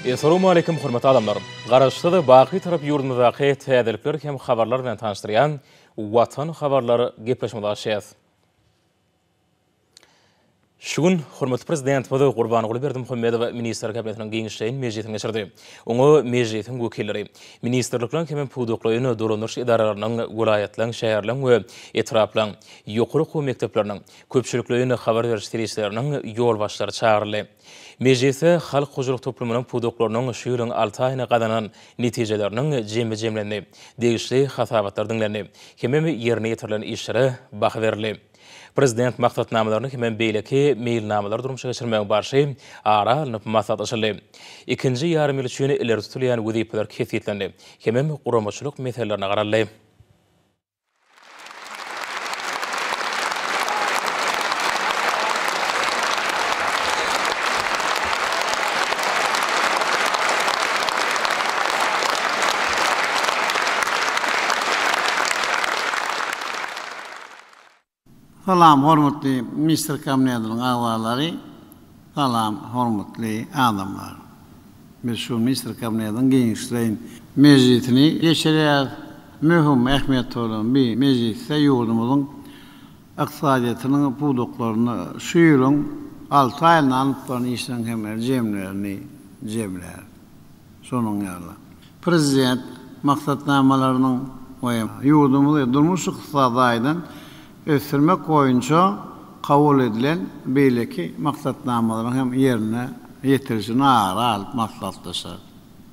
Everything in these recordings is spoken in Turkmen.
Essalawmaleýkim hormatly adamlar! Garaşsyz, baky Tarap ýurdumyzdaky täzelikler hem habarlar bilen tanyşdyrýan Watan habarlar gepleşigimizi açýas. Şu gün hormatly Prezidentimiz Gurbanguly Berdimuhamedow Ministrler Kabinetiniň giňişleýin mejlisini geçirdi. Oňa Mejlisiň wekilleri, ministrlikleriň hem pudaklaýyn dolandyryş edaralarynyň, welaýatlaryň, şäherleriň we etraplaryň, ýokary okuw mekdepleriniň, köpçülikleýin habar beriş serişdeleriniň ýolbaşçylary çagyryldy. Mejlisde halk hojalyk toplumynyň pudaklarynyň şu ýylyň alty aýynda gazanan netijeleriniň jemi jemlendi, degişli hasabatlar diňlendi hemem ýerine ýetirilen işlere baha berildi. Prezident maksatnamalaryny hemem beýleki meýilnamalary durmuşa geçirmegiň barşy ara alnyp maslahatlaşyldy. Ikinji ýarym ýyl üçin ileri tutulýan wezipeler kesgitlendi hemem guramaçylyk meselelerine garaldy. Salam hormatly Ministr Kabinetiniň agzalary, salam hormatly adamlar. Biz şu Ministr Kabinetiniň giňişleýin mejlisini geçirýäris. Möhüm ähmiýeti bolan bu mejlisde ýurdumyzyň ykdysadyýetiniň pudaklarynda şu ýylyň alty aýynda alnyp baran işleriň hem jemlerini jemläris. Şonuň ýaly, Prezident maksatnamalarynyň we ýurdumyzy durmuş-ykdysady taýdan ösdürmek boýunça kabul edilen beýleki maksatnamalaryň hem ýerine ýetirilişini ara alyp maslahatlaşar.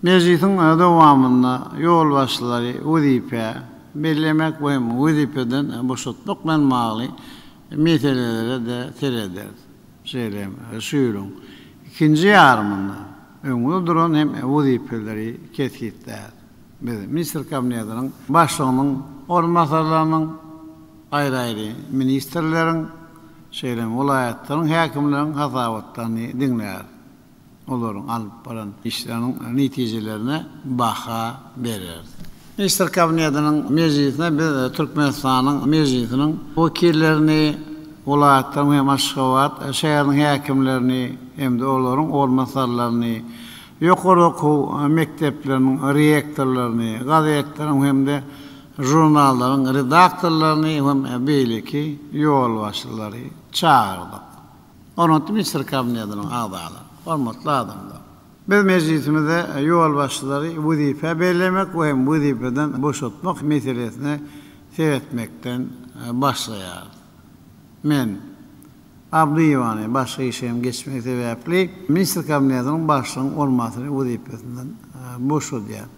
Mejlisiň dowamynda ýolbaşçylary wezipä bellemek we wezipeden boşatmak bilen bagly meselelere-de serederis. Şeýle hem şu ýylyň ikinji ýarymynda öňde duran hem wezipeleri kesgitlär. Biz Ministrler Kabinetiniň Başlygynyň orunbasarlarynyň, aýry-aýry ministrleriň, şeýle hem welaýatlaryň häkimleriniň hasabatlaryny diňläris. Olaryň alyp baran işleriniň netijelerine baha bereris. Ministrler Kabinetiniň mejlisine biz Türkmenistanyň Mejlisiniň wekillerini, welaýatlaryň hem Aşgabat şäheriniň häkimlerini hem-de olaryň orunbasarlaryny, ýokary okuw mekdepleriniň rektorlaryny, gazetleriň hem-de žurnallaryň redaktorlaryny hem beýleki ýolbaşçylary çagyrdyk. Hormatly Ministrler Kabinetiniň agzalary, hormatly adamlar! Biz Mejlisimizde ýolbaşçylary wezipä bellemek we hem wezipeden boşatmak meselesine seretmekden başlaýarys. Men, Abdyýewany başga işe hem geçmegi sebäpli Ministrler Kabinetiniň Başlygynyň orunbasary wezipesinden boşadýan.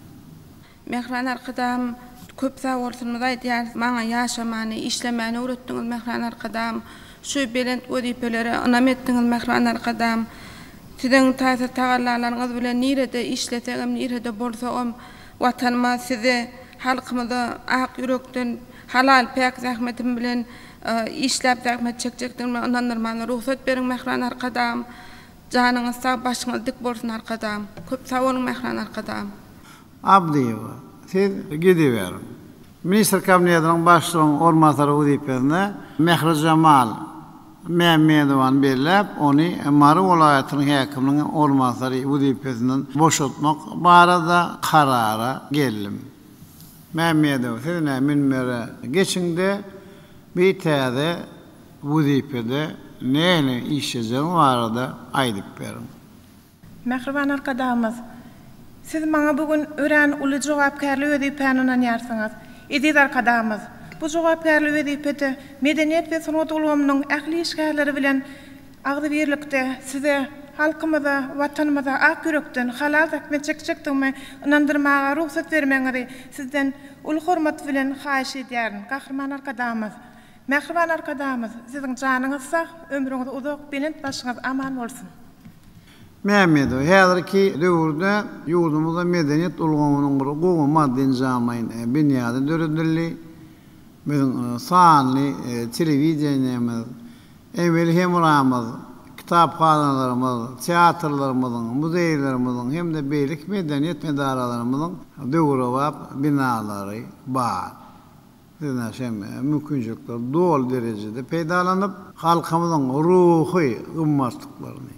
Mähriban Arkadagym köp sag bolsunymyzy aýdýarys. Maňa ýaşamany, işlemäni öwretdiňiz Mähriban Arkadagym. Şu belent wezipelere ynam etdiňiz Mähriban Arkadagym. Siziň taýsyz tagallalaryňyz bilen nirede işlesegem, nirede bolsagam Watanyma, size, halkymyza ak ýürekden halal, päk zähmetim bilen işläp zähmet çekjekdigime ynandyrmana rugsat beriň Mähriban Arkadagym. Janyňyz sag, başyňyz dik bolsun Arkadagym. Köp sag boluň Mähriban Arkadagym. Abdyýewa, siz gidiberiň. Ministr Kabinetiniň Başlygynyň orunbasary wezipesine Mährijemal Mämmedowany belläp, ony Mary welaýatynyň häkiminiň orunbasary wezipesinden boşatmak barada karara geldim. Mämmedowa, siz ine münbere geçiň-de, bir täze wezipede nähili işlejegim barada aýdyp beriň. Mähriban Arkadagymyz, Siz maňa bu gün örän uly jogapkärli wezipäni ynanýarsyňyz. Eziz Arkadagymyz, bu jogapkärli wezipede medeniýet we sungat ulgamynyň ähli işgärleri bilen agzybirlikde Size, halkymyza, Watanymyza ak ýürekden halal zähmet çekjekdigime ynandyrmaga rugsat bermegiňizi Sizden uly hormat bilen haýyş edýärin. Gahryman Arkadagymyz, Mähriban Arkadagymyz, Siziň janyňyz sag, ömrüňiz uzak, belent başyňyz aman bolsun! Mämmedow, häzirki döwürde ýurdumyzda medeniýet ulgamynyň bir gowy maddy-enjamlaýyn binýady döredildi. Biziň sanly telewideniýemiz, emeli hemramyz, kitaphanalarymyz, teatrlarymyzyň, muzeýlerimiziň hem-de beýleki medeniýet edaralarymyzyň döwrebap binalary bar. Biz hem mümkinçilikleri doly derejede peýdalanyp, halkymyzyň ruhy gymmatlyklaryny.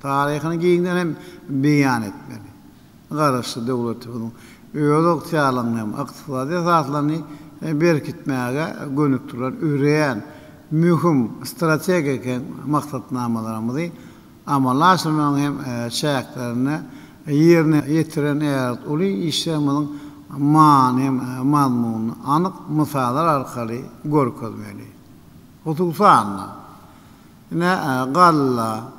Taryhyny giňden hem beýan etmeli. Garaşsyz döwletimiziň özygtyýarlygyny hem ykdysady esaslaryny berkitmäge gönükdirilen örän möhüm strategik maksatnamalarymyzy amala aşyrmagyň hem çäklerinde ýerine ýetiren ägirt uly işlerimiziň many hem mazmunyny anyk mysallar arkaly görkezmeli. Hususan-da, ine, galla,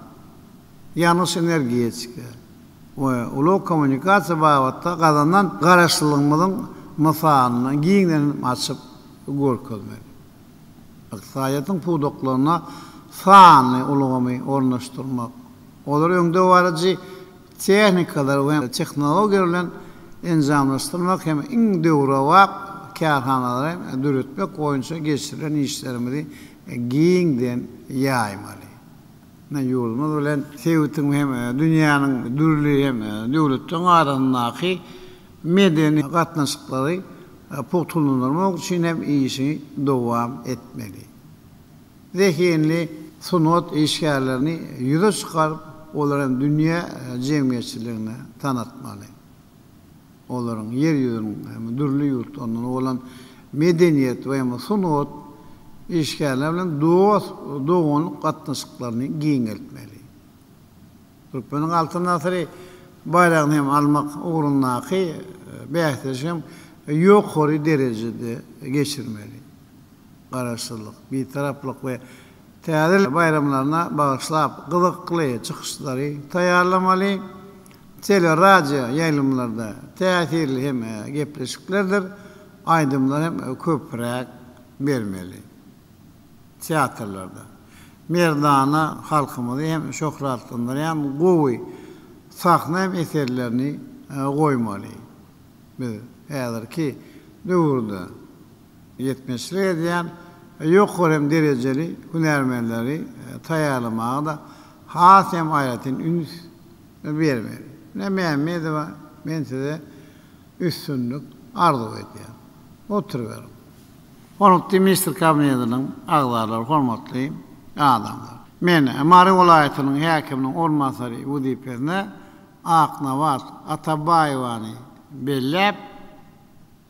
ýangyç-energetika we ulag-kommunikasiýa babatda gazanan Garaşsyzlygymyzyň mysalyny giňden açyp görkezmeli. Ykdysadyýetiň pudaklaryna sanly ulgamy ornaşdyrmak, olary öňdebaryjy tehnikalar we tehnologiýalar bilen enjamlaşdyrmak hem iň döwrebap kärhanalary döretmek boýunça geçirilen işlerimizi giňden ýaýmaly. Ýurdumyz bilen sebitiň hem dünýäniň dürli hem döwletleriň arasyndaky medeni gatnaşyklary pugtalandyrmak üçin hem işi dowam etmeli. Zehinli sungat işgärlerini ýüze çykaryp, olary hem dünýä jemgyýetçiligine tanatmaly. Olaryň ýer ýüzüniň hem dürli ýurtlaryndan bolan medeniýet we hem sungat işgärleri bilen dost, doganlyk gatnaşyklaryny giňeltmeli. Türkmeniň Altyn asyry baýragyny hem almak ugrundaky bäsleşigi hem ýokary derejede geçirmeli. Garaşsyzlyk, Bitaraplyk we Täze ýyl baýramlaryna bagyşlap gyzykly çykyşlary taýýarlamaly, tele-radio ýaýlymlarda täsirli hem gepleşiklerdir aýdymlar hem köpräk bermeli. Teatrlarda merdana halkymyzy hem şöhratlandyrýan gowy sahna hem eserlerini goýmaly. Biz häzirki döwürde ýetmezçilik edýän ýokary hem derejeli hünärmenleri taýýarlamaga-da has hem aýratyn üns bermeli. Ine, Mämmedowa, men size üstünlik arzuw edýän. Oturyberiň. Hormatly Ministr Kabinetiniň agzalary, hormatly adamlar! Men Mary welaýatynyň häkiminiň orunbasary wezipesine Aknabat Atabaýewany belläp,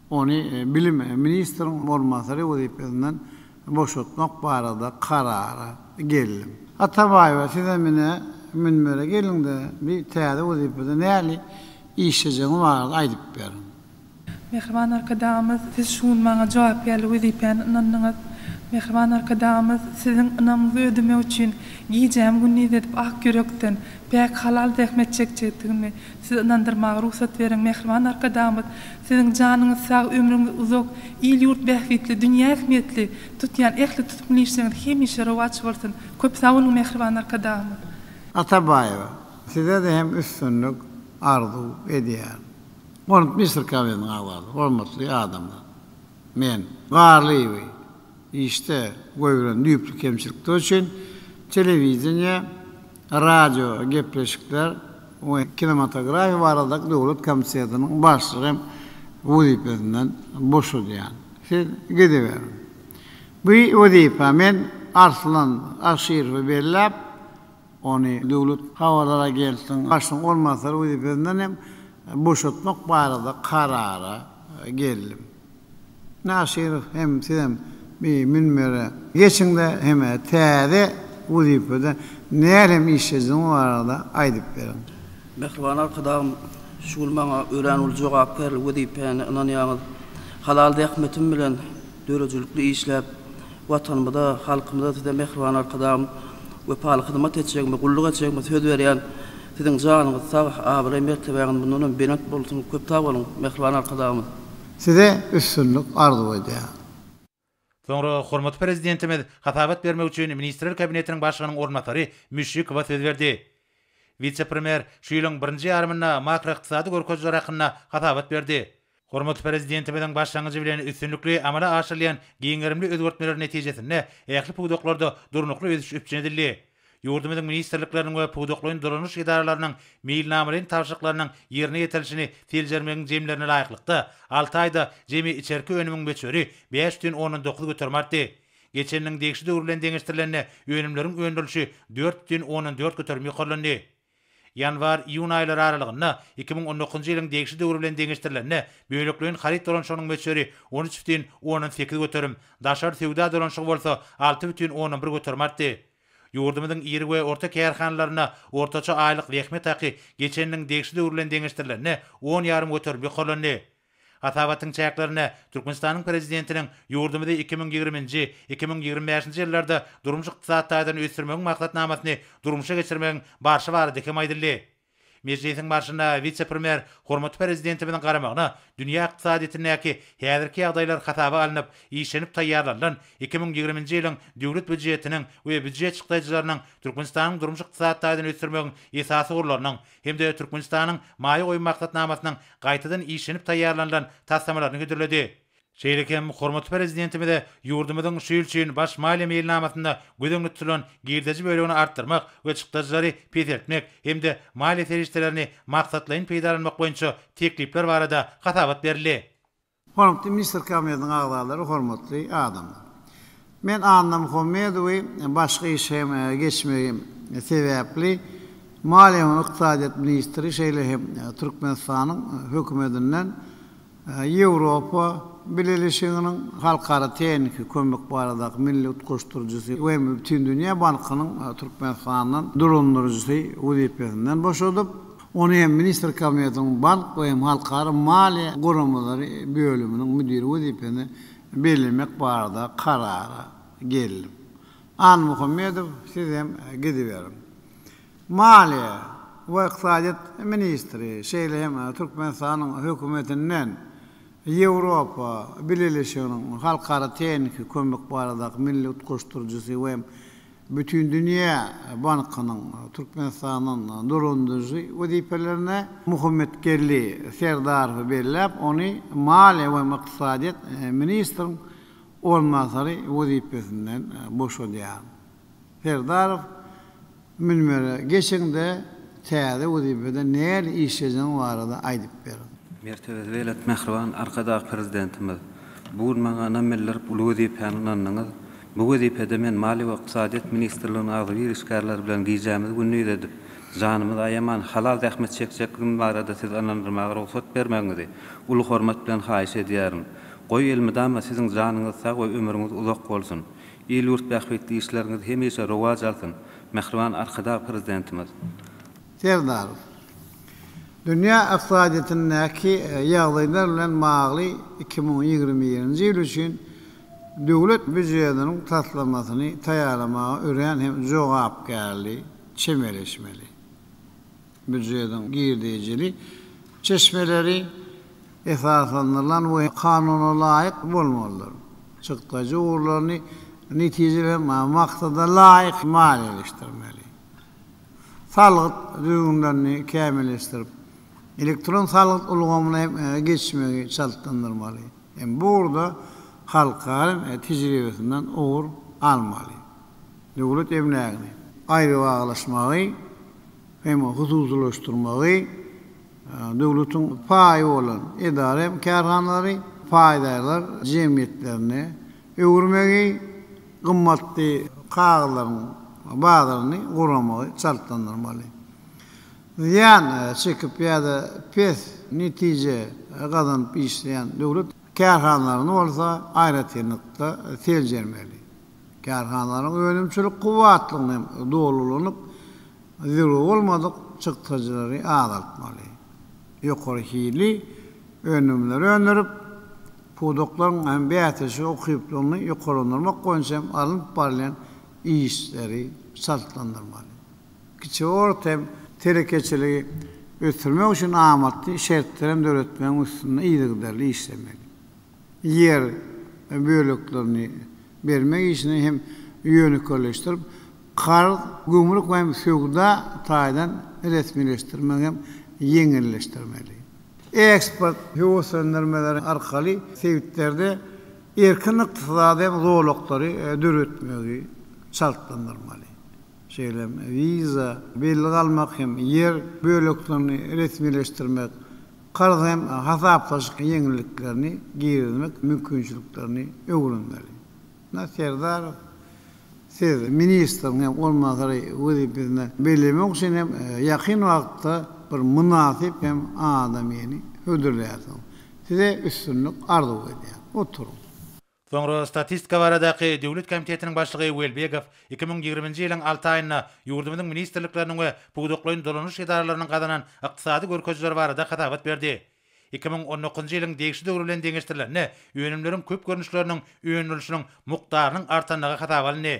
Ony bilim ministriň orunbasary wezipesinden boşatmak barada karara geldim. Atabaýewa, sizem ine, münbere geliň-de, bir täze wezipede nähili işlejegiňiz barada aýdyp beriň. Mähriban Arkadagymyz, Siz şu gün maňa jogapkärli wezipäni ynandyňyz. Mähriban Arkadagymyz, Siziň ynamyňyzy ödemek üçin gijämi gündiz edip ak ýürekden, päk, halal zähmet çekjekdigimi Sizi ynandyrmaga rugsat beriň, mähriban Arkadagymyz, Siziň janyňyz sag, ömrüňiz uzak, il-ýurt bähbitli, dünýä ähmiýetli, tutýan ähli tutumly işleriňiz hemişe rowaç bolsun! Köp sag boluň, mähriban Arkadagymyz! Atabaýewa, size-de hem üstünlik arzuw edýärin. Hormatly Ministr Kabinetiniň agzalary, hormatly adamlar! Men, Garlyýewi işde goýberen düýpli kemçilikler üçin telewideniýe, radio gepleşikler we kinematografiýa baradaky döwlet komitetiniň başlygy hem wezipesinden boşadýan. Siz gidiberiň. Bu wezipä men Arslan Aşyrowy belläp, ony Döwlet habarlar agentliginiň başlygynyň orunbasary wezipesinden hem boşatmak barada karara geldim. Naşyrow hem sizem bir münbere geçiňde hem täze wezipede nähili işlejegiňiz barada aýdyp beriň. Mähriban Arkadagym, şu gün maňa örän uly jogapkärli wezipäni ynanýaňyz. Halal zähmetim bilen döredijilikli işläp, Watanymyza, halkymyza size mähriban Arkadagym wepaly hyzmat etjegime, gulluk etjegime söz berýän. Siziň janyňyz sag, abraý-mertebäňiz mundan hem belent bolsun. Köp sag boluň, mähriban Arkadagymyz! Size üstünlik arzuw edýärin. Soňra hormatly Prezidentimiz hasabat bermek üçin Ministrler Kabinetiniň Başlygynyň orunbasary Müşşikowa söz berdi. Wise-premýer şu ýylyň birinji ýarymynda makroykdysady görkezijiler hakynda hasabat berdi. Hormatly Prezidentimiziň başlangyjy bilen üstünlikli amala aşyrylýan giň gerimli özgertmeler netijesinde ähli pudaklarda durnukly ösüş üpjün edildi. Ýurdumyzyň ministrlikleriniň we pudaklaýyn dolanyş edaralarynyň meýilnamalaýyn tabşyryklarynyň ýerine ýetirilişini seljermegiň jemlerine laýyklykda, alty aýda jemi içerki önümiň möçberi 5,9% artdy. Geçen ýylyň degişli döwri bilen deňeşdirilende önümleriň öndürilişi 4,4% ýokarlandy. Ýanwar, iýun aýlary aralygynda 2019-njy ýylyň degişli döwri bilen deňeşdirilende, bölekleýin haryt dolanyşygynyň möçberi 13,8 göterim, daşary söwda dolanyşygy bolsa 6,1 göterim artdy. Ýurdumyzyň iri we orta kärhanalarynda ortaça aýlyk zähmet haky geçen ýylyň degişli döwri bilen deňeşdirilende on ýarym göterim ýokarlandy. Hasabatyň çäklerinde Türkmenistanyň Prezidentiniň ýurdumyzy 2020-nji, 2025-nji ýyllarda durmuş-ykdysady taýdan ösdürmegiň maksatnamasyny durmuşa geçirmegiň barşy barada hem aýdyldy. Mejlisiň barşynda wise-premýer hormatly Prezidentimiziň garamagyna dünýä ykdysadyýetindäki häzirki ýagdaýlar hasaba alnyp, işlenip taýýarlanylan 2020-nji ýylyň Döwlet býujetiniň we býujet çykdaýjylarynyň Türkmenistanyň durmuş-ykdysady taýdan ösdürmegiň esasy ugurlarynyň hem-de Türkmenistanyň maýa goýum maksatnamasynyň gaýtadan işlenip taýýarlanylan taslamalaryny hödürledi. Şeýle hem hormatly Prezidentimize ýurdumyzyň şu ýyl üçin Baş maliýe meýilnamasynda göz öňünde tutulan girdeji bölegini artdyrmak we çykdajylary peseltmek hem-de maliýe serişdelerini maksatlaýyn peýdalanmak boýunça teklipler barada hasabat berildi. Hormatly Ministrler Kabinetiniň agzalary, hormatly adamlar! Men Anna Muhammedowy başga işe geçmegi sebäpli Maliýe we ykdysadyýet ministri, şeýle hem Türkmenistanyň Hökümetinden Ýewropa Bileleşiginiň Halkara tehniki kömek baradaky milli utgaşdyryjysy we Bütindünýä bankynyň Türkmenistandan dolandyryjysy wezipesinden boşadyp, Ony hem Ministrler Kabinetiniň Bank we hem halkara maliýe guramalary bölüminiň müdiri wezipesine bellemek barada karara geldim. Annamuhammedow, siz hem gidiberiň. Maliýe we ykdysadyýet ministri, şeýle hem Türkmenistanyň Hökümetinden Ýewropa Bileleşiginiň Halkara tehniki kömek baradaky milli utgaşdyryjysy we hem Bütindünýä bankynyň Türkmenistandan dolandyryjy wezipelerine Muhammetgeldi Serdarowy belläp, ony maliýe we ykdysadyýet ministriň orunbasary wezipesinden boşadýar. Serdarow münbere geçiň-de, täze wezipede nähili işlejegiň barada aýdyp beriň. Mertebesi belent mähriban Arkadag Prezidentimiz! Bu gün maňa ynam bildirip, uly wezipäni ynandyňyz. Bu wezipede men Maliýe we ykdysadyýet ministrliginiň agzybir işgärleri bilen gijämizi gündiz edip, janymyzy aýaman, halal zähmet çekjekligimiz barada sizi ynandyrmaga rugsat bermegiňizi uly hormat bilen haýyş edýärin. Goý, elmydama siziň janyňyz sag we ömrüňiz uzak bolsun! Il-ýurt bähbitli işleriňiz hemişe rowaç alsyn, mähriban Arkadag Prezidentimiz! Serdarow. Dünýä ykdysadyýetindäki ýagdaýlar bilen bagly 2021-nji ýyl üçin Döwlet býujetiniň taslamasyny taýýarlamaga örän hem jogapkärli çemeleşmeli. Býujetiň girdejili çeşmeleri esaslandyrylan we kanunalaýyk bolmalydyr. Çykdajy ugurlaryny netijeli hem maksada laýyk maliýeleşdirmeli. Salgyt düzgünlerini kämilleşdirip, elektron salgyt ulgamyna hem geçmegi çaltlandyrmaly. Hem bu ugurda halkara tejribesinden ugur almaly. Döwlet emlägini aýrybagylaşmagy hem hususylaşdyrmagy, döwletiň paýy bolan edara hem kärhanalary paýdarlar jemgyýetlerine öwürmegi, gymmatly kagyzlaryň bazaryny guramagy çaltlandyrmaly. Zyýan çekip ýa-da pes netije gazanyp işleýän döwlet kärhanalaryny bolsa aýratynlykda seljermeli. Kärhanalaryň önümçilik kuwwatlygyny hem doly ulanyp, zerur bolmadyk çykdajylary azaltmaly. Ýokary hilli önümleri öndürip, pudaklaryň hem bäsleşige ukyplylygyny ýokarlandyrmak boýunça hem alnyp barylýan işleri çaltlandyrmaly. Kiçi we orta hem telekeçiligi ösdürmek üçin amatly şertleri hem döretmegiň üstünde yzygiderli işlemeli. Ýer böleklerini bermek işini hem ýönekeýleşdirip, karz, gümrük we hem söwda taýdan resmileşdirmegi hem ýeňilleşdirmeli. Eksport höweslendirmeleri arkaly sebitlerde erkin ykdysady hem zolaklary döretmegi çaltlandyrmaly. Şeýle hem wiza, bellik almak hem ýer böleklerini resmileşdirmek, karz hem hasaplaşyk ýeňilliklerini girizmek mümkinçiliklerini öwrenmeli. Ynha, Serdarow, Siz ministriň hem orunbasary wezipesine bellemek üçin hem ýakyn wagtda bir mynasyp hem adamyny hödürlärsiňiz. Size üstünlik arzuw edýän. Oturyň. Soňra Statistika baradaky döwlet komitetiniň başlygy Welbegow 2020-nji ýylyň alty aýynda ýurdumyzyň ministrlikleriniň we pudaklaýyn dolanyş edaralarynyň gazanan ykdysady görkezijileri barada hasabat berdi. 2019-njy ýylyň degişli döwri bilen deňeşdirilende, önümleriň köp görnüşleriniň öndürilişiniň mukdarynyň artandygy hasaba alyndy.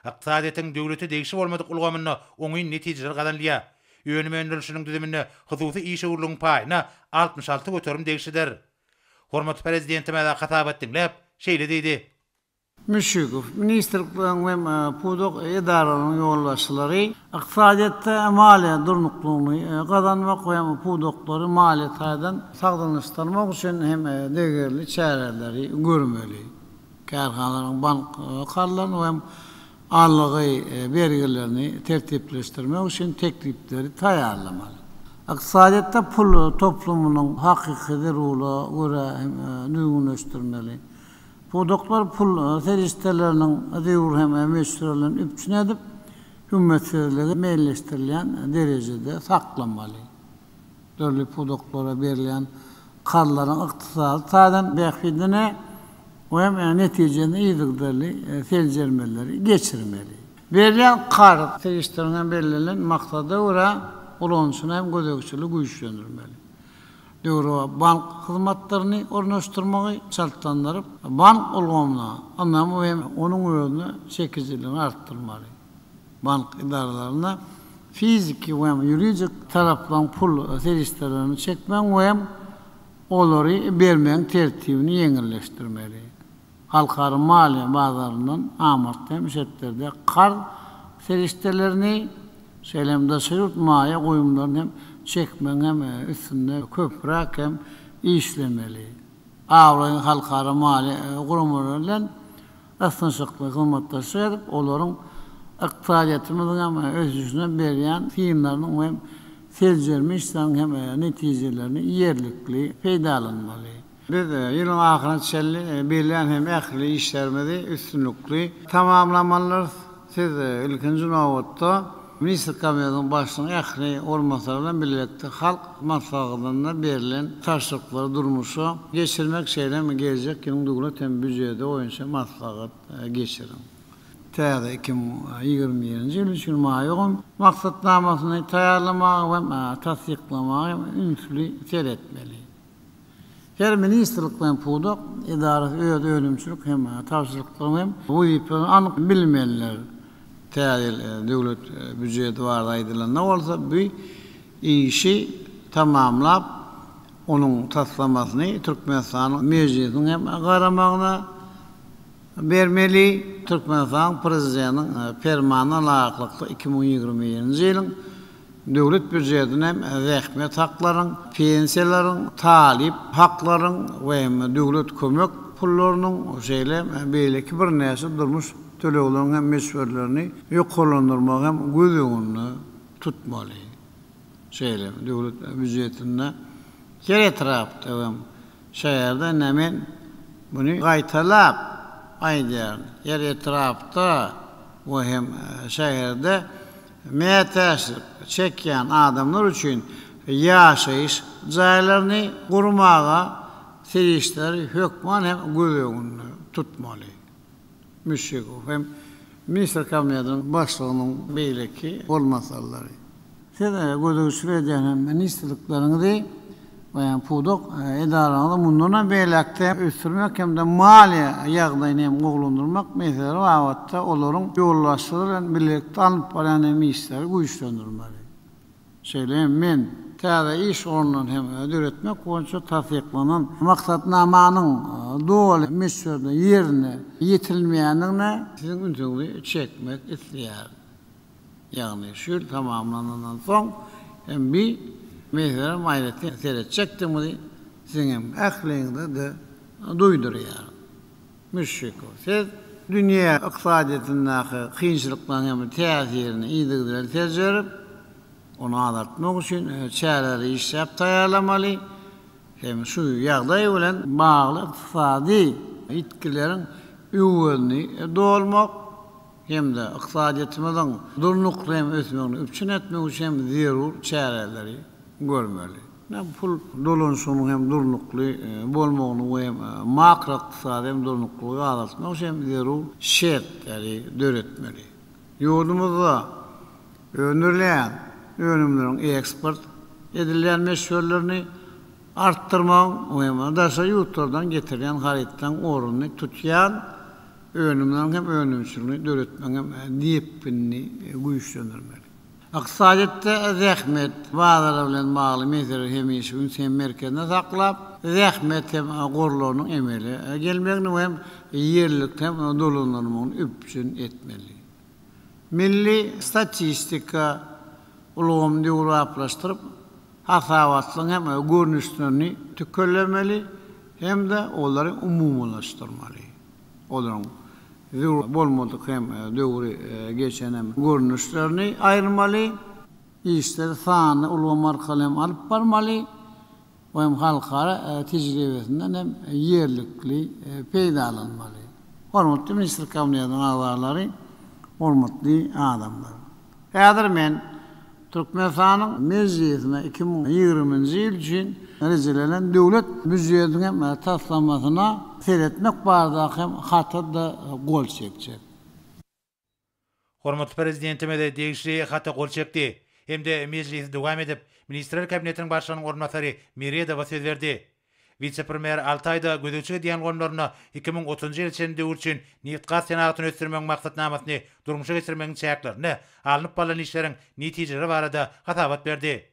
Ykdysadyýetiň döwlete degişli bolmadyk ulgamynda oňyn netijeler gazanylýar. Önüm öndürilişiniň düzüminde hususy işewürligiň paýyna 66% degişlidir. Hormatly Prezidentimiz hasabat diňläp, şeýle diýdi. Müşşikow, ministrlikleriň we pudak edaralarynyň ýolbaşçylary ykdysadyýetde maliýe durnuklylygyny gazanmak we pudaklary maliýe taýdan sagdynlaşdyrmak üçin hem degerli çäreleri görmeli. Kärhanalaryň bank karzlaryny we algy bergilerini tertipleşdirmek üçin teklipleri taýýarlamaly. Ykdysadyýetde pul toplumynyň hakyky zerurlyga görä hem düzgünleşdirmeli. Pudaklar pul serişdeleriniň zerur hem möçberlerini üpjün edip, hümmetsizligi meýilleşdirilýän derejede saklamaly. Dürli pudaklara berilýän karzlaryň ykdysady taýdan bähbidini we netijesini yzygiderli seljermeleri geçirmeli. Berilýän karz serişdeleriniň hem bellenilen maksada görä ulanyşyna hem gözegçiligi güýçlendirmeli. Döwrebap bank hyzmatlaryny ornaşdyrmagy çaltlandyryp, bank ulgamyna ynamy we onuň özüne çekijiligini artdyrmaly. Bank edaralarynda fiziki we ýuridik taraplaryň pul serişdelerini çekmegiň we olary bermegiň tertibini ýeňilleşdirmeli. Halkara maliýe bazaryndan amatly hem şertlerde karz serişdelerini, şeýle hem daşary ýurt maýa goýumlaryny hem çekmegiň hem üstünde köpräk hem işlemeli. Abraýly halkara maliýe guramalary bilen ysnyşykly hyzmatdaşlyk edip, olaryň ykdysadyýetimiziň hem ösüşine berýän synlarynyň we seljerme işleriniň hem netijelerini ýerlikli peýdalanmaly. Biz ýylyň ahyryna çenli bellän hem ähli işlerimizi üstünlikli tamamlamalydyrys. Siz ilkinji nobatda Ministrler Kabinetiniň Başlygynyň ähli orunbasarlary bilen bilelikde Halk Maslahatynda berlen tabşyryklary durmuşa geçirmek, şeýle hem geljek ýylyň döwlet hem býujeti boýunça maslahat geçiriň. Täze 2021-nji ýyl üçin maýa goýum maksatnamasyny taýýarlamaga we tassyklamaga hem ünsli seretmeli. Her ministrlik bilen pudak edarasy öz önümçilik hem tabşyryklaryny hem wezipelerini anyk bilmelidir. Täze ýyl döwlet býujeti barada aýdylanda bolsa, bu işi tamamlap, onuň taslamasyny Türkmenistanyň Mejlisiniň hem garamagyna bermeli. Türkmenistanyň Prezidentiniň Permanyna laýyklykda 2021-nji ýylyň Döwlet býujetine hem zähmet haklaryň, pensiýalaryň, talyp haklaryň we hem döwlet kömek pullarynyň, şeýle hem beýleki birnäçe durmuş tölegleriniň hem möçberlerini ýokarlandyrmagy hem göz öňünde tutmaly. Şeýle hem döwlet býujetinde her etrapda we hem şäherde ine men muny gaýtalap aýdýaryn, her etrapda we hem şäherde Mätäçlik çekýän adamlar üçin ýaşaýyş jaýlaryny gurmaga serişdeleri hökman hem göz öňünde tutmaly. Müşşikow hem Ministrler Kabinetiniň Başlygynyň beýleki orunbasarlary. Siz gözegçilik edýän hem ministrlikleriňizi we hem pudak edaralaryňyzy mundan hem beýläk-de ösdürmek hem-de maliýe ýagdaýyny hem gowulandyrmak meseleleri babatda olaryň ýolbaşçylary bilen bilelikde alnyp barýan hem işleri güýçlendirmeli. Şeýle hem men täze iş orunlaryny hem döretmek boýunça tassyklanan maksatnamanyň doly möçberde ýerine ýetirilmeýändigine siziň ünsüňizi çekmek isleýärin. Ýagny şu ýyl tamamlanandan soň hem bi meselä aýratyn seretjekdigimizi siziň hem ähliňize-de duýdurýaryn. Müşşikow, siz dünýä ykdysadyýetindäki kynçylyklaryň hem täsirini yzygiderli seljerip, ony azaltmak üçin çäreleri işläp taýýarlamaly hem şu ýagdaý bilen bagly ykdysady ýitgileriň öwezini dolmak. hem-de ykdysadyýetimiziň durnukly hem ösmegini üpjün etmek üçin hem zerur çäreleri görmeli. Pul dolanyşygynyň hem durnukly bolmagyny we makroykdysady hem durnuklylygy azaltmak üçin hem zerur şertleri döretmeli. Ýurdumyzda öndürilýän önümleriň eksport edilýän möçberlerini artdyrmagyň we daşary ýurtlardan getirilýän harytlaryň ornuny tutýan önümleriň hem önümçiligini döretmegiň hem depginini güýçlendirmeli. Ykdysadyýetde zähmet bazary bilen bagly meseleleri hemişe üns hem merkezinde saklap, zähmet hem gorlarynyň emele gelmegini we hem ýerlikli hem dolandyrylmagyny üpjün etmeli. Milli statistika ulgamyny döwrebaplaşdyryp, hasabatlygyň hem görnüşlerini tükellemeli hem-de olary umumylaşdyrmaly. Olaryň zerur bolmadyk hem döwri geçen hem görnüşlerini aýyrmaly. Işleri sanly ulgam arkaly hem alyp barmaly we hem halkara tejribesinden hem ýerlikli peýdalanmaly. Hormatly Ministrler Kabinetiniň agzalary, hormatly adamlar! Häzir men Türkmenistanyň Mejlisine 2020-nji ýyl üçin rejelenen Döwlet býujetiniň hem taslamasyna seretmek baradaky hem hata-da gol çekjek. Hormatly Prezidentimiz degişli hata gol çekdi hem-de mejlisi dowam edip, Ministrler Kabinetiniň Başlygynyň orunbasary Meredowa söz berdi. Wise-premýer alty aýda gözegçilik edýän ulgamlarynda 2030-njy ýyla çenli döwür üçin nebitgaz senagatyny ösdürmegiň maksatnamasyny durmuşa geçirmegiň çäklerinde alnyp barlan işleriň netijeleri barada hasabat berdi.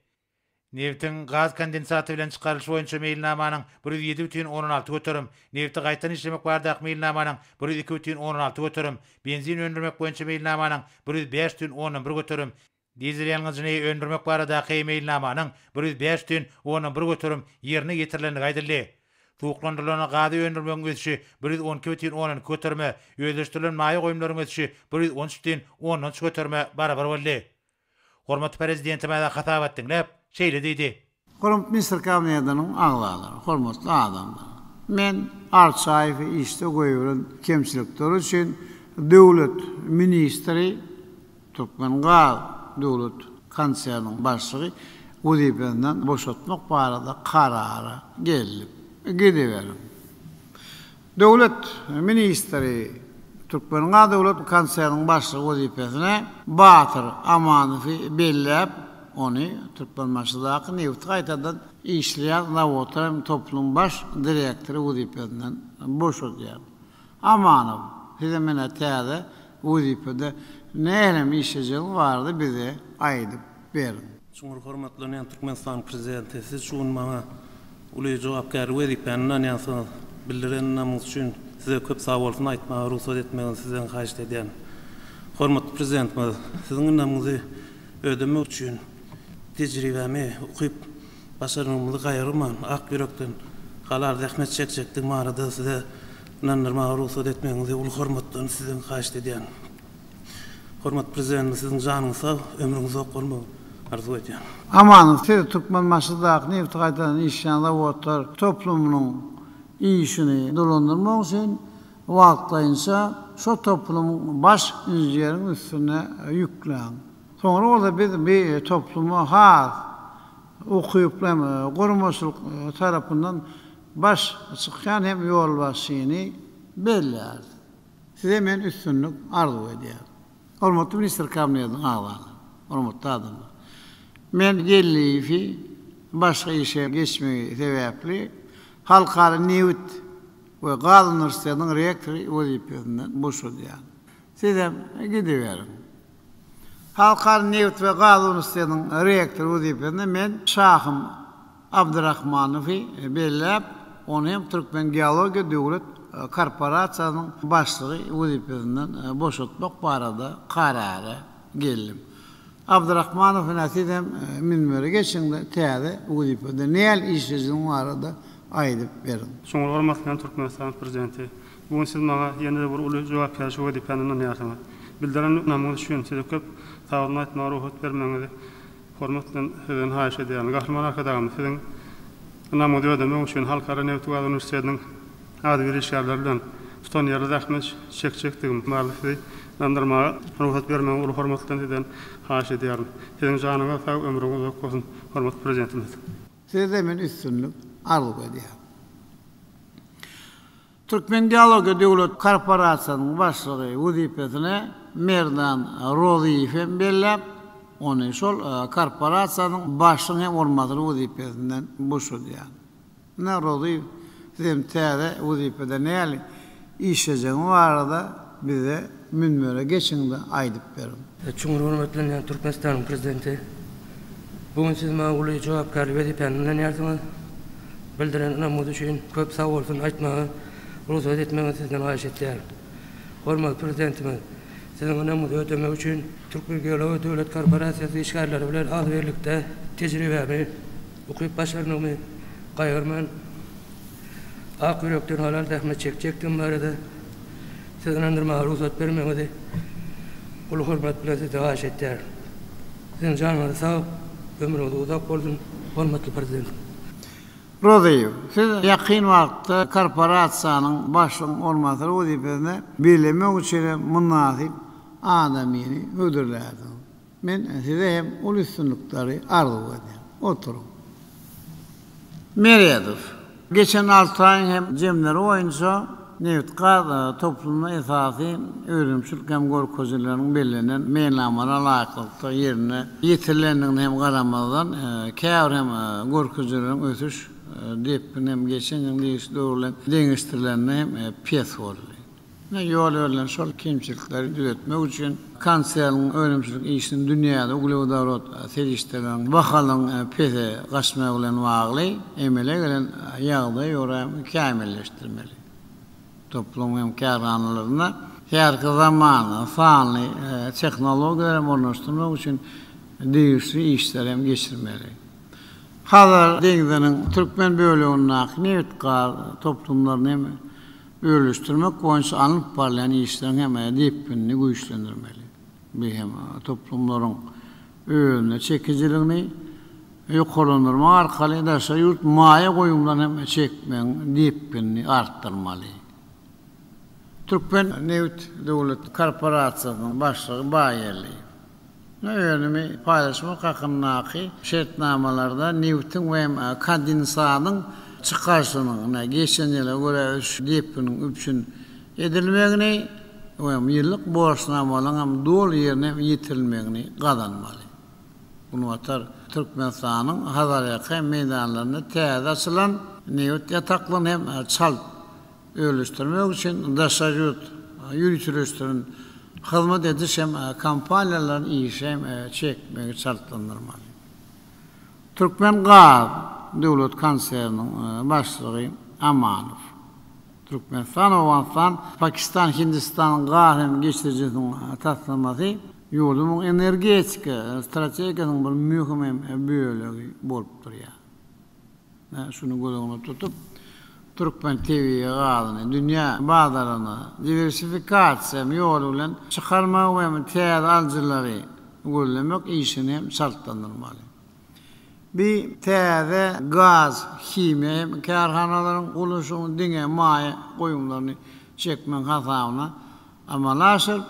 Nebitiň gaz kondensaty bilen çykarylyşy boýunça meýilnamanyň 107,6%, nebiti gaýtadan işlemek baradaky meýilnamanyň 102,6%, benzin öndürmek boýunça meýilnamanyň 105,1%, Dizel ýangyjyny öndürmek baradaky meýilnamanyň 105,1% ýerine ýetirilendigi aýdyldy. Suwuklandyrylan gazy öndürmegiň ösüşi 112,2 göterime, özleşdirilen maýa goýumlaryň ösüşi 113,3 göterime barabar boldy. Hormatly Prezidentimiz hasabat diňläp, şeýle diýdi. Hormatly Ministrler Kabinetiniň agzalary, hormatly adamlar! Men Arçaýewi işde goýberen kemçilikleri üçin döwlet ministri, Türkmengaz döwlet konserniniň başlygy wezipesinden boşatmak barada karara geldim. Gidiberiň. Döwlet ministri, Türkmengaz döwlet konserniniň başlygy wezipesine Batyr Amanowy belläp, ony Türkmenbaşydaky nebiti gaýtadan işleýän zawodlar hem toplumyň baş direktory wezipesinden boşadýar. Amanow, size menä täze wezipede nähili işlejegiňiz barada bize aýdyp beriň. Çuňňur hormatlanýan Türkmenistanyň Prezidenti, Siz şu gün maňa uly jogapkärli wezipäni ynanýansyňyz. Bildiren ynamyňyz üçin Size köp sagbolsun aýtmaga rugsat etmegiňizi Sizden haýyşt edýän. Hormatly Prezidentimiz, Siziň ynamyňyzy ödemek üçin tejribämi, ukyp başarnygymyzy gaýgyrman, ak ýürekden halal zähmet çekjekdigim barada Size ynandyrmaga rugsat etmegiňizi uly hormatdan Sizden haýyşt edýän. Hormatly Prezidentimiz siziň janyňyz sag, ömrüňiz uzak bolmagyny arzuw edýän. Amanow, siz Türkmenbaşydaky nebiti gaýtadan işleýän zawodlar toplumynyň işini dolandyrmak üçin wagtlaýynça şo toplumyň baş inženeriň üstüne ýükläň. Soňra bolsa biz bi topluma has ukyply hem guramaçylyk tarapyndan baş çykýan hem ýolbaşçyny belläris. Size men üstünlik arzuw edýärin. Hormatly Ministrler Kabinetiniň agzalary, hormatly adamlar! Men Geldiýewi başga işe geçmegi sebäpli Halkara nebit we gaz uniwersitetiniň rektory wezipesinden boşadýaryn. Sizem gidiberiň. Halkara nebit we gaz uniwersitetiniň rektory wezipesine men Şahym Abdyrahmanowy belläp, ony hem Türkmengeologiýa döwlet korporasiýasynyň başlygy wezipesinden boşatmak barada karara geldim. Abdyrahmanow ine siz hem münbere geçiň-de täze wezipede näl işlejegiň barada aýdyp beriň. Çuňňur hormatlaýan Türkmenistanyň Prezidenti! Bu gün siz maňa ýene-de bir uly jogapkärçilik wezipäni ynanýarsyňyz. Bildiren ynamyňyz üçin size köp sagbolsun aýtmaga rugsat bermegiňizi Hormat bilen sizden haýyş edýärin. Gahryman Arkadagymyz, siziň ynamyňyzy ödemek üçin Halkara nebit-gaz uniwersitetiniň adybir işgärleri bilen tutanýerli zähmet çekjekdigim barada sizi Ynandyrmaga rugsat bermegiňizi uly hormat bilen sizden haýyş edýärin. Siziň janyňyz sag, ömrüňiz uzak bolsun, hormatly Prezidentimiz! Size men üstünlik arzuw edýärin. Türkmengeologiýa döwlet korporasiýasynyň başlygy wezipesine Merdan Rozyýewi hem belläp, ony şol korporasiýanyň başlygyň hem orunbasary wezipesinden boşadýar. Ine, Rozyýew, siz hem täze wezipede nähili işlejegiňiz barada bize münbere geçiň-de aýdyp beriň. Çuňňur hormatlanýan Türkmenistanyň Prezidenti! Bu gün siz maňa uly jogapkärli wezipäni ynanýarsyňyz. Bildiren ynamyňyz üçin köp sag bolsun aýtmaga rugsat etmegiňizi sizden haýyş etýärin. Hormatly Prezidentimiz, Siziň ynamyňyzy ödemek üçin Türkmengeologiýa döwlet korporasiýasy işgärleri bilen agzybirlikde tejribämi, ukyp-başarnygymy gaýgyrman, ak ýürekden halal zähmet çekjekdigim barada Sizi ynandyrmaga rugsat bermegiňizi uly hormat bilen Sizden haýyş etýärin. Siziň janyňyz sag, ömrüňiz uzak bolsun, hormatly Prezident! Rozyýew, siz ýakyn wagtda korporasiýanyň başlygyň orunbasary wezipesine bellemek üçin hem mynasyp adamyny hödürlärsiňiz. Men size hem uly üstünlikleri arzuw edýän. Oturyň. Meredow. Geçen alty aýyň hem jemleri boýunça nebit-gaz toplumynda esasy önümçilik hem görkezijileriniň bellenen meýilnamalara laýyklykda ýerine ýetirilendigine hem garamazdan, käbir hem görkezijileriň ösüş depgini hem geçen ýylyň degişli döwri bilen deňeşdirilende hem pes boldy. Ýol berlen şol kemçilikleri düzetmek üçin konserniň önümçilik işini dünýäde uglewodorod serişdeleriniň bahalynyň pese gaçmagy bilen bagly emele gelen ýagdaýa görä kämilleşdirmeli. Toplumyň hem kärhanalarynda häzirki zaman sanly tehnologiýalary hem ornaşdyrmak üçin degişli işleri hem geçirmeli. Hazar deňziniň türkmen bölegindäki nebit-gaz toplumlaryny hem Özleşdirmek boýunça alnyp barylýan işleriň hem depginini güýçlendirmeli. Bu hem toplumlaryň özüne çekijiligini ýokarlandyrmak arkaly daşary ýurt maýa goýumlaryny hem çekmegiň depginini artdyrmaly. Türkmennebit döwlet korporasiýasynyň başlygy Baýerliýew. Önümi paýlaşmak hakyndaky şertnamalarda nebitiň we kondensatyň çykaryşynyň geçen ýyla görä ösüş depginiň üpjün edilmegini we ýyllyk borçnamalaryň hem doly ýerine ýetirilmegini gazanmaly. Günbatar Türkmenistanyň Hazarýaka meýdanlarynda täze açylan nebit ýataklaryny hem çalt Özleşdirmek üçin daşary ýurt ýöriteleşdiren hyzmat ediş hem kompaniýalaryny işe hem çekmegi çaltlandyrmaly. Türkmen gaz döwlet konserniniň başlygy Amanow. Türkmenistan, Owganystan, Pakistan, Hindistan gaz hem geçirijisiniň taslamasy ýurdumyň energetika strategiýasynyň bir möhüm hem bölegi bolup durýar. Şuny göz öňünde tutup, türkmen tebigy gazyny dünýä bazaryna diwersifikasiýa ýoly bilen çykarmagy we täze alyjylary gözlemek işini hem çaltlandyrmaly. Bi täze gaz, himiýa hem kärhanalaryň gurluşygyny diňe maýa goýumlaryny çekmegiň hasabyna amala aşyryp,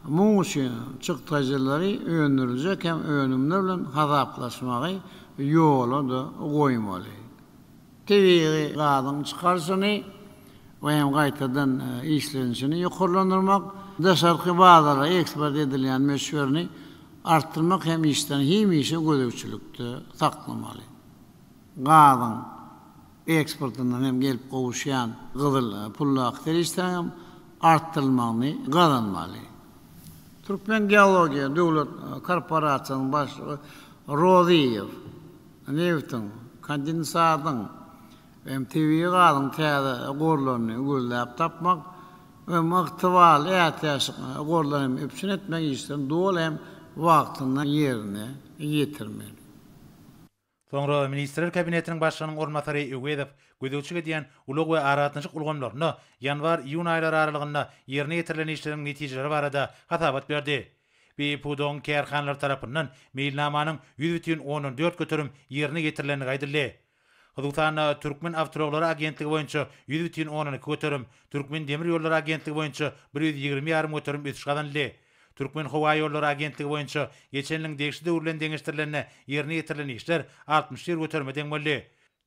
muň üçin çykdajylary öndüriljek hem önümler bilen hasaplaşmagy ýola-da goýmaly. Tebigy gazyň çykaryşyny we hem gaýtadan işlenişini ýokarlandyrmak, daşarky bazara eksport edilýän möçberini artdyrmak hem işlerini hemişe gözegçilikde saklamaly. Gazyň eksportyndan hem gelip gowuşýan gyzyl puldaky serişdeleriň hem artdyrylmagyny gazanmaly. Türkmengeologiýa döwlet korporasiýasynyň başlygy Rozyýew nebitiň, kondensatyň hem tebigy gazyň täze gorlaryny gözläp tapmak hem ygtybarly ätiýaçlyk gorlaryny hem üpjün etmek işlerini doly hem wagtynda ýerine ýetirmeli. Soňra Ministrler Kabinetiniň Başlygynyň orunbasary Öwezow gözegçilik edýän ulag we aragatnaşyk ulgamlarynda ýanwar-iýun aýlary aralygynda ýerine ýetirilen işleriň netijeleri barada hasabat berdi. Bu pudagyň kärhanalary tarapyndan meýilnamanyň 100,4% ýerine ýetirilendigi aýdyldy. Hususan-da, Türkmenawtoulaglary agentligi boýunça 100,2 göterim, Türkmendemirýollary agentligi boýunça 120,5 göterim ösüş gazanyldy. Türkmenhowaýollary agentligi boýunça geçen ýylyň degişli döwri bilen deňeşdirilende ýerine ýetirilen işler 61 göterime deň boldy.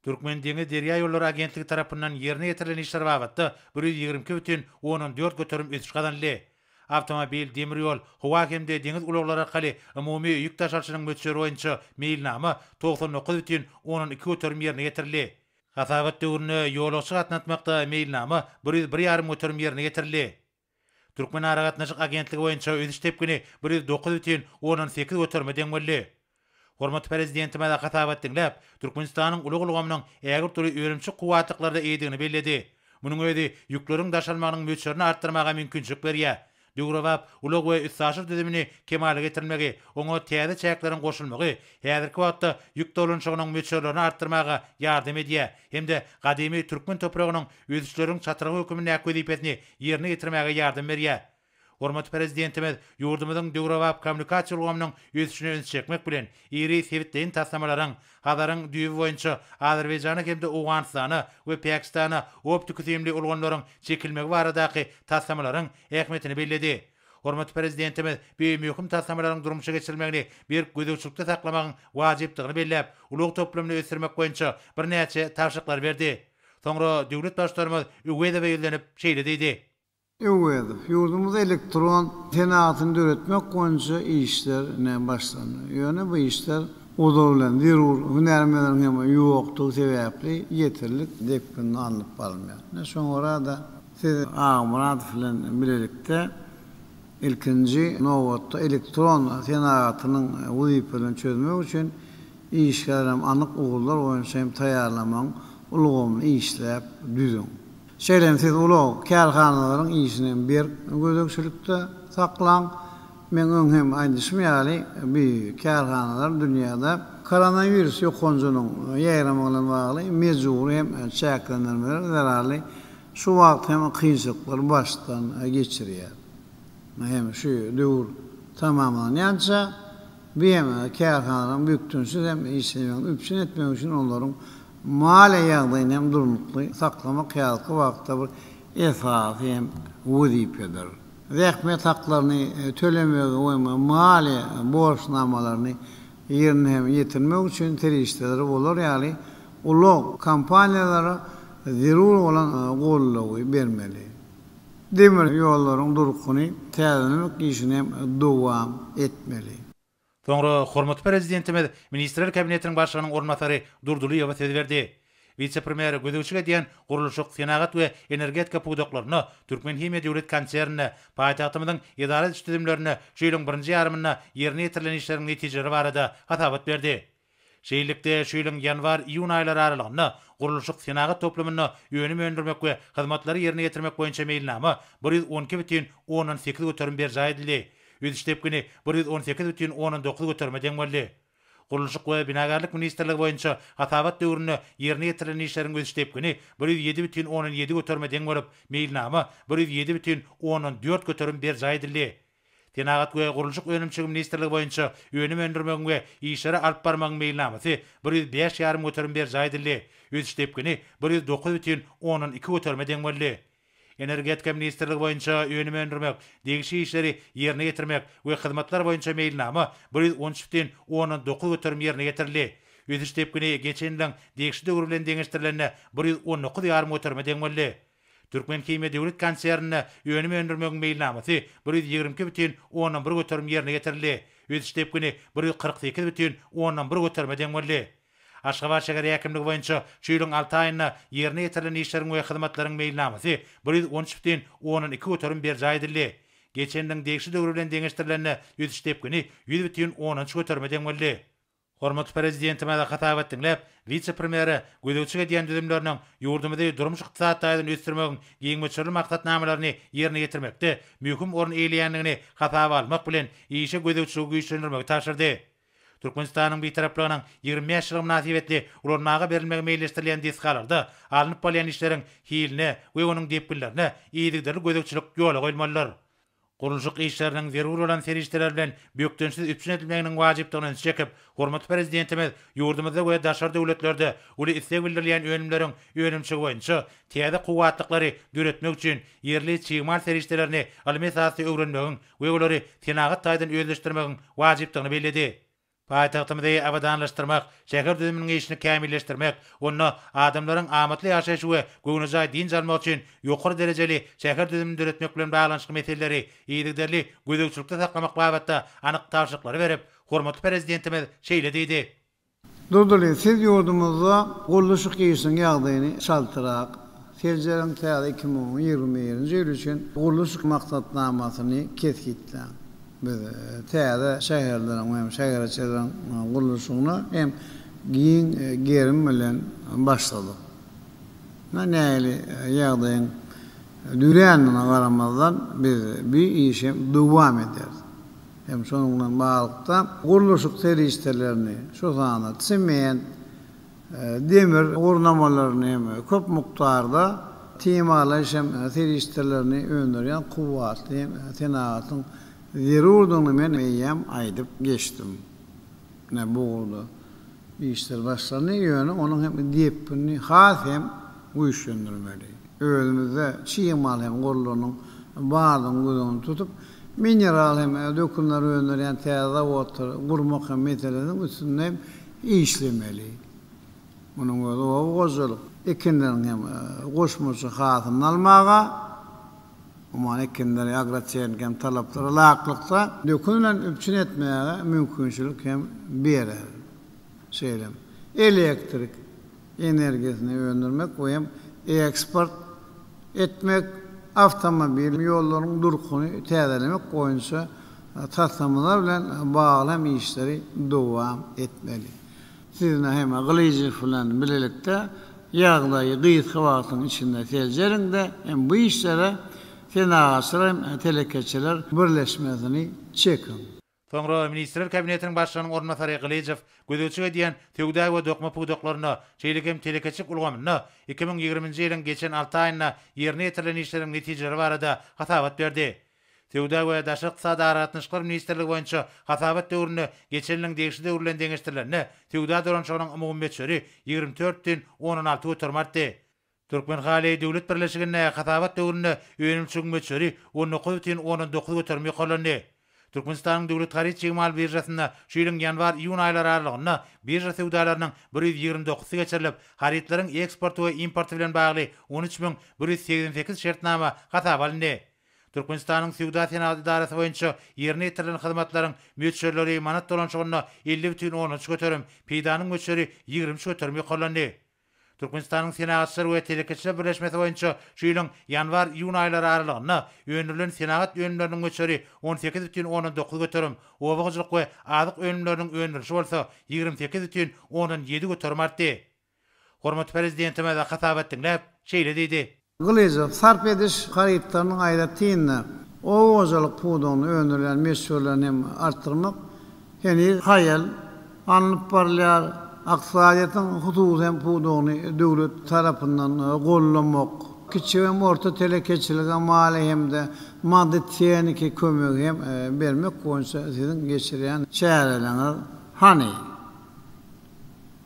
Türkmendeňizderýaýollary agentligi tarapyndan ýerine ýetirilen işler babatda 122,4 göterim ösüş gazanyldy. Awtomobil, demir ýol, howa hem-de deňiz ulaglary arkaly umumy ýük daşalşynyň möçberi boýunça meýilnama 99,2 göterim ýerine ýetirildi. Hasabat döwründe ýolagçy gatnatmakda meýilnama 101,5 göterim ýerine ýetirildi. Türkmenaragatnaşyk agentligi boýunça ösüş depgini 109,8 göterime deň boldy. Hormatly Prezidentimiz hasabat diňläp, Türkmenistanyň ulag ulgamynyň ägirt uly önümçilik kuwwatlyklara eýedigini belledi. Munuň özi ýükleriň daşalmagynyň möçberini artdyrmaga mümkinçilik berýär. Döwrebap ulag we üstaşyr düzümini kemala getirilmegi, oňa täze çäkleriň goşulmagy häzirki wagtda ýük dolanyşygynyň möçberlerini artdyrmaga ýardam edýär hem-de gadymy türkmen topragynyň ösüşleriň çatrygy hökümindäki wezipesini ýerine ýetirmäge ýardam berýär. Hormatly Prezidentimiz ýurdumyzyň döwrebap kommunikasiýa ulgamynyň ösüşine üns çekmek bilen, iri sebitleýin taslamalaryň, Hazaryň düýbi boýunça Azerbaýjana hem-de Owganystana we Pakistana optiki-süýümli ulgamlaryň çekilmegi baradaky taslamalaryň ähmiýetini belledi. Hormatly Prezidentimiz bu möhüm taslamalaryň durmuşa geçirilmegini berk gözegçilikde saklamagyň wajypdygyny belläp, ulag toplumyny ösdürmek boýunça birnäçe tabşyryklary berdi. Soňra döwlet Baştutanymyz Öwezowa ýüzlenip, şeýle diýdi. Öwezow, Ýurdumyzda elektron senagatyny döretmek boýunça işler ine başlandy. Ýöne bu işler ozaly bilen zerur hünärmenleriň hem ýokdugy sebäpli ýeterlik depginde alnyp barylmaýar. Ine şoňa görä-de siz Agmyradow bilen bilelikde ilkinji nobatda elektron senagatynyň wezipelerini çözmek üçin işgär hem anyk ugurlar boýunça hem taýýarlamagyň ulgamyny işläp düzüň. Şeýle hem siz ulag kärhanalaryň işini hem berk gözegçilikde saklaň. Meň öň hem aýdyşym ýaly, bu kärhanalar dünýäde koronawirus ýokanjynyň ýaýramagy bilen bagly mejbury hem çäklendirmeler zerarly şu wagt hem kynçylyklary başdan geçirýär. Hem şu döwür tamamlanýança bu hem kärhanalaryň bökdençsiz hem işlemegini üpjün etmek üçin olaryň Maliýe ýagdaýyny hem durnukly saklamak häzirki wagtda bir esasy hem wezipedir. Zähmet haklaryny tölemegi we maliýe borçnamalaryny ýerine hem ýetirmek üçin serişdeleri bolar ýaly ulag kompaniýalara zerur bolan goldawy bermeli. Demir ýollaryň durkuny täzelemek işini hem dowam etmeli. Soňra hormatly Prezidentimiz Ministrler Kabinetiniň Başlygynyň orunbasary Durdylyýewa söz berdi. Wise-premýer gözegçilik edýän gurluşyk, senagat we energetika pudaklarynda, Türkmenhimiýa döwlet konserninde, paýtagtymyzyň edara ediş düzümlerinde şu ýylyň birinji ýarymynda ýerine ýetirilen işleriň netijeleri barada hasabat berdi. Şeýlelikde, şu ýylyň ýanwar-iýun aýlary aralygynda gurluşyk-senagat toplumynda önüm öndürmek we hyzmatlary ýerine ýetirmek boýunça meýilnama 112 bütin ondan sekiz göterim berjaý edildi. Ösüş depgini 118 bütin ondan 9 göterime deň boldy. Gurluşyk we binagärlik ministrligi boýunça hasabat döwründe ýerine ýetirilen işleriň ösüş depgini 107 bütin ondan 7 göterime deň bolup, meýilnama 107 bütin ondan 4 göterim berjaý edildi. Senagat we gurluşyk önümçiligi ministrligi boýunça önüm öndürmegiň we işleri alyp barmagyň meýilnamasy 105 ýarym göterim berjaý edildi. Ösüş depgini 109 bütin ondan 2 göterime deň boldy. Energetika ministrligi boýunça önüm öndürmek, degişli işleri ýerine ýetirmek we hyzmatlar boýunça meýilnama 113 bütin ondan 9 göterim ýerine ýetirildi. Ösüş depgini geçen ýylyň degişli döwri bilen deňeşdirilende 119 ýarym göterime deň boldy. Türkmenhimiýa döwlet konserninde önüm öndürmegiň meýilnamasy 122 bütin ondan 1 göterim ýerine ýetirildi. Ösüş depgini 148 bütin ondan 1 göterime deň boldy. Aşgabat şäher häkimligi boýunça şu ýylyň alty aýynda ýerine ýetirilen işleriň we hyzmatlaryň meýilnamasy 113 bütin ondan 2 göterim berjaý edildi. Geçen ýylyň degişli döwri bilen deňeşdirilende ösüş depgini 100 bütin ondan 3 göterime deň boldy. Hormatly Prezidentimiz hasabat diňläp, wise-premýere gözegçilik edýän düzümleriniň ýurdumyzy durmuş-ykdysady taýdan ösdürmegiň giň möçberli maksatnamalaryny ýerine ýetirmekde möhüm orun eýeleýändigini hasaba almak bilen, işe gözegçiligi güýçlendirmegi tabşyrdy. Türkmenistanyň Bitaraplygynyň 25 ýyllygy mynasybetli ulanmaga berilmegi meýilleşdirilýän desgalarda alnyp barylýan işleriň hiline we onuň depginlerine yzygiderli gözegçilik ýola goýulmalydyr. Gurluşyk işleriniň zerur bolan serişdeler bilen bökdençsiz üpjün edilmeginiň wajypdygyna ünsi çekip, hormatly Prezidentimiz ýurdumyzda we daşary döwletlerde uly isleg bildirilýän önümleriň önümçiligi boýunça täze kuwwatlyklary döretmek üçin ýerli çig mal serişdelerini ylmy esasda öwrenmegiň we olary senagat taýdan özleşdirmegiň wajypdygyny belledi. Paýtagtymyzy abadanlaşdyrmak, şäher düzüminiň işini kämilleşdirmek, onda adamlaryň amatly ýaşaýşy we göwnejaý dynç almagy üçin ýokary derejeli şäher düzümini döretmek bilen baglanyşykly meseleleri yzygiderli gözegçilikde saklamak babatda anyk tabşyryklary berip, hormatly Prezidentimiz şeýle diýdi. Durdyly, siz ýurdumyzda gurluşyk işiniň ýagdaýyny çaltrak seljeriň, täze 2021-nji ýyl üçin gurluşyk maksatnamasyny kesgitläň. Biz täze şäherleriň hem şäherçeleriň gurluşygyna hem giň gerim bilen başladyk. Nähili ýagdaýyň dörändigine garamazdan, biz bu işi dowam ederis. Hem şonuň bilen baglylykda, gurluşyk serişdelerini, şu sanda sement, demir gurnamalaryny hem köp mukdarda timarlaýyş hem serişdelerini öndürýän kuwwatly hem senagatyň zerurdygyny men eýýäm aýdyp geçdim. Ine, bu ugurda işler başlandy, ýöne onuň hem depginini has hem güýçlendirmeli. Özümizde çig mal hem gorlarynyň bardygyny göz öňünde tutup, mineral hem dökünler öndürýän täze zawodlary gurmak hem meselesiniň üstünde hem işlemeli. Munuň özi oba hojalyk ekinleriniň hem goşmaça hasylyny almaga, umuman ekinleri agrotehniki hem talaplara laýyklykda dökün bilen üpjün etmäge mümkinçilik hem berer. Şeýle hem elektrik energiýasyny öndürmek we hem eksport etmek, awtomobil ýollarynyň durkuny täzelemek boýunça taslamalar bilen bagly hem işleri dowam etmeli. Siz hem Gylyjow bilen bilelikde ýagdaýy gysga wagtyň içinde seljeriň-de, hem bu işlere Senagatçylar hem telekeçiler birleşmesini çekiň. Soňra Ministrler Kabinetiniň Başlygynyň orunbasary Gylyjow gözegçilik edýän söwda we dokma pudaklarynda, şeýle hem telekeçilik ulgamynda 2020-nji ýylyň geçen alty aýynda ýerine ýetirilen işleriň netijeleri barada hasabat berdi. Söwda we daşary ykdysady aragatnaşyklar ministrligi boýunça hasabat döwründe geçen ýylyň degişli döwri bilen deňeşdirilende söwda dolanyşygynyň umumy möçberi 24 bütin ondan alty göterim artdy. Türkmenhaly döwlet birleşiginde hasabat döwründe önümçiligiň möçberi 19 bütin ondan 9 göterim ýokarlandy. Türkmenistanyň Döwlet haryt çig mal biržasynda şu ýylyň ýanwar-iýun aýlary aralygynda birža söwdalarynyň 129-sy geçirilip, harytlaryň eksporty we importy bilen bagly 13 188 şertnama hasaba alyndy. Türkmenistanyň Söwda-senagat edarasy boýunça ýerine ýetirilen hyzmatlaryň möçberleri manat dolanyşygynda 50 bütin ondan üç göterim, peýdanyň möçberi 23 göterim ýokarlandy. Türkmenistanyň Senagatçylar we telekeçiler birleşmesi boýunça şu ýylyň ýanwar-iýun aýlary aralygynda öndürilen senagat önümleriniň möçberi 18 bütin ondan 9 göterim, oba hojalyk we azyk önümleriniň öndürilişi bolsa 28 bütin ondan 7 göterim artdy. Hormatly Prezidentimiz hasabat diňläp, şeýle diýdi. Gylyjow, sarp ediş harytlarynyň aýratyn-da, oba hojalyk pudagynda öndürilýän möçberlerini hem artdyrmak heniz haýal alnyp barylýar. Ykdysadyýetiň hususy hem pudagyny döwlet tarapyndan goldamak, kiçi hem orta telekeçilige maliýe hem-de maddy-tehniki kömegi hem bermek boýunça siziň geçirýän çäreleriňiz hany?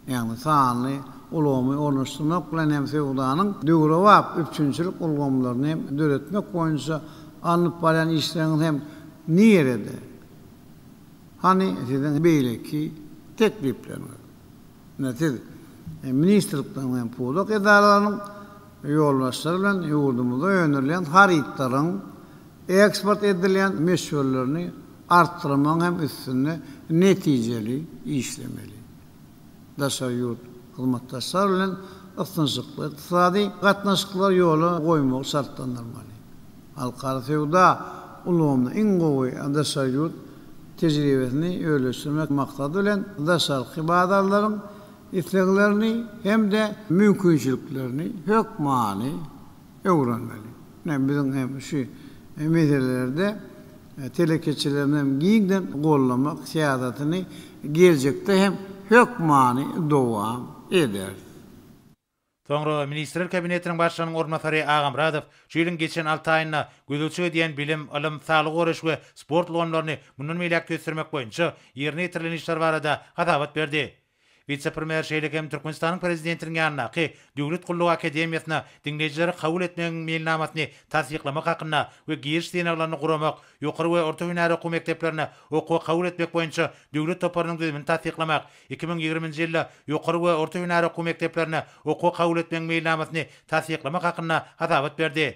Ýagny sanly ulgamy ornaşdyrmak bilen hem söwdanyň döwrebap üpjünçilik ulgamlaryny hem döretmek boýunça alnyp barýan işleriňiz hem nirede? Hany siziň beýleki teklipleriňiz? Ine siz ministrlikleriň hem pudak edaralarynyň ýolbaşçylary bilen ýurdumyzda öndürilýän harytlaryň eksport edilýän möçberlerini artdyrmagyň hem üstünde netijeli işlemeli. Daşary ýurt hyzmatdaşlar bilen ysnyşykly ykdysady gatnaşyklary ýola goýmagy şartlandyrmaly. Halkara söwda ulgamynda iň gowy daşary ýurt tejribesini özleşdirmek maksady bilen daşarky bazarlaryň isleglerini hem-de mümkinçiliklerini hökmany öwrenmeli. Ine, biziň hem şu meselelerde telekeçilerimizi hem giňden goldamak syýasatyny geljekde hem hökmany dowam ederis. Soňra Ministrler Kabinetiniň Başlygynyň orunbasary Agamyradow şu ýylyň geçen alty aýynda gözegçilik edýän bilim, ylym, saglygy goraýyş we sport ulgamlaryny mundan beýläk-de ösdürmek boýunça ýerine ýetirilen işler barada hasabat berdi. Wise-premýer şeýle hem Türkmenistanyň Prezidentiniň ýanyndaky Döwlet gullugy akademiýasyna diňleýjileri kabul etmegiň meýilnamasyny tassyklamak hakynda we giriş synaglaryny guramak, ýokary we orta hünär okuw mekdeplerine okuwa kabul etmek boýunça döwlet toparynyň düzümini tassyklamak, 2020-nji ýylda ýokary we orta hünär okuw mekdeplerine okuwa kabul etmegiň meýilnamasyny tassyklamak hakynda hasabat berdi.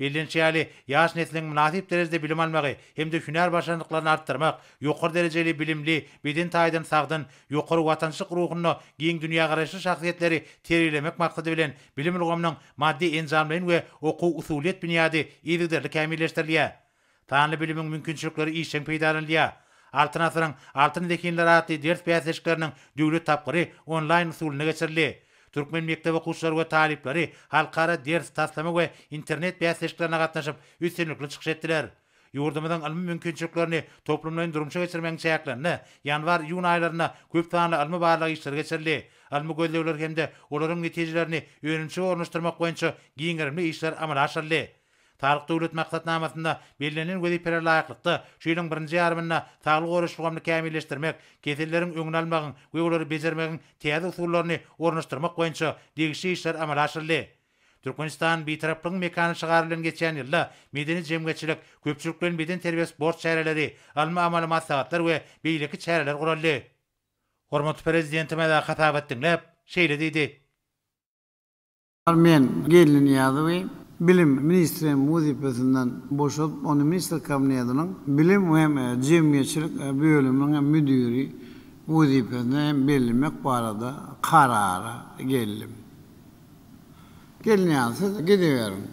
Bellenişi ýaly, ýaş nesliň mynasyp derejede bilim almagy hem-de hünär başarnyklaryny artdyrmak, ýokary derejeli bilimli, beden taýdan sagdyn, ýokary watançylyk ruhunda giň dünýägaraýyşly şahsyýetleri terbiýelemek maksady bilen, bilim ulgamynyň maddy-enjamlaýyn we okuw-usulyýet binýady yzygiderli kämilleşdirilýär. Sanly bilimiň mümkinçilikleri işjeň peýdalanylýar. Altyn asyryň altyn zehinleri atly ders bäsleşikleriniň döwlet tapgyry onlaýn usulynda geçirildi. Türkmen mekdep okuwçylary we talyplary halkara ders, taslama we internet bäsleşiklerine gatnaşyp, üstünlikli çykyş etdiler. Ýurdumyzyň ylmy mümkinçiliklerini toplumlaýyn durmuşa geçirmegiň çäklerinde ýanwar-iýun aýlarynda köp sanly ylmy-barlag işleri geçirildi. Ylmy gözlegler hem-de olaryň netijelerini önümçilige ornaşdyrmak boýunça giň gerimli işler amala aşyryldy. Saglyk Döwlet maksatnamasynda bellenilen wezipelere laýyklykda, şu ýylyň birinji ýarymynda saglygy goraýyş ulgamyny kämilleşdirmek, keselleriň öňüni almagyň we olary bejermegiň täze usullaryny ornaşdyrmak boýunça degişli işler amala aşyryldy. Türkmenistan, Bitaraplygyň mekany şygary bilen geçýän ýylda medeni-jemgyýetçilik, köpçülikleýin bedenterbiýe-sport çäreleri, ylmy-amaly maslahatlar we beýleki çäreler guraldy. Hormatly Prezidentimiz hasabat diňläp, şeýle diýdi. Men Geldi Nyýazowy bilim ministrem wezipesinden boşadyp, ony Ministrler Kabinetiniň bilim hem jemgyýetçilik bölüminiň hem müdiri wezipesine hem bellemek barada karara geldim. Geldi Nyýazow, siz gidiberiň.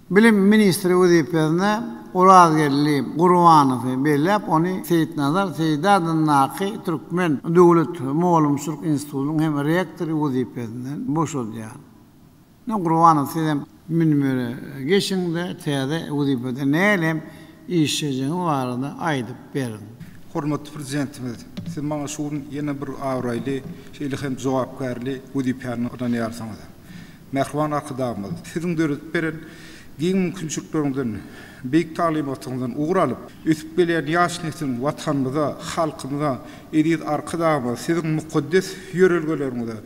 Bilim ministri wezipesine Orazgeldi Gurbanowy belläp, ony Seýitnazar Seýdi adyndaky Türkmen döwlet mugallymçylyk institutynyň hem rektory wezipesinden boşadýar. Ine, Gurbanow sizem münbere geçiň-de, täze wezipede nähili hem işlejegiňiz barada aýdyp beriň. Hormatly Prezidentimiz, siz maňa şu gün ýene bir abraýly, şeýle hem jogapkärli wezipäni ynanýarsyňyz. Mähriban Arkadagymyz, Siziň döredip beren giň mümkinçilikleriňizden, beýik taglymatyňyzdan ugur alyp, ösüp gelýän ýaş nesliň Watanymyza, halkymyza, eziz Arkadagymyz, Siziň mukaddes ýörelgeleriňize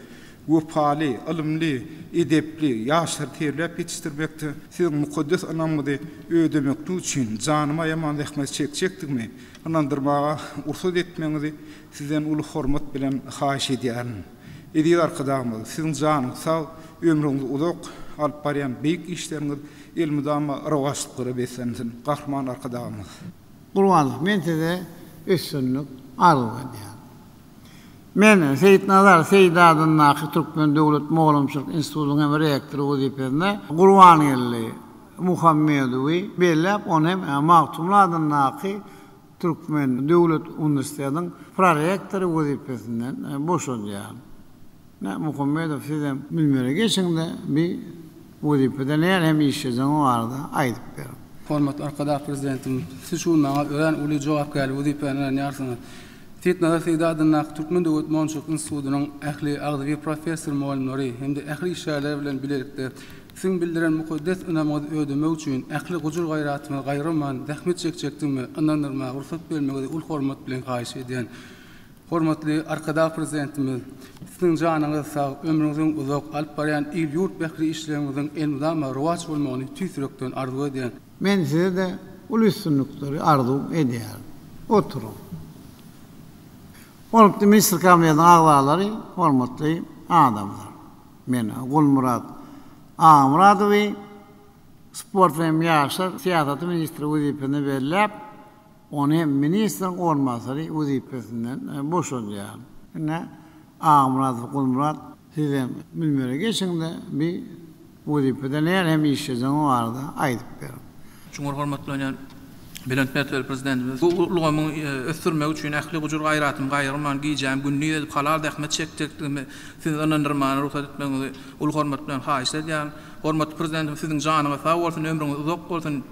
wepaly, ylymly, edepli ýaşlary terbiýeläp ýetişdirmekde Siziň mukaddes ynamyňyzy ödemeklik üçin janymy aýaman zähmet çekjekdigimi ynandyrmaga rugsat etmegiňizi Sizden uly hormat bilen haýyş edýärin. Eziz Arkadagymyz, Siziň janyňyz sag, ömrüňiz uzak, alyp barýan beýik işleriňiz elmydama rowaçlyklara beslensin, Gahryman Arkadagymyz! Gurbanow, men size üstünlik arzuw edýän. Men Seýitnazar Seýdi adyndaky Türkmen döwlet mugallymçylyk institutynyň hem rektory wezipesine Gurbangeldi Muhammedowy belläp, ony hem Magtymguly adyndaky Türkmen döwlet uniwersitetiniň prorektory wezipesinden boşadýar. Ine, Muhammedow sizem münbere geçiň-de, bi wezipede nähili hem işlejegiňiz barada aýdyp beriň. Hormatly Arkadag Prezidentimiz, Siz şu gün maňa örän uly jogapkärli wezipäni ynanýarsyňyz. Seýitnazar Seýdi adyndaky Türkmen döwlet mugallymçylyk institutynyň ähli agzybir professor-mugallymlary hem-de ähli işgärleri bilen bilelikde Siziň bildiren mukaddes ynamyňyzy ödemek üçin ähli gujur-gaýratymy gaýgyrman zähmet çekjekdigime ynandyrmaga rugsat bermegiňizi uly hormat bilen haýyş edýän. Hormatly Arkadag Prezidentimiz, Siziň janyňyz sag, ömrüňiziň uzak, alyp barýan il-ýurt bähbitli işleriňiziň elmydama rowaç bolmagyny tüýs ýürekden arzuw edýän. Men size-de uly üstünlikleri arzuw edýärin. Oturyň. Hormatly Ministr Kabinetiniň agzalary, hormatly adamlar! Men Gulmyrat Agamyradowy sport we ýaşlar syýasaty ministri wezipesine belläp, ony hem ministriň orunbasary wezipesinden boşadýaryn. Ine, Agamyradow Gulmyrat, sizem münbere geçiň-de, bi wezipede nähili hem işlejegiňiz barada aýdyp beriň. Çuňňur hormatlanýan belent mertebeli Prezidentimiz bu ulgamyň ösdürmegi üçin ähli gujur-gaýratymy gaýgyrman, gijämi gündiz edip halal zähmet çekjekdigimi Sizi ynandyrmaga rugsat etmegiňizi uly hormat bilen haýyşt edýärin. Hormatly Prezidentimiz Siziň janyňyz sag bolsun, ömrüňiz uzak bolsun,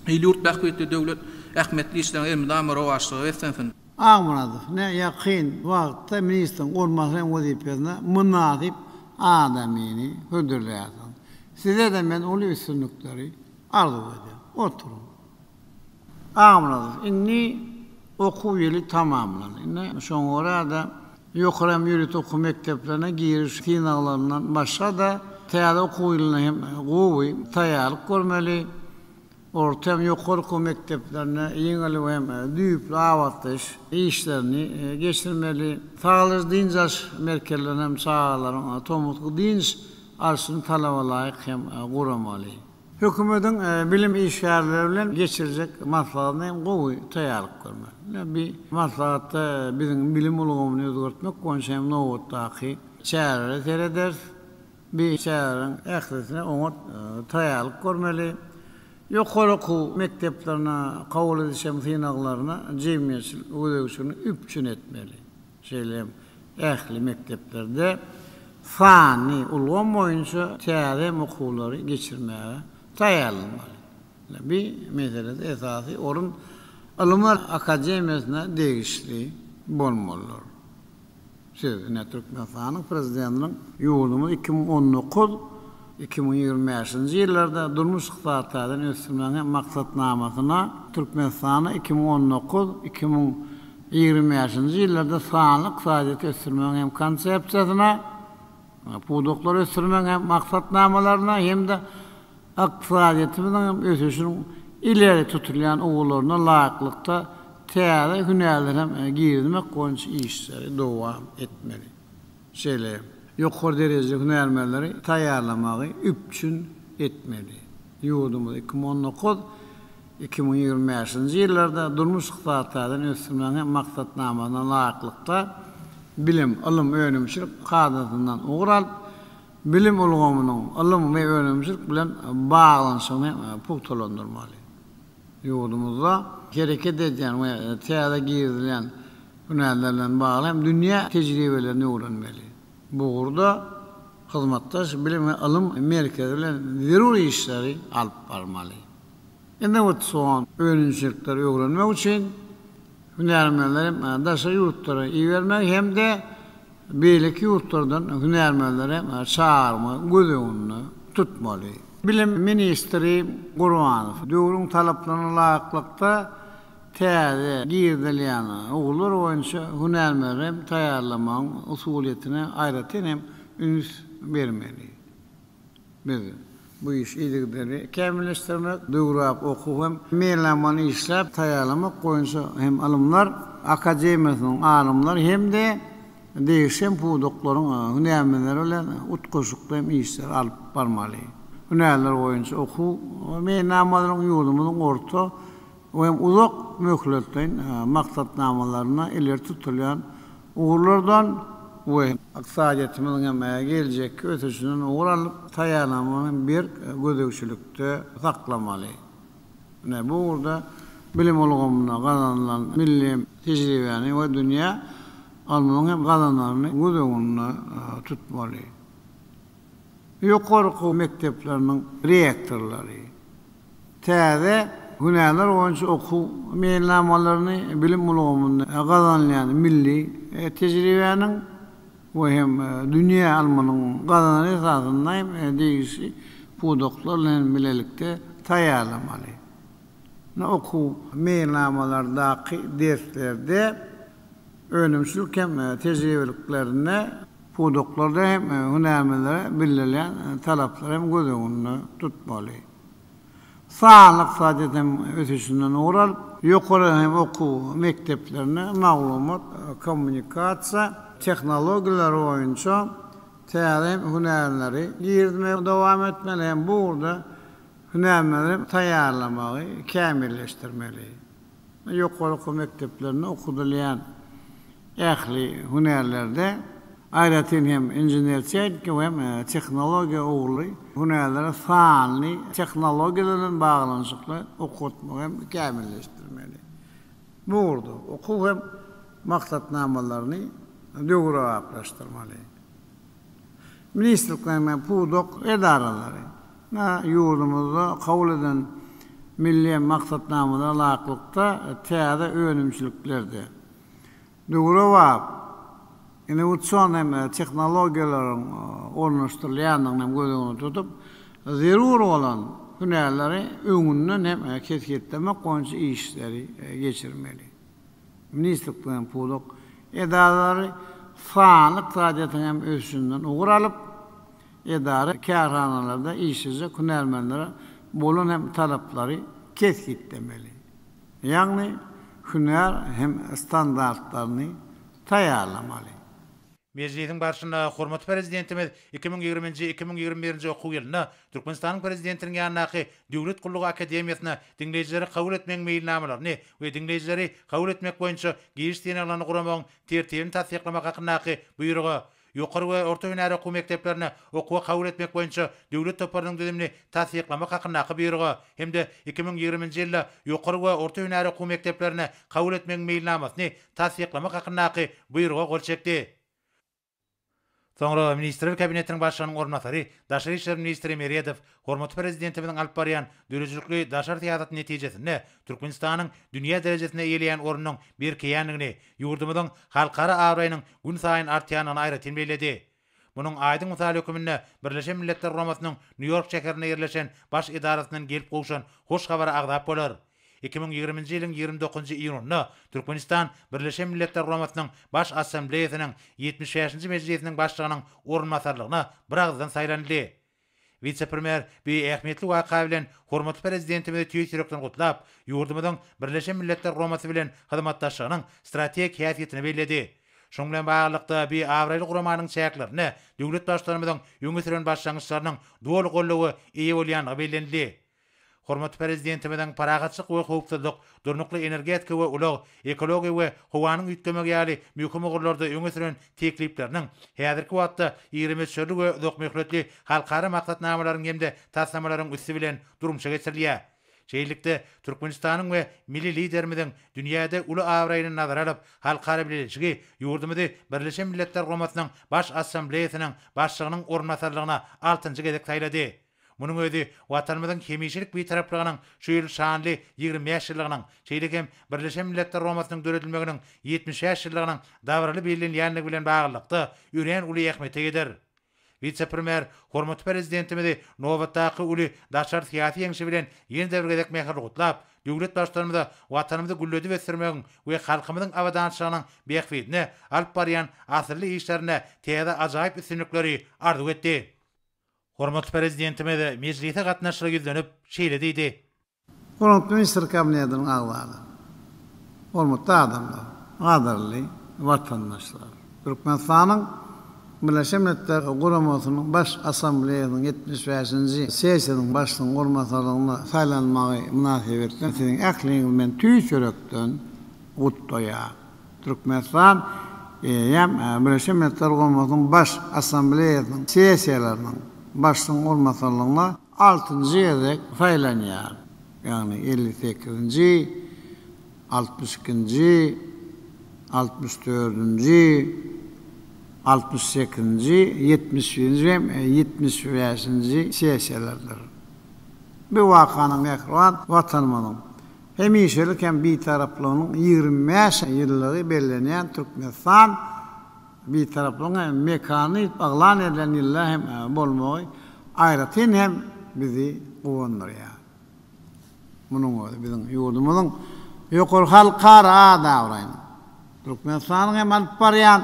il-ýurt bähbitli döwlet ähmiýetli işleriňiz elmydama rowaçlyga beslensin. Agmyradow, ne ýakyn wagtda ministriň orunbasary wezipesine mynasyp. adamyny hödürlärsiňiz. Size-de men uly üstünlikleri arzuw edýän. Oturyň. Agmyradow, indi okuw ýyly tamamlandy. Indi şoňa görä-de, ýokary hem ýörite okuw mekdeplerine giriş synaglaryndan başga-da, täze okuw ýylyna hem gowy taýýarlyk görmeli. Orta hem ýokary okuw mekdeplerinde ýeňil we hem düýpli abatlaýyş işlerini geçirmeli. Saglyş-dynç alyş merkezlerinde hem çagalaryň tomusky dynç alşyny talabalaýyk hem guramaly. Hökümetiň bilim işgärleri bilen geçirjek maslahatyna hem gowy taýýarlyk görmeli. Ine, bi maslahatda biziň bilim ulgamyny özgertmek boýunça hem nobatdaky çärelere serederis. Bi çäreleriň ählisine oňat taýýarlyk görmeli. Ýokary okuw mekdeplerine kabul ediş hem synaglaryna jemgyýetçilik gözegçiligini üpjün etmeli. Şeýle hem ähli mekdeplerde sanly ulgam boýunça täze okuwlary geçirmäge taýýarlanmaly. Bu meselede esasy orun Ylymlar akademiýasyna degişli bolmalydyr. Siz, ine, Türkmenistanyň Prezidentiniň ýurdumyzy 2019, 2025-nji ýyllarda durmuş-ykdysady taýdan ösdürmegiň maksatnamasyna Türkmenistanda 2019, 2025-nji ýyllarda sanly ykdysadyýeti ösdürmegiň hem Konsepsiýasyna, pudaklary ösdürmegiň hem maksatnamalaryna hem-de ykdysadyýetimiziň hem ösüşiniň ileri tutulýan ugurlaryna laýyklykda täze hünärleri hem girizmek boýunça işleri dowam etmeli. Şeýle hem, ýokary derejeli hünärmenleri taýýarlamagy üpjün etmeli. Ýurdumyzy 2019, 2025-nji ýyllarda durmuş-ykdysady taýdan ösdürmegiň maksatnamasyna laýyklykda, bilim, ylym, önümçilik kadasyndan ugur alyp, bilim ulgamynyň ylym we önümçilik bilen baglanyşygyny pugtalandyrmaly. Ýurdumyzda hereket edýän we täze girizilýän hünärler bilen bagly hem dünýä tejribelerini öwrenmeli. Bu ugurda hyzmatdaş bilim we ylym merkezi bilen zerur işleri alyp barmaly. Innowasion önümçilikleri öwrenmek üçin hünärmenleri daşary ýurtlara ibermegi hem-de beýleki ýurtlardan hünärmenleri çagyrmagy göz öňünde tutmaly. Bilim ministri Gurbanow döwrüň talaplaryna laýyklykda täze girizilýän ugurlar boýunça hünärmenleri hem taýýarlamagyň usulyýetine aýratyn hem üns bermeli. Biz bu işi yzygiderli kämilleşdirmek, döwrebap okuw hem meýilnamany işläp taýýarlamak boýunça hem Ylymlar akademiýasynyň alymlary hem-de degişli hem pudaklaryň hünärmenleri bilen utgaşykly hem işleri alyp barmaly. Hünärler boýunça okuw meýilnamalaryň ýurdumyzyň orta we hem uzak möhletleýin maksatnamalarynda ileri tutulýan ugurlardan we ykdysadyýetimiziň hem geljekki ösüşinden ugur alnyp taýýarlanmagyny hem berk gözegçilikde saklamaly. Ine, bu ugurda bilim ulgamynda gazanylan milli tejribäni we dünýä ylmynyň hem gazananyny göz öňünde tutmaly. Ýokary okuw mekdepleriniň rektorlary täze hünärler boýunça okuw meýilnamalaryny bilim ulgamynda gazanylýan milli tejribäniň we hem dünýä ylmynyň gazanany esasynda hem degişli pudaklar bilen bilelikde taýýarlamaly. Okuw meýilnamalardaky derslerde önümçilik hem tejribeliklerinde Pudaklarda hem hünärmenlere bildirilýän talaplary hem göz öňünde tutmaly. Sanly ykdysadyýet hem ösüşinden ugur alyp, ýokary hem okuw mekdeplerinde maglumat kommunikasiýa tehnologiýalary boýunça täze hem hünärleri girizmegi dowam etmeli hem bu ugurda hünärmenleri taýýarlamagy kämilleşdirmeli. Ýokary okuw mekdeplerinde okadylýan ähli hünärlerde, aýratyn hem inžener-tehniki we hem tehnologiýa ugurly hünärlere sanly tehnologiýalar bilen baglanyşykly okatmagy hem kämilleşdirmeli. Bu ugurda okuw hem maksatnamalaryny döwrebaplaşdyrmaly. Ministrlikleriň we pudak edaralary ýurdumyzda kabul eden milli maksatnamalara laýyklykda täze önümçiliklerde döwrebap. Innowasion hem tehnologiýalaryň ornaşdyrylýandygyny hem göz öňünde tutup, zerur bolan hünärleri öňünden hem kesgitlemek boýunça işleri geçirmeli. Ministrlik hem pudak edaralary sanly ykdysadyýetiň hem ösüşinden ugur alyp, edara-kärhanalarda işlejek hünärmenlere bolan hem talaplary kesgitlemeli. Ýagny hünär hem standartlaryny taýýarlamaly. Mejlisiň barşynda hormatly Prezidentimiz 2020-nji, 2021-nji okuw ýylynda Türkmenistanyň Prezidentiniň ýanyndaky Döwlet gullugy akademiýasyna diňleýjileri kabul etmegiň meýilnamalaryny we diňleýjileri kabul etmek boýunça giriş synaglaryny guramagyň Tertibini tassyklamak hakyndaky Buýruga, Ýokary we orta hünär okuw mekdeplerine okuwa kabul etmek boýunça döwlet toparynyň düzümini tassyklamak hakyndaky Buýruga hem-de 2020-nji ýylda ýokary we orta hünär okuw mekdeplerine kabul etmegiň meýilnamasyny tassyklamak hakyndaky Buýruga gol çekdi. Soňra Ministrler Kabinetiniň Başlygynyň orunbasary, daşary işler ministri Meredow hormatly Prezidentimiziň alyp barýan döredijilikli daşary syýasaty netijesinde Türkmenistanyň dünýä derejesinde eýeleýän ornunyň berkeýändigini, ýurdumyzyň halkara abraýynyň günsaýyn artýandygyny aýratyn belledi. Munuň aýdyň mysaly höküminde Birleşen Milletler Guramasynyň Nýu-Ýork şäherinde ýerleşen Baş edarasyndan gelip gowşan hoş habary agzap bolar. 2020-nji ýylyň 29-njy iýunynda Türkmenistan Birleşen Milletler Guramasynyň Baş Assambleýasynyň 75-nji mejlisiniň başlygynyň orunbasarlygyna biragyzdan saýlanyldy. Wise-premýer bu ähmiýetli waka bilen hormatly Prezidentimizi tüýs ýürekden gutlap, ýurdumyzyň Birleşen Milletler Guramasy bilen hyzmatdaşlygynyň strategik häsiýetini belledi. Şunuň bilen baglylykda, bu abraýly guramanyň çäklerinde döwlet Baştutanymyzyň öňe süren başlangyçlarynyň doly goldawa eýe bolýandygy bellenildi. Hormatly Prezidentimiziň parahatçylyk we howpsuzlyk, durnukly energetika we ulag, ekologiýa we howanyň üýtgemegi ýaly möhüm ugurlarda öňe süren teklipleriniň häzirki wagtda iri möçberli we uzakmöhletli halkara maksatnamalaryň hem-de taslamalaryň üsti bilen durmuşa geçirilýär. Şeýlelikde, Türkmenistanyň we milli Liderimiziň dünýäde uly abraýyny nazara alyp, halkara bileleşigi ýurdumyzy Birleşen Milletler Guramasynyň Baş Assambleýasynyň Başlygynyň orunbasarlygyna altynjy gezek saýlady. Munuň özi Watanymyzyň hemişelik Bitaraplygynyň şu ýyl şanly 25 ýyllygynyň, şeýle hem Birleşen Milletler Guramasynyň döredilmeginiň 75 ýyllygynyň dabaraly bellenilýändigi bilen baglylykda, örän uly ähmiýete eýedir. Wise-premýer hormatly Prezidentimizi nobatdaky uly daşary syýasy ýeňşi bilen ýene-de bir gezek mähirli gutlap, döwlet Baştutanymyza Watanymyzy gülledip ösdürmegiň we halkymyzyň abadançylygynyň bähbidine alyp barýan asylly işlerinde täze ajaýyp üstünlikleri arzuw etdi. Hormatly Prezidentimiz mejlise gatnaşyjylara ýüzlenip, şeýle diýdi. Hormatly Ministrler Kabinetiniň agzalary, hormatly adamlar, gadyrly watandaşlar! Türkmenistanyň Birleşen Milletler Guramasynyň Baş Assambleýasynyň 75-nji sessiýasynyň başlygynyň orunbasarlygyna saýlanmagy mynasybetli siziň ähliňizi men tüýs ýürekden gutlaýaryn. Türkmenistan eýýäm Birleşen Milletler Guramasynyň Baş Assambleýasynyň sessiýalarynyň başlygynyň orunbasarlygyna altynjy gezek saýlanýar, ýagny 58-nji, 62-nji, 64-nji, 68-nji, 71-nji hem 75-nji sessiýalardyr. Bu wakanyň mähriban Watanymyzyň Hemişelik hem Bitaraplygynyň 25 ýyllygy bellenýän Türkmenistan Bitaraplygyň hem mekany diýlip yglan edilen ýylda hem bolmagy aýratyn hem bizi guwandyrýar. Munuň özi biziň ýurdumyzyň ýokary halkara at-abraýynyň, Türkmenistanyň hem alyp barýan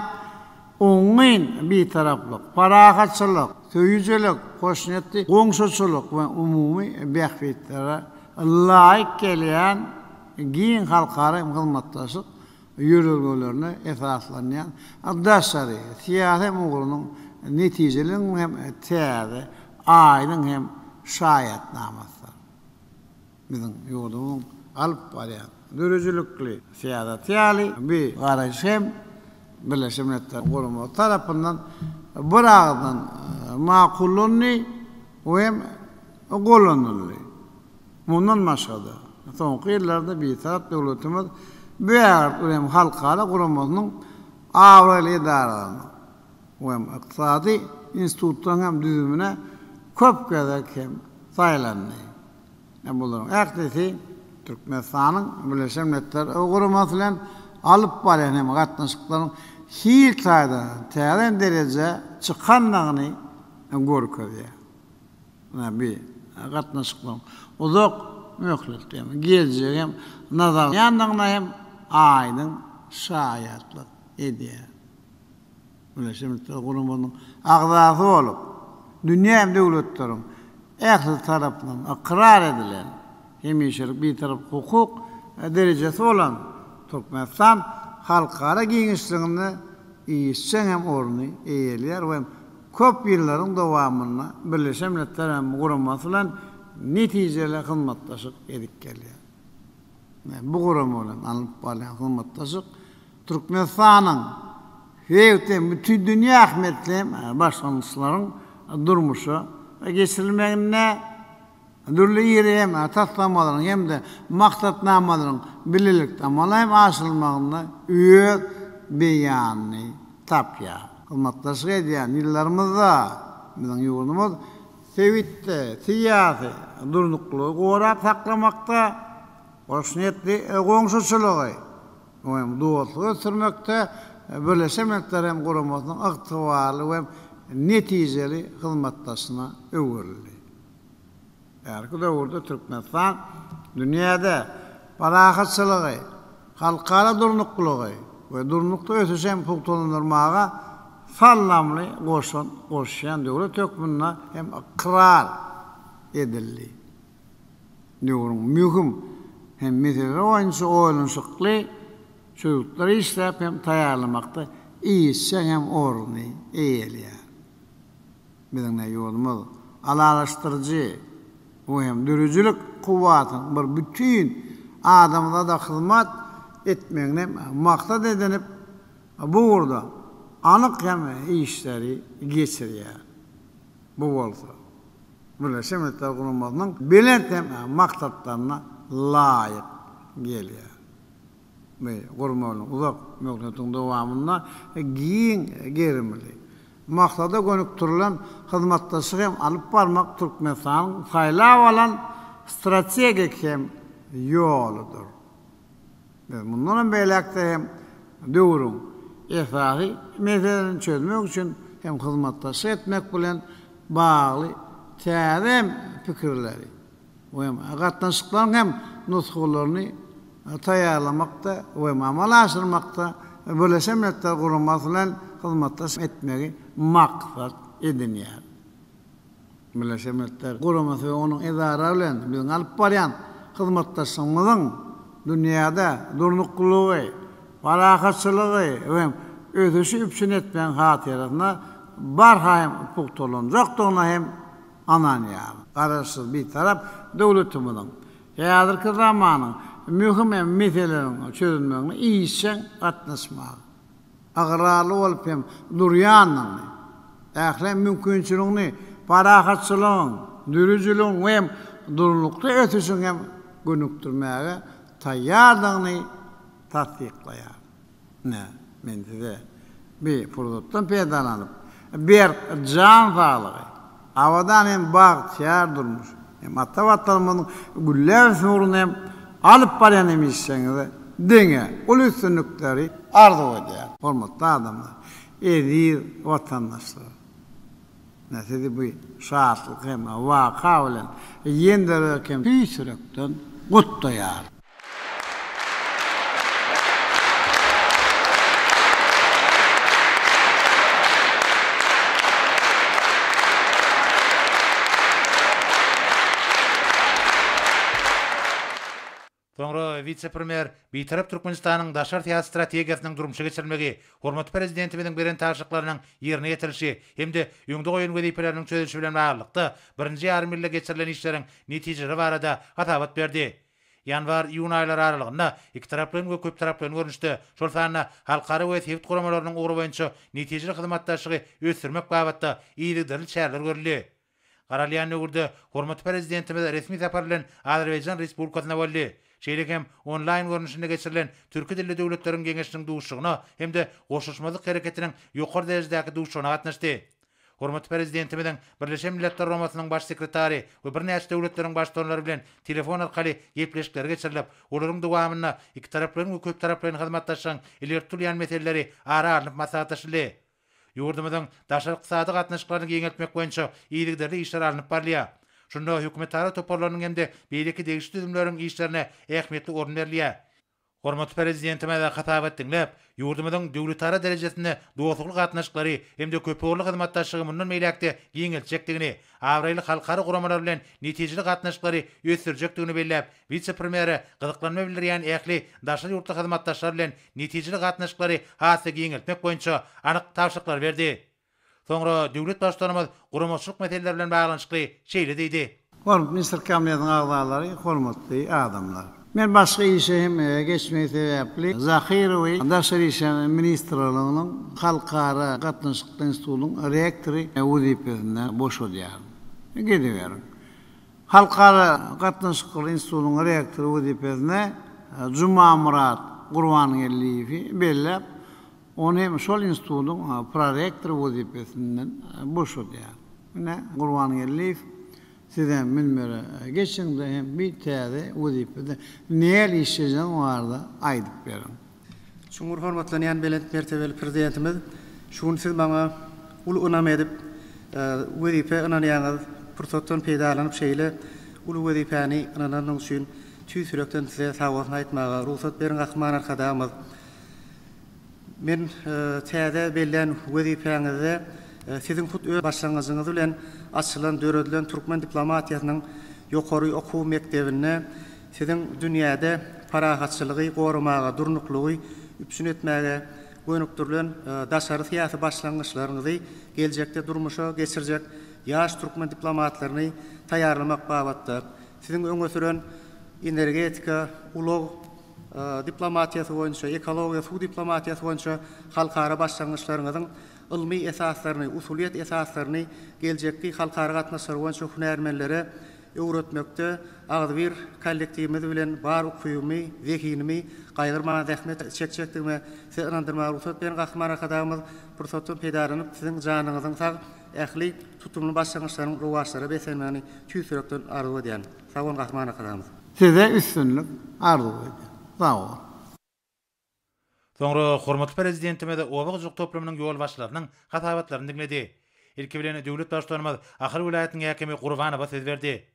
oňyn Bitaraplyk, parahatçylyk söýüjilik, hoşniýetli goňşuçylyk we umumy bähbitlere laýyk gelýän giň halkara hyzmatdaşlyk ýörelgelerine esaslanýan daşary syýasy ugrunyň netijeliginiň hem täze, aýdyň hem şaýatnamasydyr. Biziň ýurdumyzyň alyp barýan döredijilikli syýasaty ýaly bu garaýyş hem Birleşen Milletler Guramasy tarapyndan biragyzdan makullandy we hem gollanyldy. Mundan başga-da, soňky ýyllarda Bitarap döwletimiz bu ägirt uly hem halkara guramasynyň abraýly edaralarynyň we hem ykdysady institutlaryň hem düzümine köp gezek hem saýlandy. Bularyň ählisi Türkmenistanyň Birleşen Milletler Guramasy bilen alyp barýan hem gatnaşyklaryň hil taýdan täze derejä çykandygyny görkezýär. Ynha bi gatnaşyklaryň uzak möhletli hem geljegi hem nazarlaýandygyna hem aýdyň şaýatlyk edýär. Birleşen Milletler Guramasynyň agzasy bolup, dünýä hem döwletleriň ählisi tarapyndan ykrar edilen hemişelik Bitarap hukuk derejesi bolan Türkmenistan halkara giňişliginde işjeň hem orny eýeleýär we köp ýyllaryň dowamynda Birleşen Milletler hem Guramasy bilen netijeli hyzmatdaşlyk edip gelýär. Bu gurama bilen alnyp barylýan hyzmatdaşlyk Türkmenistanyň sebit hem bütindünýä ähmiýetli başlangyçlaryň durmuşa geçirilmeginde, dürli iri hem taslamalaryň hem-de maksatnamalaryň bilelikde amala hem aşyrylmagynda öz beýanyny tapýar. Hyzmatdaşlyk edýän ýyllarymyzda biziň ýurdumyz sebitde syýasy durnuklylygy gorap saklamakda, hoşniýetli goňşuçylygy we dostlugy ösdürmekde Birleşen Milletler hem Guramasynyň ygtybarly we netijeli hyzmatdaşyna öwrüldi. Häzirki döwürde Türkmenistan dünýäde parahatçylygy, halkara durnuklylygy we durnukly ösüşi hem pugtalandyrmaga saldamly goşant goşýan döwlet hökmünde hem ykrar edildi. Döwrüň möhüm hem meseleleri boýunça oýlanyşykly çözgütleri işläp hem taýýarlamakda işjeň hem orny eýeleýär. Biziň ýurdumyz alalaşdyryjy we hem döredijilik kuwwatynyň bir bütin adamzada hyzmat etmegini maksat edinip, bu ugurda anyk hem işleri geçirýär. Bu bolsa Birleşen Milletler Guramasynyň belent hem maksatlaryna laýyk gelýär. Bu guramagyň uzak möhletiň dowamynda giň gerimli, maksada gönükdirilen hyzmatdaşlyk hem alyp barmak Türkmenistanyň saýlap alan strategik hem ýoludyr. Biz mundanam beýläk-de hem döwrüň esasy meselelerini çözmek üçin hem hyzmatdaşlyk etmek bilen bagly täze hem pikirleri we gatnaşyklaryň hem nusgalaryny taýýarlamakda we amala aşyrmakda Birleşen Milletler Guramasy bilen hyzmatdaş etmegi maksat edinýär. Birleşen Milletler Guramasy we onuň edaralary bilen biziň alyp barýan hyzmatdaşlygymyzyň dünýäde durnuklylygy, parahatçylygy we ösüşi üpjün etmegiň hatyrasyna barha hem pugtalanjakdygyna hem ynanýaryn. Garaşsyz, Bitarap döwletimiziň häzirki zamanyň möhüm meseleleriniň çözülmegine işjeň gatnaşmagy, ygrarly bolup hem durýandygyny, ähli mümkinçiligini parahatçylygyň, dörüjiligiň we hem durnukly ösüşiň hem gönükdirmäge taýýardygyny tassyklaýar. Ine, men size bi pursatdan peýdalanyp, berk jan saglygy, abadan hem bagtyýar durmuş hem ata Watanymyzyň gülläp ösmegi ugrunda hem alyp barýan hem işleriňizde diňe uly üstünlikleri arzuw edýärin. Hormatly adamlar, eziz watandaşlar! Ine, sizi bu şatlyk hem waka bilen ýene-de bir hem tüýs ýürekden gutlaýaryn. Soňra wise-premýer Bitarap Türkmenistanyň daşary syýasy strategiýasynyň durmuşa geçirilmegi, hormatly Prezidentimiziň beren tabşyryklarynyň ýerine ýetirilişi hem-de öňde goýan wezipeleriniň çözülişi bilen baglylykda, birinji ýarym ýylda geçirilen işleriň netijeleri barada hasabat berdi. Ýanwar-iýun aýlary aralygynda ikitaraplaýyn we köptaraplaýyn görnüşde, şol sanda halkara we sebit guramalarynyň ugry boýunça netijeli hyzmatdaşlygy ösdürmek babatda yzygiderli çäreler görüldi. Garalýan döwürde hormatly Prezidentimiz resmi sapar bilen Azerbaýjan Respublikasyna boldy. Şeýle hem onlaýn görnüşinde geçirilen Türki dilli döwletleriň Geňeşiniň duşuşygyna hem-de Goşulyşmazlyk Hereketiniň ýokary derejedäki duşuşygyna gatnaşdy. Hormatly Prezidentimiziň Birleşen Milletler Guramasynyň Baş sekretary we birnäçe döwletleriň Baştutanlary bilen telefon arkaly gepleşikleri geçirilip, olaryň dowamynda ikitaraplaýyn we köptaraplaýyn hyzmatdaşlygyň ileri tutulýan meseleleri ara alnyp maslahatlaşyldy. Ýurdumyzyň daşary ykdysady gatnaşyklaryny giňeltmek boýunça yzygiderli işler alnyp barylýar. Şunda hökümetara toparlarynyň hem-de beýleki degişli düzümleriň işlerine ähmiýetli orun berilýär. Hormatly Prezidentimiz hasabat diňläp, ýurdumyzyň döwletara derejesinde dostlukly gatnaşyklary hem-de köpugurly hyzmatdaşlygy mundan beýläk-de giňeltjekdigini, abraýly halkara guramalar bilen netijeli gatnaşyklary ösdürjekdigini belläp, wise-premýere gyzyklanma bildirýän ähli daşary ýurtly hyzmatdaşlar bilen netijeli gatnaşyklary has-da giňeltmek boýunça anyk tabşyryklary berdi. Soňra döwlet Baştutanymyz guramaçylyk meseleleri bilen baglanyşykly şeýle diýdi. Hormatly Ministrler Kabinetiniň agzalary, hormatly adamlar! Men başga işe hem geçmegi sebäpli Zahyrowy Daşary işler ministrliginiň Halkara gatnaşyklar institutynyň rektory wezipesinden boşadýaryn. Gidiberiň. Halkara gatnaşyklar institutynyň rektory wezipesine Jumamyrat Gurbangeldiýewi belläp, Ony hem şol institutyň prorektory wezipesinden boşadýar. Ine, Gurbangeldiýew, sizem münbere geçiň-de hem bir täze wezipede nähili işlejegiň barada aýdyp beriň. Çuňňur hormatlanýan belent mertebeli Prezidentimiz, şu gün siz maňa uly ynam edip, wezipe ynanýaňyz. Pursatdan peýdalanyp şeýle uly wezipäni ynananyňyz üçin tüýs ýürekden size sagbolsun aýtmaga rugsat beriň Gahryman Arkadagymyz. Men täze bellän wezipäňizde Siziň hut öz başlangyjyňyz bilen açylan, döredilen türkmen diplomatiýasynyň ýokary okuw mekdebinde Siziň dünýäde parahatçylygy goramaga, durnuklygy üpjün etmäge gönükdirilen daşary syýasy başlangyçlaryňyzy geljekde durmuşa geçirjek ýaş türkmen diplomatlaryny taýýarlamak babatda Siziň öňe süren energetika, ulag, diplomatiýasy boýunça, ekologiýa, suw diplomatiýasy boýunça halkara başlangyçlaryňyzyň ylmy esaslaryny, usulyýet esaslaryny geljekki halkara gatnaşyklary boýunça hünärmenlere öwretmekde agzybir kollektiwimiz bilen bar ukybymy, zehinimi gaýgyrman zähmet çekjekdigime Sizi ynandyrmaga rugsat beriň, Gahryman Arkadagymyz, pursatdan peýdalanyp, Siziň janyňyzyň sag, ähli tutumly başlangyçlaryň rowaçlara beslenmegini tüýs ýürekden arzuw edýän. Sag boluň, Gahryman Arkadagymyz! Size üstünlik arzuw edýän. Sag boluň. Soňra hormatly Prezidentimiz oba hojalyk toplumynyň ýolbaşçylarynyň hasabatlaryny diňledi. Ilki bilen döwlet Baştutanymyz Ahal welaýatynyň häkimi Gurbanowa söz berdi.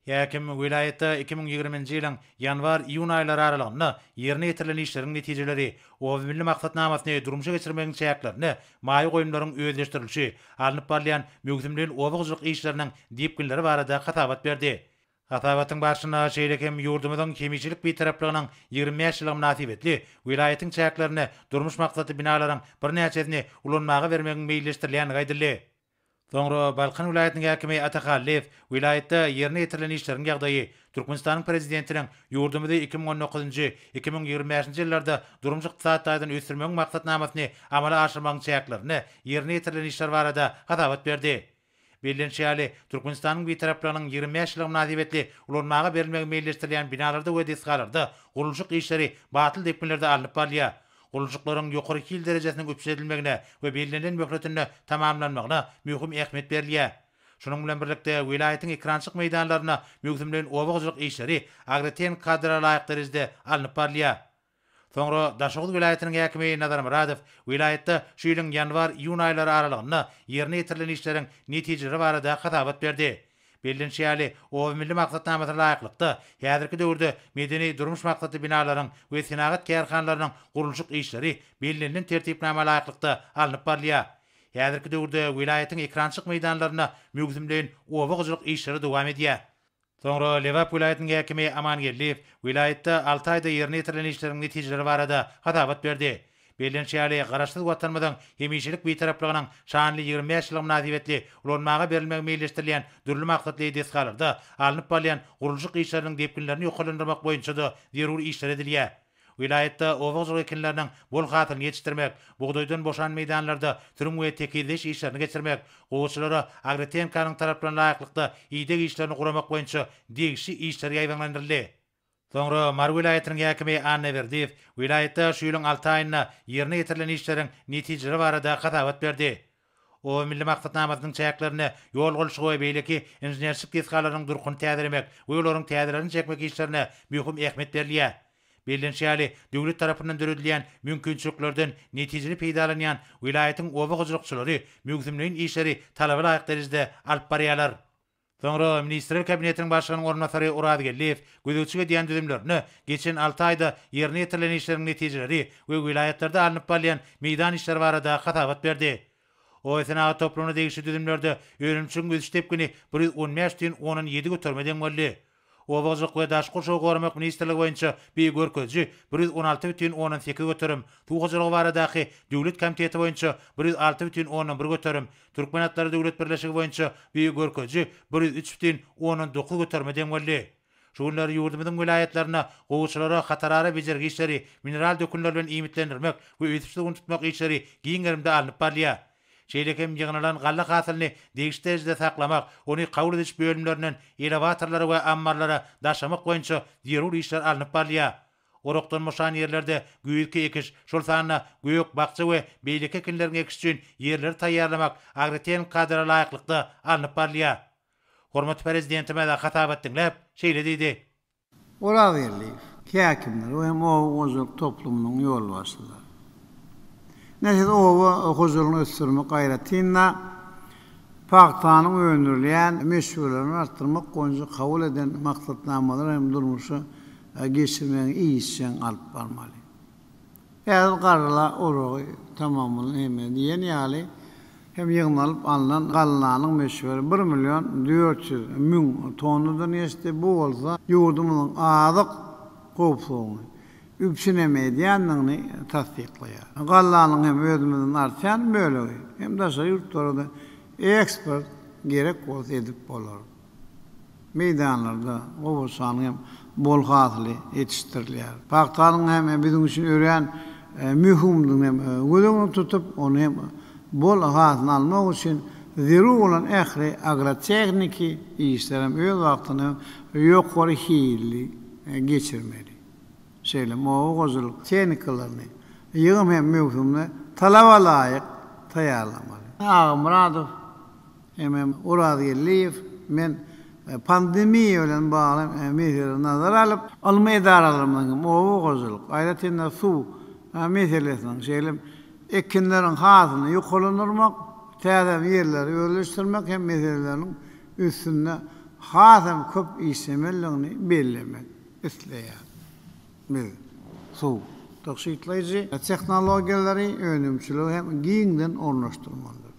Häkim welaýatda 2020-nji ýylyň ýanwar-iýun aýlary aralygynda ýerine ýetirilen işleriň netijeleri, Oba milli maksatnamasyny durmuşa geçirmegiň çäklerinde maýa goýumlaryň özleşdirilişi, alnyp barylýan möwsümleýin oba hojalyk işleriniň depginleri barada hasabat berdi. Hasabatyň barşynda şeýle hem ýurdumyzyň hemişelik Bitaraplygynyň 25 ýyllygy mynasybetli welaýatyň çäklerinde durmuş maksatly binalaryň birnäçesini ulanmaga bermegiň meýilleşdirilýändigi aýdyldy. Soňra Balkan welaýatynyň häkimi Ata Hallyýew welaýatda ýerine ýetirilen işleriň ýagdaýy, Türkmenistanyň Prezidentiniň ýurdumyzy 2019-njy, 2025-nji ýyllarda durmuş-ykdysady taýdan ösdürmegiň maksatnamasyny amala aşyrmagyň çäklerinde ýerine ýetirilen işler barada hasabat berdi. Bellenişi ýaly, Türkmenistanyň Bitaraplygynyň 25 ýyllygy mynasybetli ulanmaga berilmegi meýilleşdirilýän binalarda we desgalarda gurluşyk işleri batly depginlerde alnyp barylýar. Gurluşyklaryň ýokary hil derejesiniň üpjün edilmegine we bellenilen möhletinde tamamlanmagyna möhüm ähmiýet berilýär. Şunuň bilen birlikde, welaýatyň ekerançylyk meýdanlarynda möwsümleýin oba hojalyk işleri agrotehniki kadalara laýyk derejede alnyp barylýar. Soňra Daşoguz welaýatynyň häkimi Nazar Myradow welaýatda şu ýylyň ýanwar-iýun aýlary aralygynda ýerine ýetirilen işleriň netijeleri barada hasabat berdi. Bellenişi ýaly, Oba milli maksatnamasyna laýyklykda, häzirki döwürde medeni-durmuş maksatly binalaryň we senagat kärhanalarynyň gurluşyk işleri bellenilen tertipnama laýyklykda alnyp barylýar. Häzirki döwürde welaýatyň ekerançylyk meýdanlarynda möwsümleýin oba hojalyk işleri dowam edýär. Soňra Lebap welaýatynyň häkimi Aman Geldiýew welaýatda alty aýda ýerine ýetirilen işleriň netijeleri barada hasabat berdi. Bellenişi ýaly, Garaşsyz Watanymyzyň hemişelik Bitaraplygynyň şanly 25 ýyllygy mynasybetli ulanmaga berilmegi meýilleşdirilýän dürli maksatly desgalarda alnyp barylýan gurluşyk işleriniň depginlerini ýokarlandyrmak boýunça-da zerur işler edilýär. Welaýatda oba hojalyk ekinleriniň bol hasylyny ýetişdirmek, bugdaýdan boşan meýdanlarda sürüm we tekizleýiş işlerini geçirmek, gowaçalara agrotehnikanyň talaplaryna laýyklykda ideg işlerini guramak boýunça degişli işler ýaýbaňlandyryldy. Soňra Mary welaýatynyň häkimi Annaberdiýew welaýatda şu ýylyň alty aýynda ýerine ýetirilen işleriň netijeleri barada hasabat berdi. Oba milli maksatnamasynyň çäklerinde ýol gurluşygy we beýleki inženerçilik desgalarynyň durkuny täzelemek we olaryň täzelerini çekmek işlerine möhüm ähmiýet berilýär. Bellenişi ýaly, döwlet tarapyndan döredilýän mümkinçiliklerden netijeli peýdalanýan welaýatyň oba hojalykçylary möwsümleýin işleri talaba laýyk derejede alyp barýarlar. Soňra Ministrler Kabinetiniň Başlygynyň orunbasary Oraz Geldiýew gözegçilik edýän düzümlerinde geçen alty aýda ýerine ýetirilen işleriň netijeleri we welaýatlarda alnyp barylýan meýdan işleri barada hasabat berdi. Oba-senagat toplumyna degişli düzümlerde önümçiligiň ösüş depgini 115 bütin ondan ýedi göterime deň boldy. Oba hojalyk we daşky gurşawy goramak ministrligi boýunça bu görkeziji 116 bütin ondan sekiz göterim, Suw hojalygy baradaky döwlet komiteti boýunça 106 bütin ondan bir göterim, Türkmen atlary döwlet birleşigi boýunça bu görkeziji 103 bütin ondan dokuz göterime deň boldy. Şu günler ýurdumyzyň welaýatlarynda gowaçalara hatarara bejergi işleri, mineral dökünler bilen iýmitlendirmek we ösüş suwuny tutmak işleri giň gerimde alnyp barylýar. Şeýle hem ýygnalan galla hasylyny degişli derejede saklamak, ony kabul ediş bölümlerinden elewatorlara we ammarlara daşamak boýunça zerur işler alnyp barylýar. Orakdan boşan ýerlerde güýzki ekiş, şol sanda gök, bakja we beýleki ekinleriň ekişi üçin ýerleri taýýarlamak agrotehniki kadalara laýyklykda alnyp barylýar. Hormatly Prezidentimiz hasabat diňläp, şeýle diýdi. Orazgeldiýew, häkimler we hem oba hojalyk toplumynyň ýolbaşçylary. Ine siz oba hojalygyny ösdürmek aýratyn-da pagtanyň öndürilýän möçberlerini artdyrmak boýunça kabul eden maksatnamalary hem durmuşa geçirmegiň işjeň alyp barmaly. Häzir garla oragy tamamlandy hemme diýen ýaly hem ýygnalyp alnan gallanyň möçberi bir million 400 müň tonnadan geçdi, bu bolsa ýurdumyzyň azyk howpsuzlygyny üpjün hem edýändigini tassyklaýar. Gallanyň hem özümizden artýan bölegi hem daşary ýurtlara-da eksport gerek bolsa edip bolar. Meýdanlarda gowaçanyň hem bol hasyly ýetişdirilýär. Pagtanyň hem biziň üçin örän möhümdigini hem göz öňünde tutup, ony hem bol hasylyny almak üçin zerur bolan ähli agrotehniki işleri hem öz wagtynda ýokary hilli geçirmeli. Şeýle hem oba hojalyk tehnikalaryny ýygym hem möwsümine talaba laýyk taýýarlamaly. Agamyradow MM. Orazgeldiýew, Men pandemiýa bilen bagly meseleleri nazara alyp, ylmy edaralarymyzyň hem oba hojalyk, aýratyn-da suw meselesiniň, şeýle hem ekinleriň hasylyny ýokarlandyrmak, täze ýerleri özleşdirmek hem meseleleriniň üstünde has hem köp işlemelidigini bellemek isleýän. Biz suw tygşytlaýjy tehnologiýalary önümçilige hem giňden ornaşdyrmalydyrys.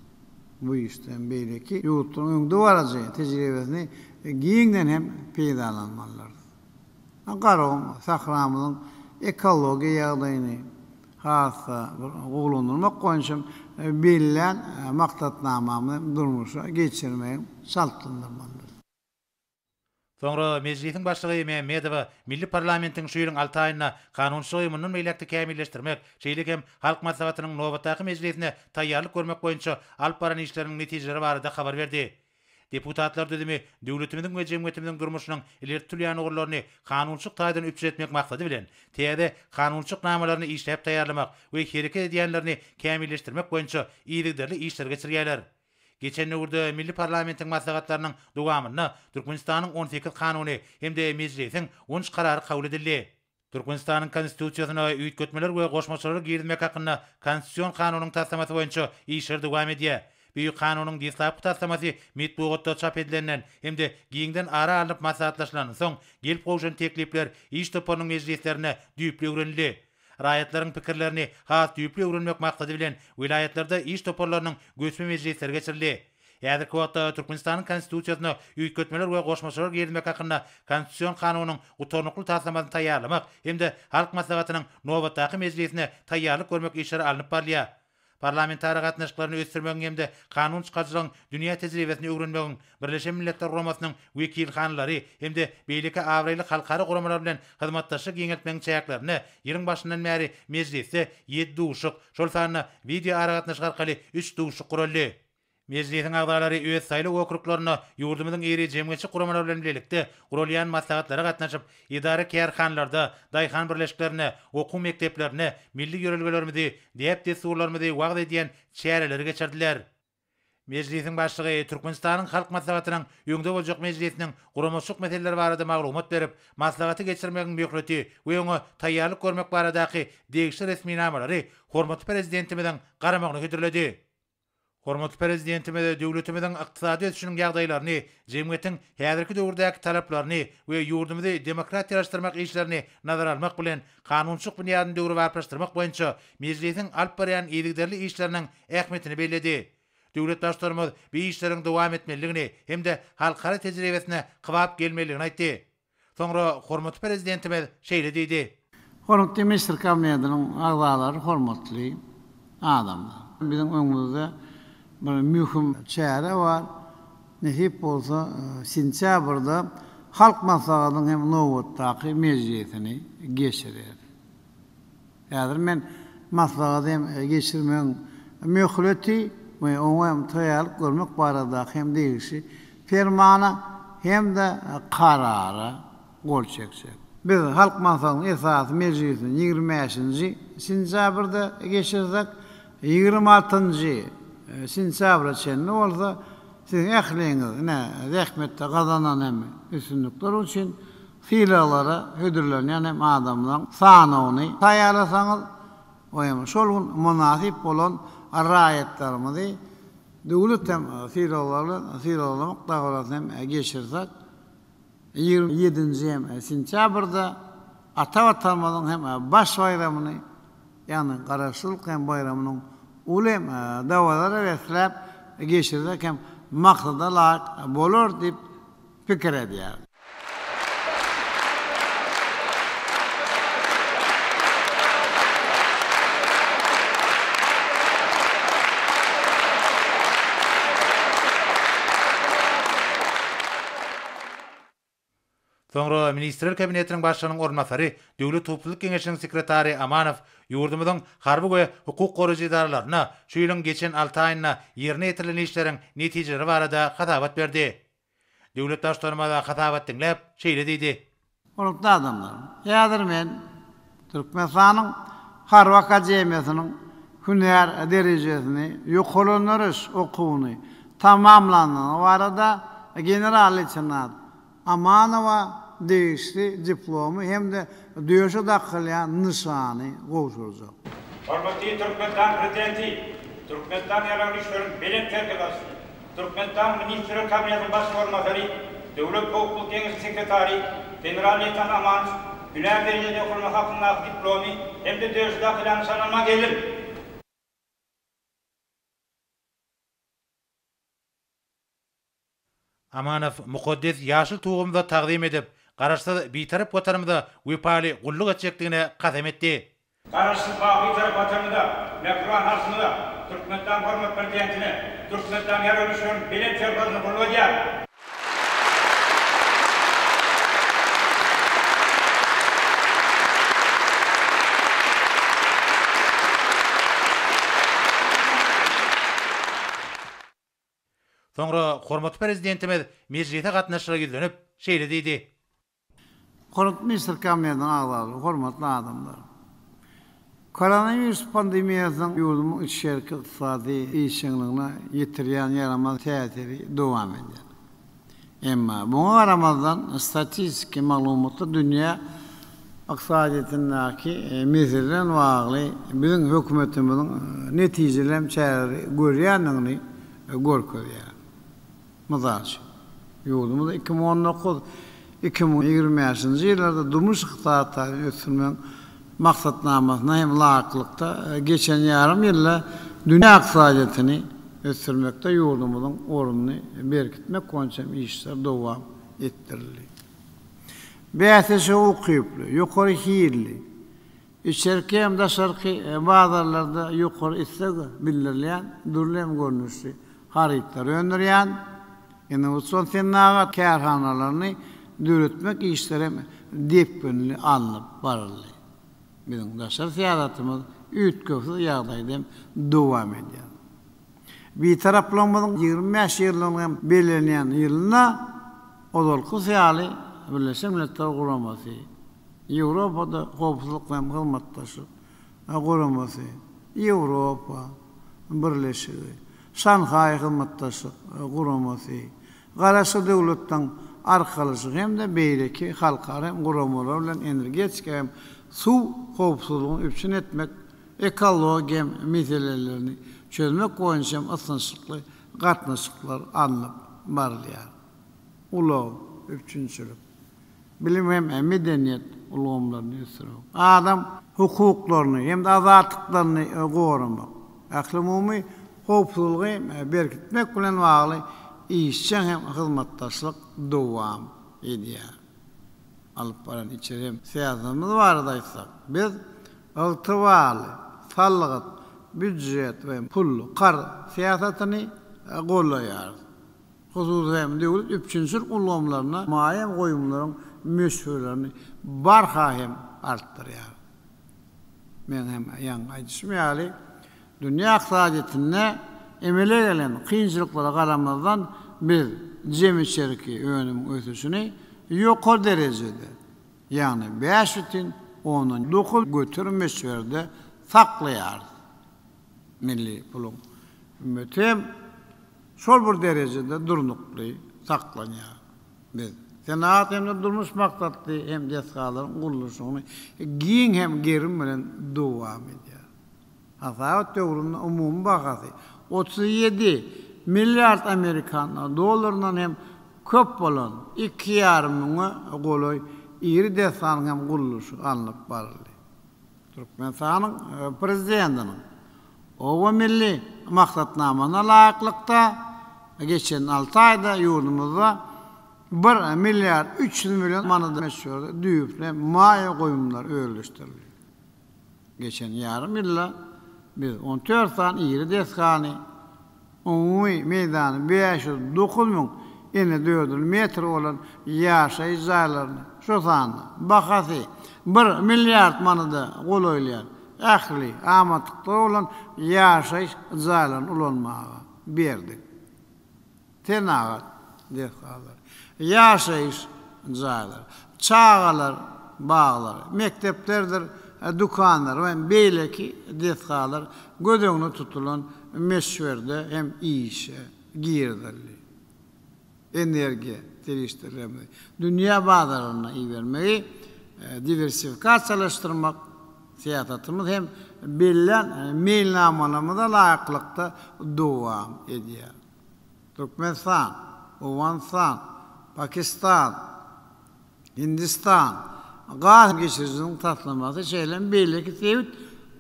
Bu işde hem beýleki ýurtlaryň öňdebaryjy tejribesini giňden hem peýdalanmalydyrys. Garagum sähramyzyň ekologiýa ýagdaýyny has-da bir gowulandyrmak boýunça bellän maksatnamamyzy durmuşa geçirmegi çaltlandyrmalydyrys. Soňra Mejlisiň Başlygy Mämmedowa milli parlamentiň şu ýylyň alty aýynda kanunçylygy mundan beýläk-de kämilleşdirmek, şeýle hem Halk Maslahatynyň nobatdaky mejlisine taýýarlyk görmek boýunça alyp baran işleriniň netijeleri barada habar berdi. Deputatlar düzümi döwletimiziň we jemgyýetimiziň durmuşynyň ileri tutulýan ugurlaryny kanunçylyk taýdan üpjün etmek maksady bilen, täze kanunçylyk namalaryny işläp taýýarlamak we hereket edýänlerini kämilleşdirmek boýunça yzygiderli işleri geçirýärler. Geçen döwürde milli parlamentiň maslahatlarynyň dowamynda Türkmenistanyň 18 Kanuny hem-de Mejlisiň on üç Karary kabul edildi. Türkmenistanyň Konstitusiýasyna üýtgetmeler we goşmaçalar girizmek hakynda Konstitusion kanunyň taslamasy boýunça işler dowam edýär. Bu kanunyň deslapky taslamasy metbugatda çap edilenden hem-de giňden ara alnyp maslahatlaşylandan soň gelip gowşan teklipler iş toparynyň mejlislerinde düýpli öwrenildi. Raýatlaryň pikirlerini has düýpli öwrenmek maksady bilen, welaýatlarda iş toparlarynyň göçme mejlisleri geçirildi. Häzirki wagtda Türkmenistanyň Konstitusiýasyna üýtgetmeler we goşmaçalar girizmek hakynda Konstitusion kanunyň gutarnykly taslamasyny taýýarlamak hem-de Halk Maslahatynyň nobatdaky mejlisine taýýarlyk görmek işleri alnyp barylýar. Parlamentara gatnaşyklaryny ösdürmegiň hem-de kanun çykaryjylygyň dünýä tejribesini öwrenmegiň Birleşen Milletler Guramasynyň wekilhanalary hem-de beýleki abraýly halkara guramalar bilen hyzmatdaşlygy giňeltmegiň çäklerinde ýylyň başyndan bäri Mejlisde ýedi duşuşyk, şol sanda wideoaragatnaşyk arkaly üç duşuşyk guraldy. Mejlisiň agzalary öz saýlaw okruglarynda ýurdumyzyň iri jemgyýetçilik guramalary bilen bilelikde guralýan maslahatlara gatnaşyp, edara-kärhanalarda, daýhan birleşiklerinde, okuw mekdeplerinde milli ýörelgelerimizi, däp-dessurlarymyzy wagyz edýän çäreleri geçirdiler. Mejlisiň Başlygy Türkmenistanyň Halk Maslahatynyň öňde boljak mejlisiniň guramaçylyk meseleleri barada maglumat berip, maslahaty geçirmegiň möhleti we oňa taýýarlyk görmek baradaky degişli resminamalary hormatly Prezidentimiziň garamagyna hödürledi. Hormatly Prezidentimiz döwletimiziň ykdysady ösüşiniň ýagdaýlaryny, jemgyýetiň häzirki döwürdäki talaplaryny we ýurdumyzy demokratiýalaşdyrmak işlerini nazara almak bilen, kanunçylyk binýadyny döwrebaplaşdyrmak boýunça Mejlisiň alyp barýan yzygiderli işleriniň ähmiýetini belledi. Döwlet Baştutanymyz bu işleriň dowam etmelidigini hem-de halkara tejribesine kybap gelmelidigini aýtdy. Soňra hormatly Prezidentimiz şeýle diýdi. Hormatly Ministr Kabinetiniň agzalary, hormatly adamlar! Biziň öňümizde bir möhüm çäre bar. Nesip bolsa, sentýabrda Halk Maslahatynyň hem nobatdaky mejlisini geçireris. Häzir men maslahaty hem geçirmegiň möhleti we oňa hem taýýarlyk görmek baradaky hem degişli Permana hem-de Karara gol çekjek. Biz Halk Maslahatynyň esasy mejlisini 25-nji sentýabrda geçirsek, 26-njy sentýabra çenli bolsa siziň ähliňiz ine zähmetde gazanan hem üstünlikler üçin Sylaglara hödürlenýän hem adamlaryň sanawyny taýýarlasaňyz we hem şol gün mynasyp bolan raýatlarymyzy döwlet hem sylaglary bilen sylaglamak dabarasyny hem geçirsek, 27-nji hem sentýabrda ata Watanymyzyň hem baş baýramyny, ýagny Garaşsyzlyk hem baýramynyň uly hem dabaralara besläp geçirsek hem maksada laýyk bolar diýip pikir edýär. Soňra Ministrler Kabinetiniň Başlygynyň orunbasary, Döwlet howpsuzlyk geňeşiniň sekretary Amanow ýurdumyzyň harby we hukuk goraýjy edaralarynda şu ýylyň geçen alty aýynda ýerine ýetirilen işleriň netijeleri barada hasabat berdi. Döwlet Baştutanymyz hasabat diňläp, şeýle diýdi. Hormatly adamlar! Häzir men Türkmenistanyň Harby akademiýasynyň hünär derejesini ýokarlandyryş okuwyny tamamlandygy barada general-leýtenant Amanowa degişli diplomy hem-de döşe dakylýan nyşany gowşurjak. Hormatly Türkmenistan Prezidenti, Türkmenistan Ýaragly Güýçleriň Belent Serkerdebaşysy, Türkmenistan Ministrler Kabinetiniň Baş orunbasary, Döwlet howpsuzlyk geňeşiniň sekretary general-leýtenant Amanow hünär derejesini ýokarlamak hakyndaky diplomy hem-de döşe dakylýan nyşany almaga geldim. Amanow mukaddes ýaşyl Tugumyza tagzym edip, Garaşsyz, Bitarap Watanymyza wepaly gulluk etjekdigine kasam etdi. Garaşsyz, baky Bitarap Watanymyza, mähriban halkymyza, Türkmenistanyň hormatly Prezidentine, Türkmenistanyň Ýaragly Güýçleriniň Belent Serkerdebaşyna gulluk edýärin. Soňra hormatly Prezidentimiz mejlise gatnaşyjylara ýüzlenip, şeýle diýdi. Hormatly Ministrler Kabinetiniň agzalary, hormatly adamlar! Koronawirus pandemiýasynyň ýurdumyzyň içerki ykdysady işjeňligine ýetirýän ýaramaz täsiri dowam edýär. Emma muňa garamazdan, statistiki maglumatlar dünýä ykdysadyýetindäki mesele bilen bagly biziň hökümetimiziň netijeli hem çäreleri görýändigini görkezýär. Mysal üçin, ýurdumyzda 2019, 2025-nji ýyllarda durmuş-ykdysady taýdan ösdürmegiň maksatnamasyna hem laýyklykda, geçen ýarym ýylda dünýä ykdysadyýetini ösdürmekde ýurdumyzyň ornuny berkitmek boýunça hem işler dowam etdirildi. Bäsleşige ukyply, ýokary hilli, içerki hem daşarky bazarlarda ýokary isleg bildirilýän dürli hem görnüşli harytlary öndürýän innowasion senagat kärhanalaryny döretmek işleri hem depginli alnyp baryldy. Biziň daşary syýasatymyz üýtgewsiz ýagdaýda hem dowam edýär. Bitaraplygymyzyň 25 ýyllygynyň hem bellenýän ýylynda ozalkysy ýaly Birleşen Milletler Guramasy, Ýewropada Howpsuzlyk hem Hyzmatdaşlyk Guramasy, Ýewropa Birleşigi, Şanhaý Hyzmatdaşlyk Guramasy, Garaşsyz Döwletleriň Arkalaşygy hem-de beýleki halkara guramalar bilen energetika hem suw howpsuzlygyny üpjün etmek, ekologiýa meselelerini çözmek boýunça hem ysnyşykly gatnaşyklar alnyp barylýar. Ulag, üpjünçilik, bilim hem medeniýet ulgamlaryny ösdürmek, adam hukuklaryny hem-de azatlyklaryny goramak, ählumumy howpsuzlygy berkitmek bilen bagly işjeň hem hyzmatdaşlyk dowam edýär. Alyp baran içeri hem syýasatymyz barada aýtsak, biz ygtybarly salgyt, býujet we pul-karz syýasatyny goldaýarys. Hususy hem döwlet üpjünçilik ulgamlaryna maýa goýumlaryň möçberlerini barha hem artdyrýar. Meň hem ýaňy aýdyşym ýaly, dünýä ykdysadyýetinde emele gelen kynçylyklara garamazdan, biz jemi içerki önümiň ösüşini ýokary derejede, ýagny 5,9 möçberde saklaýarys. Milli puluň hümmeti hem şol bir derejede durnukly saklanýar. Biz senagat hem-de durmuş maksatly hem desgalaryň gurluşygyny giň hem gerim bilen dowam edýär. Hasabat döwründe umumy bahasy 37 milliard amerikan dollaryndan hem köp bolan iki ýarym müňe golaý iri desganyň hem gurluşygy alnyp baryldy. Türkmenistanyň Prezidentiniň Oba milli maksatnamasyna laýyklykda, geçen alty aýda ýurdumyzda bir milliard 300 million manat möçberde düýpli maýa goýumlar özleşdirildi. Geçen ýarym ýylda biz 14 sany iri desgany, Umumy meýdany 509 müň inedördül metr bolan ýaşaýyş jaýlaryny, şol sanda bahasy bir milliard manada golaýlaýan ähli amatlyklary bolan ýaşaýyş jaýlaryny ulanmaga berdik. Senagat desgalary, ýaşaýyş jaýlary, çagalar baglary, mekdeplerdir dükanlar we beýleki desgalar göz öňünde tutulan möçberde hem işe girizildi. Energiýa serişdelerimizi dünýä bazaryna ibermegi diwersifikasiýalaşdyrmak syýasatymyz hem bellän meýilnamalarymyza laýyklykda dowam edýär. Türkmenistan, Owganystan, Pakistan, Hindistan gaz geçirijiniň taslamasy, şeýle hem beýleki sebit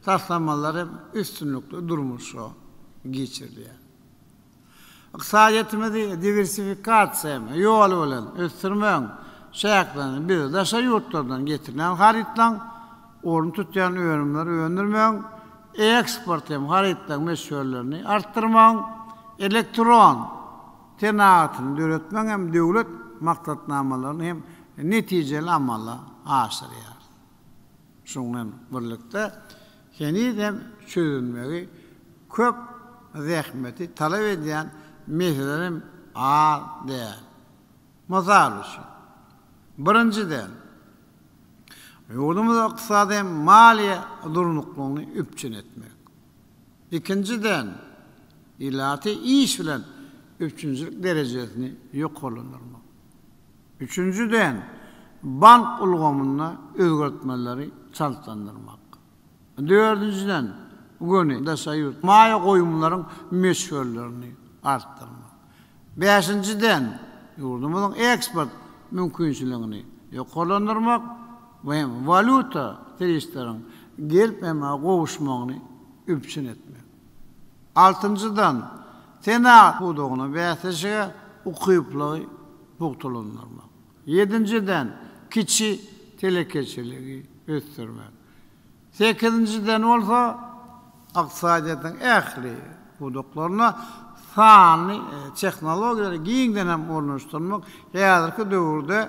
taslamalary hem üstünlikli durmuşa geçirilýär. Ykdysadyýetimizi diwersifikasiýa ýoly bilen ösdürmegiň çäklerinde biz daşary ýurtlardan getirilýän harytlaryň ornuny tutýan önümleri öndürmegiň, eksport hem harytlaryň möçberlerini artdyrmagyň, elektron senagatyny döretmegiň hem döwlet maksatnamalaryny hem netijeli amala aşyrýarys. Şunuň bilen birlikde, heniz hem çözülmegi köp zähmeti talap edýän meseleler hem az däl. Mysal üçin, birinjiden, ýurdumyzda ykdysady hem maliýe durnuklygyny üpjün etmek. Ikinjiden, ilaty iş bilen üpjünçilik derejesini ýokarlandyrmak. Üçünjiden, bank ulgamynda özgertmeleri çaltlandyrmak. Dördünjiden, göni daşary ýurt maýa goýumlaryň möçberlerini artdyrmak. Bäşinjiden, ýurdumyzyň eksport mümkinçiligini ýokarlandyrmak we hem walýuta serişdeleriň gelip hem gowuşmagyny üpjün etmek. Altynjydan, senagat pudagyna bäsleşige ukyplygy pugtalandyrmak. Ýedinjiden, kiçi telekeçiligi ösdürmek. Sekizinjiden bolsa, ykdysadyýetiň ähli pudaklaryna sanly tehnologiýalary giňden hem ornaşdyrmak häzirki döwürde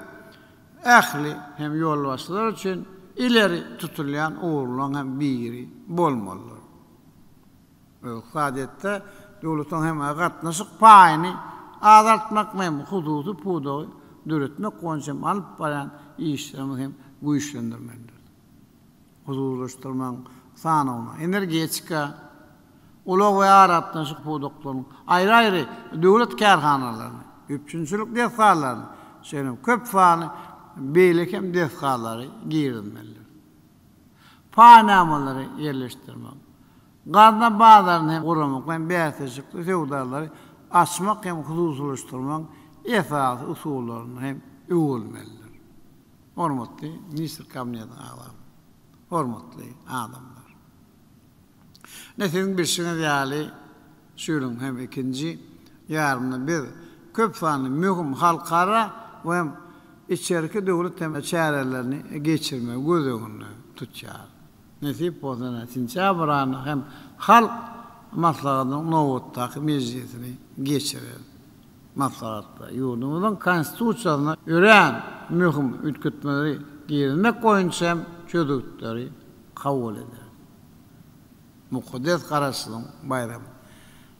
ähli hem ýolbaşçylar üçin ileri tutulýan ugurlaryň hem biri bolmalydyr. Ykdysadyýetde döwletiň hem gatnaşyk paýyny azaltmak hem hususy pudagy döretmek boýunça hem alyp barýan işlerimizi hem güýçlendirmelidiris. Hususylaşdyrmagyň sanawyna energetika, Ulag we aragatnaşyk pudaklarynyň aýry-aýry döwlet kärhanalaryny, üpjünçilik desgalaryny, şeýle hem köp sanly beýleki hem desgalary girizmelidir. Paýnamalary ýerleşdirmek, gazna bazaryny hem guramak hem bäsleşikli söwdalary açmak hem hususylaşdyrmagyň esasy usullaryny hem öwürmelidir. Hormatly Ministr Kabinetiniň agzalary, hormatly adamlar! Ine, siziň bilşiňiz ýaly, şu ýylyň hem ikinji ýarymynda biz köp sanly möhüm halkara we hem içerki döwlet hem çärelerini geçirmegi göz öňünde tutýarys. Nesip bolsa, ine, sentýabr aýynda hem Halk Maslahatynyň nobatdaky mejlisini geçireris. Maslahatda ýurdumyzyň Konstitusiýasyna örän möhüm üýtgetmeleri girizmek boýunça hem çözgütleri kabul ederis. Mukaddes Garaşsyzlygyň baýramy,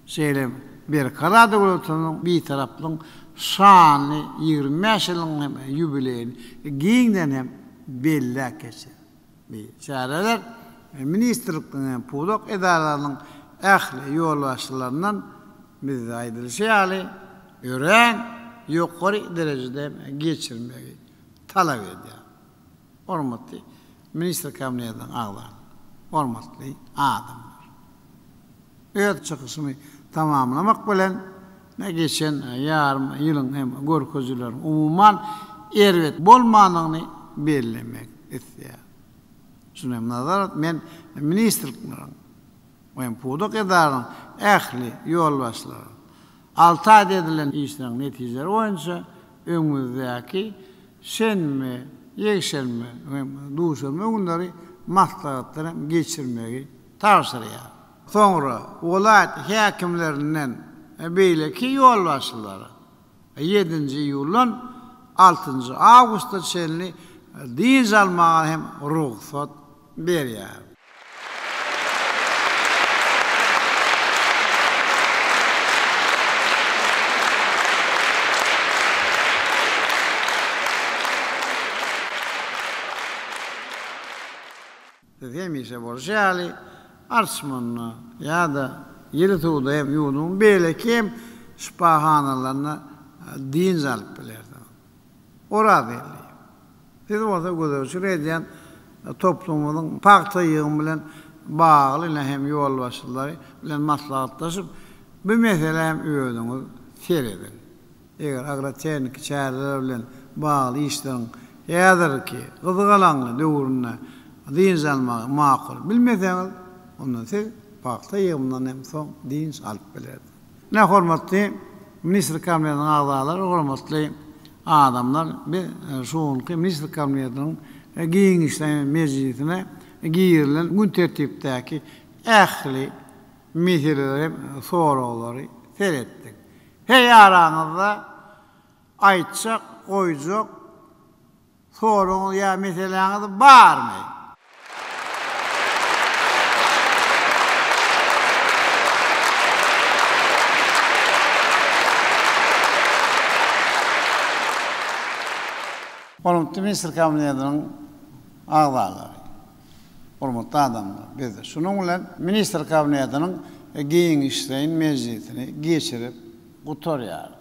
şeýle hem Berkarar döwletimiziň Bitaraplygyň şanly 25 ýyllygynyň hem ýubileýini giňden hem belläp geçer. Bu çäreler ministrlikleriň hem pudak edaralarynyň ähli ýolbaşçylaryndan bizde aýdylyşy ýaly örän ýokary derejede hem geçirmegi talap edýär. Hormatly Ministr Kabinetiniň agzalary, hormatly adamlar! Öz çykyşymy tamamlamak bilen, geçen ýarym ýylyň hem görkezijileriniň umuman erbet bolmandygyny bellemek isleýärin. Şuny hem nazara alyp, men ministrlikleriň we hem pudak edaralaryň ähli ýolbaşçylaryna alty aýda edilen işleriň netijeleri boýunça öňümizdäki şenbe, ýekşenbe we duşenbe günleri maslahatlar hem geçirmegi tabşyrýar. Soňra welaýat häkimlerinden beýleki ýolbaşçylara ýedinji iýuldan altynjy awgusta çenli dynç almaga hem rugsat berýär. Siz hemişe bolşy ýaly, Arçmanda ýa-da ýyly suwda hem ýurduň beýleki hem şypahanalarynda dynç alyp bilersiňiz. Orazgeldiýew. Siz bolsa gözegçilik edýän toplumyňyzyň pagta ýygymy bilen bagly ine hem ýolbaşçylary bilen maslahatlaşyp, bu meselä hem özüňiz serediň. Eger agrotehniki çäreler bilen bagly işleriň häzirki gyzgalaňly döwründe dynç almagy makul bilmeseňiz, onda siz pagta ýygymyndan hem soň dynç alyp bilersiňiz. Ine, hormatly Ministrler Kabinetiniň agzalary, hormatly adamlar, biz şu günki Ministrler Kabinetiniň giňişleýin mejlisine girilen gün tertipdäki ähli meselelere hem soraglary seretdik. Heý araňyzda aýtjak, goýjak soragyňyz ýa meseläňiz barmy? Hormatly Ministr Kabinetiniň agzalary, hormatly adamlar, biz şunuň bilen Ministr Kabinetiniň giňişleýin mejlisini geçirip gutarýarys.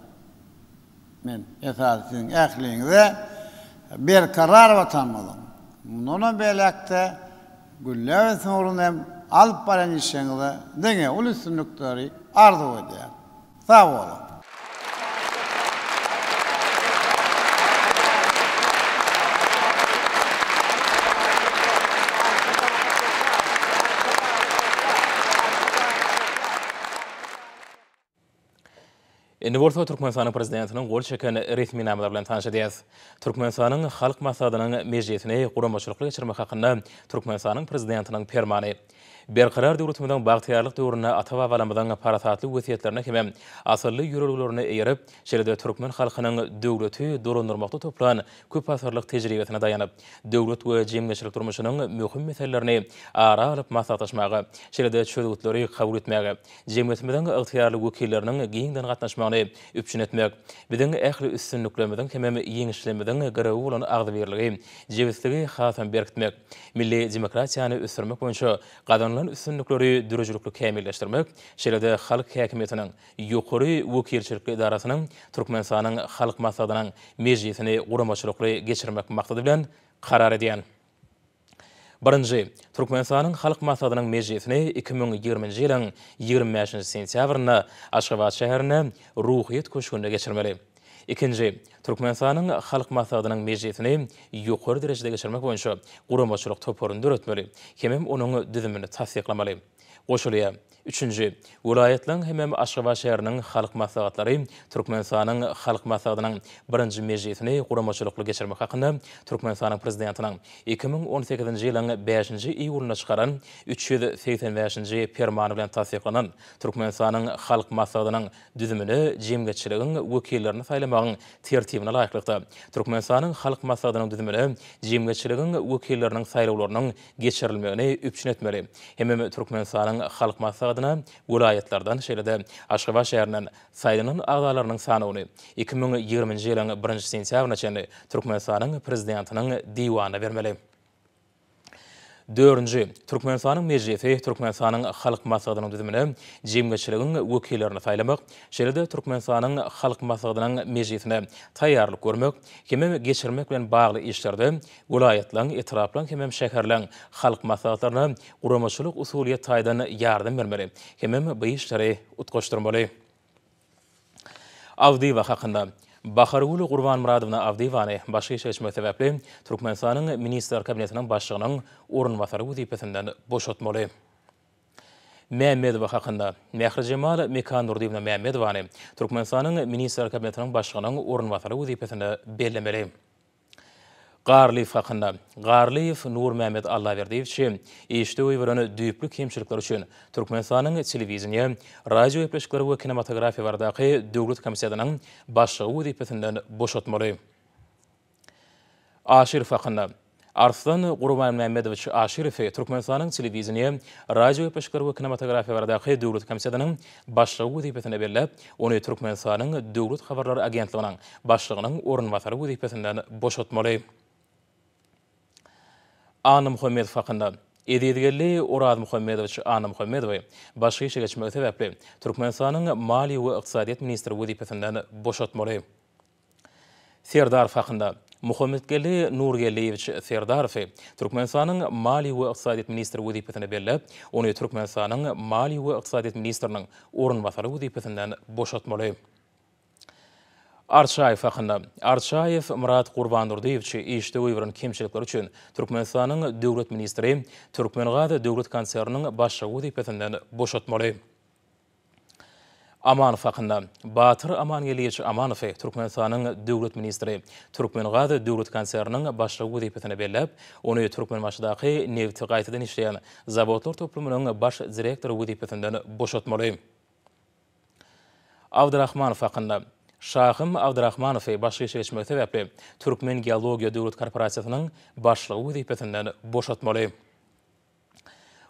Men esasy siziň ähliňize berkarar Watanymyzyň mundanam beýläk-de gülläp ösmegi ugrunda hem alyp barýan işleriňizde diňe uly üstünlikleri arzuw edýärin. Sag boluň! Indi bolsa Türkmenistanyň Prezidentiniň gol çeken resminamalary bilen tanyş edýäris. Türkmenistanyň Halk Maslahatynyň mejlisini guramaçylykly geçirmek hakynda Türkmenistanyň Prezidentiniň Permany. Berkarar döwletimiziň bagtyýarlyk döwründe ata-babalarymyzyň parasatly wesýetlerine hemem asylly ýörelgelerine eýerip, şeýle-de türkmen halkynyň döwleti dolandyrmakda toplan köpasyrlyk tejribesine daýanyp, döwlet we jemgyýetçilik durmuşynyň möhüm meselelerini ara alyp maslahatlaşmaga, şeýle-de çözgütleri kabul etmäge jemgyýetimiziň ygtyýarly wekilleriniň giňden gatnaşmagyny. bolmagyny üpjün etmek, biziň ähli üstünliklerimiziň hemem ýeňişlerimiziň girewi bolan agzybirligi, jebisligi hasam berkitmek, milli demokratiýany ösdürmek boýunça gazanylan üstünlikleri döredijilikli kämilleşdirmek, şeýle-de halk häkimiýetiniň ýokary wekilçilikli edarasynyň Türkmenistanyň Halk Maslahatynyň mejlisini guramaçylykly geçirmek maksady bilen karar edýän. Birinji. Türkmenistanyň Halk Maslahatynyň mejlisini 2020-nji ýylyň 25-nji sentýabrynda Aşgabat şäherinde Ruhyýet köşgünde geçirmeli. Ikinji. Türkmenistanyň Halk Maslahatynyň mejlisini ýokary derejede geçirmek boýunça guramaçylyk toparyny döretmeli hemem onuň düzümini tassyklamaly. Goşulýar. Üçünji. Welaýatlaryň hemem Aşgabat şäheriniň Halk Maslahatlary Türkmenistanyň Halk Maslahatynyň birinji mejlisini guramaçylykly geçirmek hakynda Türkmenistanyň Prezidentiniň 2018-nji ýylyň bäşinji iýulynda çykaran 385-nji Permany bilen tassyklanan Türkmenistanyň Halk Maslahatynyň düzümine jemgyýetçiligiň wekillerini saýlamagyň Tertibine laýyklykda, Türkmenistanyň Halk Maslahatynyň düzümine jemgyýetçiligiň wekilleriniň saýlawlarynyň geçirilmegini üpjün etmeli hemem Türkmenistanyň Halk Maslahatyna welaýatlardan, şeýle-de Aşgabat şäherinden saýlanan agzalarynyň sanawyny 2020-nji ýylyň birinji sentýabryna çenli Türkmenistanyň Prezidentiniň Diwanyna bermeli. Dördünji. Türkmenistanyň Mejlisi Türkmenistanyň Halk Maslahatynyň düzümine jemgyýetçiligiň wekillerini saýlamak, şeýle-de Türkmenistanyň Halk Maslahatynyň mejlisine taýýarlyk görmek hemem geçirmek bilen bagly işlerde welaýatlaryň, etraplaryň hemem şäherleň halk maslahatlaryna guramaçylyk-usulyýet taýdan ýardam bermeli hemem bu işleri utgaşdyrmaly. Awdyýewa hakynda. Bahargül Gurbanmyradowna Awdyýewany başga işe geçmegi sebäpli Türkmenistanyň Ministrler Kabinetiniň Başlygynyň orunbasary wezipesinden boşatmaly. Mämmedowa hakynda. Mährijemal Mekandurdyýewna Mämmedowany Türkmenistanyň Ministrler Kabinetiniň Başlygynyň orunbasary wezipesine bellemeli. Garlyýew hakynda. Garlyýew Nurmämmet Allaberdiýewiçi işde goýberen düýpli kemçilikleri üçin Türkmenistanyň Telewideniýe, radiogepleşikler we kinematografiýa baradaky döwlet komitetiniň başlygy wezipesinden boşatmaly. Aşyrow hakynda. Arslan Gurbanmämmedowiç Aşyrowy Türkmenistanyň Telewideniýe, radiogepleşikler we kinematografiýa baradaky döwlet komitetiniň başlygy wezipesine belläp, ony Türkmenistanyň Döwlet habarlar agentliginiň başlygynyň orunbasary wezipesinden boşatmaly. Annamuhammedow hakynda. Ezizgeldi Orazmuhammedowiç Annamuhammedowy başga işe geçmegi sebäpli, Türkmenistanyň Maliýe we ykdysadyýet ministri wezipesinden boşatmaly. Serdarow hakynda. Muhammetgeldi Nurgeldiýewiç Serdarowy Türkmenistanyň Maliýe we ykdysadyýet ministri wezipesine belläp, ony Türkmenistanyň Maliýe we ykdysadyýet ministriniň orunbasary wezipesinden boşatmaly. Arçaýew hakynda. Arçaýew Myrat Gurbandurdyýewiçi işde goýberen kemçilikleri üçin Türkmenistanyň döwlet ministri, Türkmengaz döwlet konserniniň başlygy wezipesinden boşatmaly. Amanow hakynda. Batyr Amangeldiýewiç Amanowy Türkmenistanyň döwlet ministri, Türkmengaz döwlet konserniniň başlygy wezipesine belläp, ony Türkmenbaşydaky nebiti gaýtadan işleýän zawodlar toplumynyň baş direktory wezipesinden boşatmaly. Abdyrahmanow hakynda. Şahym Abdyrahmanowy başga işe geçmegi sebäpli Türkmengeologiýa döwlet korporasiýasynyň başlygy wezipesinden boşatmaly.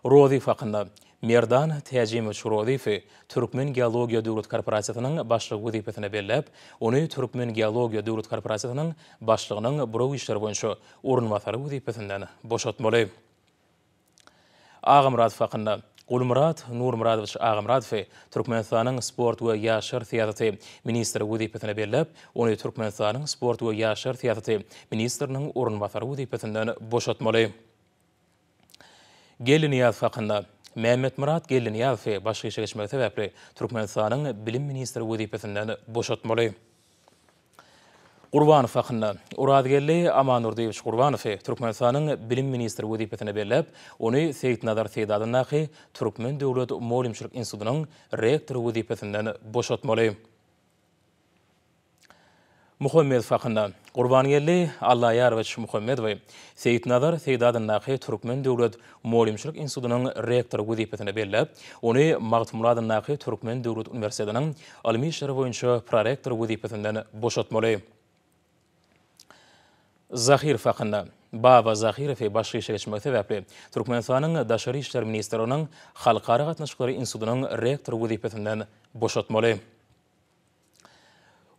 Rozyýew hakynda. Merdan Täjimowiç Rozyýewi Türkmengeologiýa döwlet korporasiýasynyň başlygy wezipesine belläp, ony Türkmengeologiýa döwlet korporasiýasynyň başlygynyň buraw işleri boýunça orunbasary wezipesinden boşatmaly. Agamyradow hakynda. Gulmyrat Nurmyradowiç Agamyradowy Türkmenistanyň sport we ýaşlar syýasaty ministri wezipesine belläp, ony Türkmenistanyň sport we ýaşlar syýasaty ministriniň orunbasary wezipesinden boşatmaly. Geldinyýazow hakynda. Mämmetmyrat Geldinyýazowy başga işe geçmegi sebäpli Türkmenistanyň bilim ministri wezipesinden boşatmaly. Gurbanow hakynda. Orazgeldi Amandurdyýewiç Gurbanowy Türkmenistanyň bilim ministri wezipesine belläp, ony Seýitnazar Seýdi adyndaky Türkmen döwlet mugallymçylyk institutynyň rektory wezipesinden boşatmaly. Muhammedow hakynda. Gurbangeldi Allaýarowiç Muhammedowy Seýitnazar Seýdi adyndaky Türkmen döwlet mugallymçylyk institutynyň rektory wezipesine belläp, ony Magtymguly adyndaky Türkmen döwlet uniwersitetiniň ylmy işler boýunça prorektory wezipesinden boşatmaly. Zahyrow hakynda. Baba Zahyrowy başga işe geçmegi sebäpli, Türkmenistanyň Daşary işler ministrliginiň Halkara gatnaşyklary institutynyň rektory wezipesinden boşatmaly.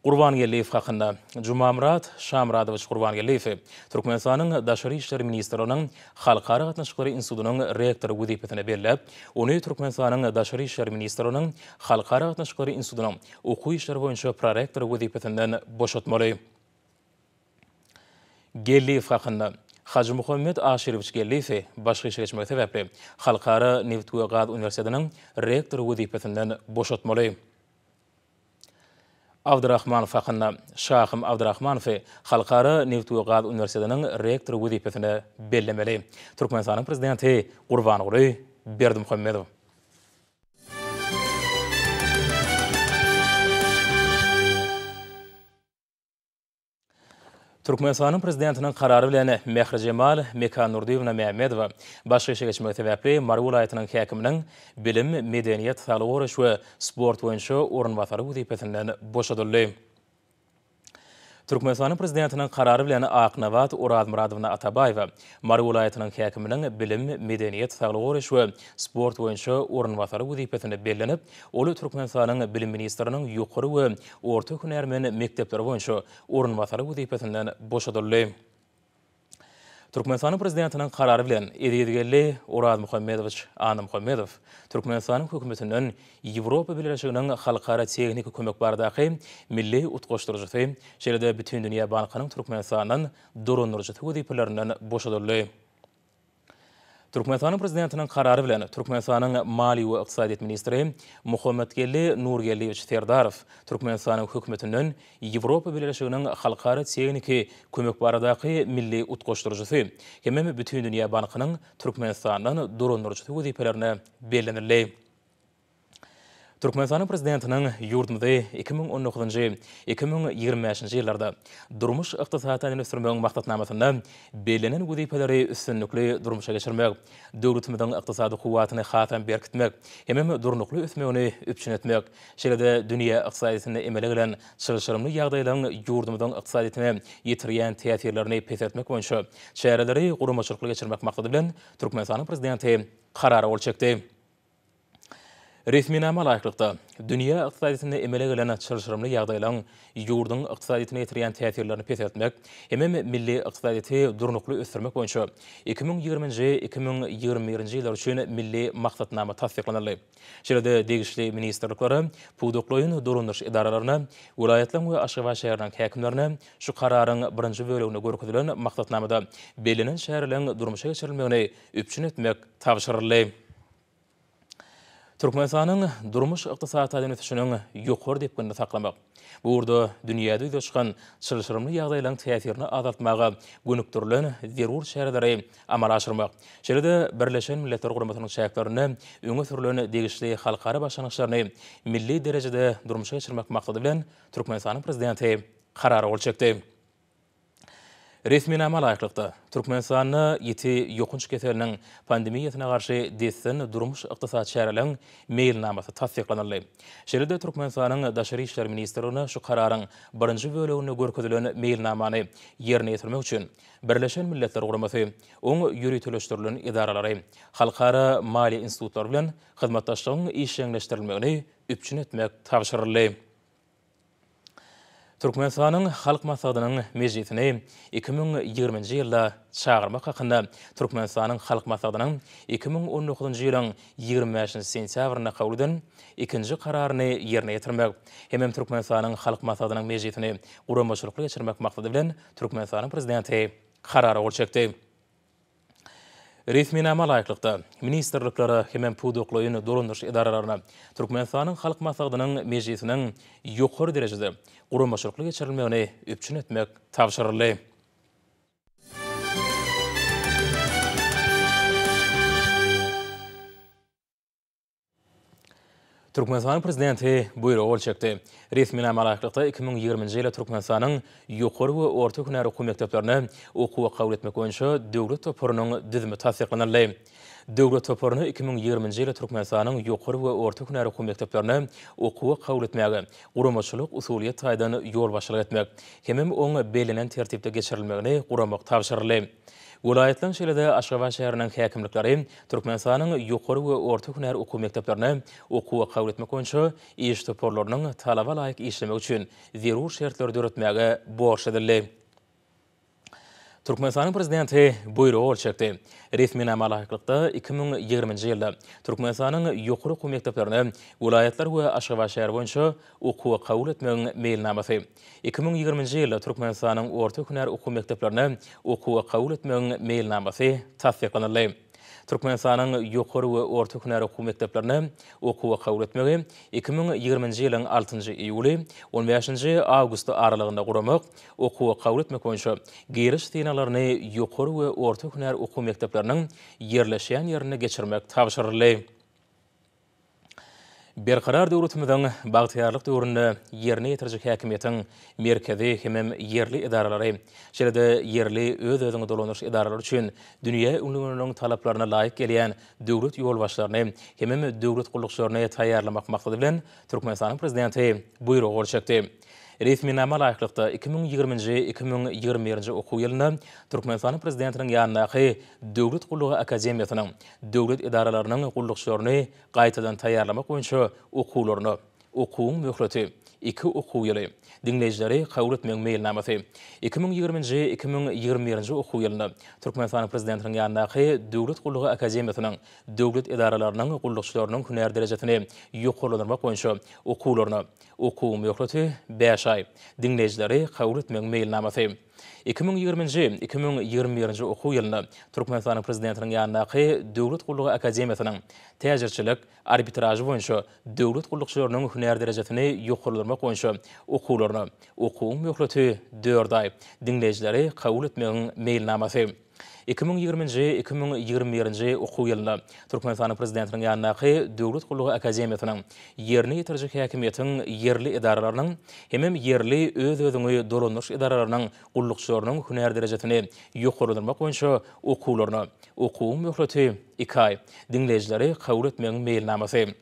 Gurbangeldiýew hakynda, Jumamyrat Şamyradowiç Gurbangeldiýewi Türkmenistanyň Daşary işler ministrliginiň Halkara gatnaşyklary institutynyň rektory wezipesine belläp, ony Türkmenistanyň Daşary işler ministrliginiň Halkara gatnaşyklary institutynyň okuw işleri boýunça prorektory wezipesinden boşatmaly. Geldiýew hakynda, Hajymuhammet Aşyrowiç Geldiýewi başga işe geçmegi sebäpli Halkara nebit we gaz uniwersitetiniň rektory wezipesinden boşatmaly. Abdyrahmanow hakynda, Şahym Abdyrahmanowy Halkara nebit we gaz uniwersitetiniň rektory wezipesine bellemeli. Türkmenistanyň Prezidenti Gurbanguly Berdimuhamedow. Türkmenistanyň Prezidentiniň Karary bilen Mährijemal Mekandurdyýewna Mämmedowa başga işe geçmegi sebäpli Mary welaýatynyň häkiminiň bilim, medeniýet, saglygy goraýyş we sport boýunça orunbasary wezipesinden boşadyldy. Türkmenistanyň Prezidentiniň Karary bilen Aknabat Orazmyradowna Atabaýewa Mary welaýatynyň häkiminiň bilim, medeniýet, saglygy goraýyş we sport boýunça orunbasary wezipesine bellenip, Ol Türkmenistanyň Bilim ministriniň ýokary we orta hünärmen mekdepleri boýunça orunbasary wezipesinden boşadyldy. Türkmenistanyň Prezidentiniň Karary bilen Ezizgeldi Orazmuhammedowiç Annamuhammedow Türkmenistanyň Hökümetinden Ýewropa Bileleşiginiň halkara tehniki kömek baradaky milli utgaşdyryjysy, şeýle-de Bütindünýä bankynyň Türkmenistandan dolandyryjysy wezipelerinden boşadyldy. Türkmenistanyň Prezidentiniň Karary bilen, Türkmenistanyň maliýe we ykdysadyýet ministri Muhammetgeldi Nurgeldiýewiç Serdarow Türkmenistanyň Hökümetinden Ýewropa Bileleşiginiň halkara tehniki kömek baradaky milli utgaşdyryjysy hemem Bütindünýä bankynyň Türkmenistandan dolandyryjysy wezipelerine bellenildi. Türkmenistanyň Prezidentiniň ýurdumyzy 2019-njy, 2025-nji ýyllarda durmuş-ykdysady taýdan ösdürmegiň maksatnamasynda bellenen wezipeleri üstünlikli durmuşa geçirmek, döwletimiziň ykdysady kuwwatyny hasam berkitmek hemem durnukly ösmegini üpjün etmek, şeýle-de dünýä ykdysadyýetinde emele gelen çylşyrymly ýagdaýlaryň ýurdumyzyň ykdysadyýetine ýetirýän täsirlerini peseltmek boýunça çäreleri guramaçylykly geçirmek maksady bilen, Türkmenistanyň Prezidenti Karara gol çekdi. Resminama laýyklykda, dünýä ykdysadyýetinde emele gelen çylşyrymly ýagdaýlaryň ýurduň ykdysadyýetine ýetirýän täsirlerini peseltmek hemem milli ykdysadyýeti durnukly ösdürmek boýunça 2020-nji, 2021-nji ýyllar üçin milli maksatnama tassyklanyldy. Şeýle-de degişli ministrliklere, pudaklaýyn dolandyryş edaralaryna, welaýatlaryň we Aşgabat şäheriniň häkimlerine şu Kararyň birinji böleginde görkezilen maksatnamada bellenen çäreleriň durmuşa geçirilmegini üpjün etmek tabşyryldy. Türkmenistanyň durmuş-ykdysady taýdan ösüşiniň ýokary depginini saklamak, bu ugurda dünýäde ýüze çykan çylşyrymly ýagdaýlaryň täsirini azaltmaga gönükdirilen zerur çäreleri amala aşyrmak, şeýle-de Birleşen Milletler Guramasynyň çäklerinde öňe sürlen degişli halkara başlangyçlaryny milli derejede durmuşa geçirmek maksady bilen, Türkmenistanyň Prezidenti Karara gol çekdi. Resminama laýyklykda, Türkmenistanda ýiti ýokanç keseliniň pandemiýasyna garşy dessin durmuş-ykdysady çäreleriň meýilnamasy tassyklanyldy. Şeýle-de Türkmenistanyň Daşary işler ministrligine şu Kararyň birinji böleginde görkezilen meýilnamany ýerine ýetirmek üçin Birleşen Milletler Guramasy, oň ýöriteleşdirilen edaralary, halkara maliýe institutlary bilen hyzmatdaşlygyň işjeňleşdirilmegini üpjün etmek tabşyryldy. Türkmenistanyň Halk Maslahatynyň mejlisini 2020-nji ýylda çagyrmak hakynda Türkmenistanyň Halk Maslahatynyň 2019-njy ýylyň 25-nji sentýabrynda kabul eden ikinji Kararyny ýerine ýetirmek hemem Türkmenistanyň Halk Maslahatynyň mejlisini guramaçylykly geçirmek maksady bilen Türkmenistanyň Prezidenti Karara gol çekdi. Resminama laýyklykda, ministrliklere hemem pudaklaýyn dolandyryş edaralaryna Türkmenistanyň Halk Maslahatynyň mejlisiniň ýokary derejede guramaçylykly geçirilmegini üpjün etmek tabşyryldy. Türkmenistanyň Prezidenti buýruga gol çekdi. Resminama laýyklykda, 2020-nji ýyla Türkmenistanyň ýokary we orta hünär okuw mekdeplerine okuwa kabul etmek boýunça döwlet toparynyň düzümi tassyklanyldy. Döwlet toparyna 2020-nji ýyla Türkmenistanyň ýokary we orta hünär okuw mekdeplerine okuwa kabul etmäge guramaçylyk, usulyýet taýdan ýolbaşçylyk etmek hemem oň bellenen tertipde geçirilmegini guramak tabşyryldy. Welaýatlaryň şeýle-de Aşgabat şäheriniň häkimlikleri Türkmenistanyň ýokary we orta hünär okuw mekdeplerine okuwa kabul etmek boýunça iş toparlarynyň talaba laýyk işlemegi üçin zerur şertleri döretmäge borçly edildi. Türkmenistanyň Prezidenti Buýruga gol çekdi. Resminama laýyklykda, 2020-nji ýylda Türkmenistanyň ýokary okuw mekdeplerine welaýatlar we Aşgabat şäheri boýunça okuwa kabul etmegiň meýilnamasy, 2020-nji ýylda Türkmenistanyň orta hünär okuw mekdeplerine okuwa kabul etmegiň meýilnamasy tassyklanyldy. Türkmenistanyň ýokary we orta hünär okuw mekdeplerine okuwa kabul etmegi 2020-nji ýylyň altynjy iýuly, on bäşinji awgusty aralygynda guramak, okuwa kabul etmek boýunça giriş synaglaryny ýokary we orta hünär okuw mekdepleriniň ýerleşýän ýerinde geçirmek tabşyryldy. Berkarar döwletimiziň bagtyýarlyk döwründe ýerine ýetiriji häkimiýetiň merkezi hemem ýerli edaralary, şeýle-de ýerli öz-özüňi dolandyryş edaralary üçin dünýä ülňüleriniň talaplaryna laýyk gelýän döwlet ýolbaşçylaryny hemem döwlet gullukçylaryny taýýarlamak maksady bilen Türkmenistanyň Prezidenti Buýruga gol çekdi. Resminama laýyklykda, 2020-nji, 2021-nji okuw ýylynda Türkmenistanyň Prezidentiniň ýanyndaky Döwlet gullugy akademiýasynyň döwlet edaralarynyň gullukçylaryny gaýtadan taýýarlamak boýunça okuwlaryna, okuwyň möhleti, iki okuw ýyly, diňleýjileri kabul etmegiň meýilnamasy, 2020-nji, 2021-nji okuw ýylynda Türkmenistanyň Prezidentiniň ýanyndaky Döwlet gullugy akademiýasynyň döwlet edaralarynyň gullukçylarynyň hünär derejesini ýokarlandyrmak boýunça okuwlaryna, Okuwyň möhleti, bäş aý. Diňleýjileri kabul etmegiň meýilnamasy. 2020-nji, 2021-nji okuw ýylynda Türkmenistanyň Prezidentiniň ýanyndaky Döwlet gullugy akademiýasynyň täjirçilik arbitražy boýunça döwlet gullukçylarynyň hünär derejesini ýokarlandyrmak boýunça okuwlaryna, okuwyň möhleti, dört aý, diňleýjileri kabul etmegiň meýilnamasy. 2020-nji, 2021-nji okuw ýylynda Türkmenistanyň Prezidentiniň ýanyndaky Döwlet gullugy akademiýasynyň ýerine ýetiriji häkimiýetiň ýerli edaralarynyň hemem ýerli öz-özüňi dolandyryş edaralarynyň gullukçylarynyň hünär derejesini ýokarlandyrmak boýunça okuwlaryna, okuwyň möhleti, iki aý, diňleýjileri kabul etmegiň meýilnamasy.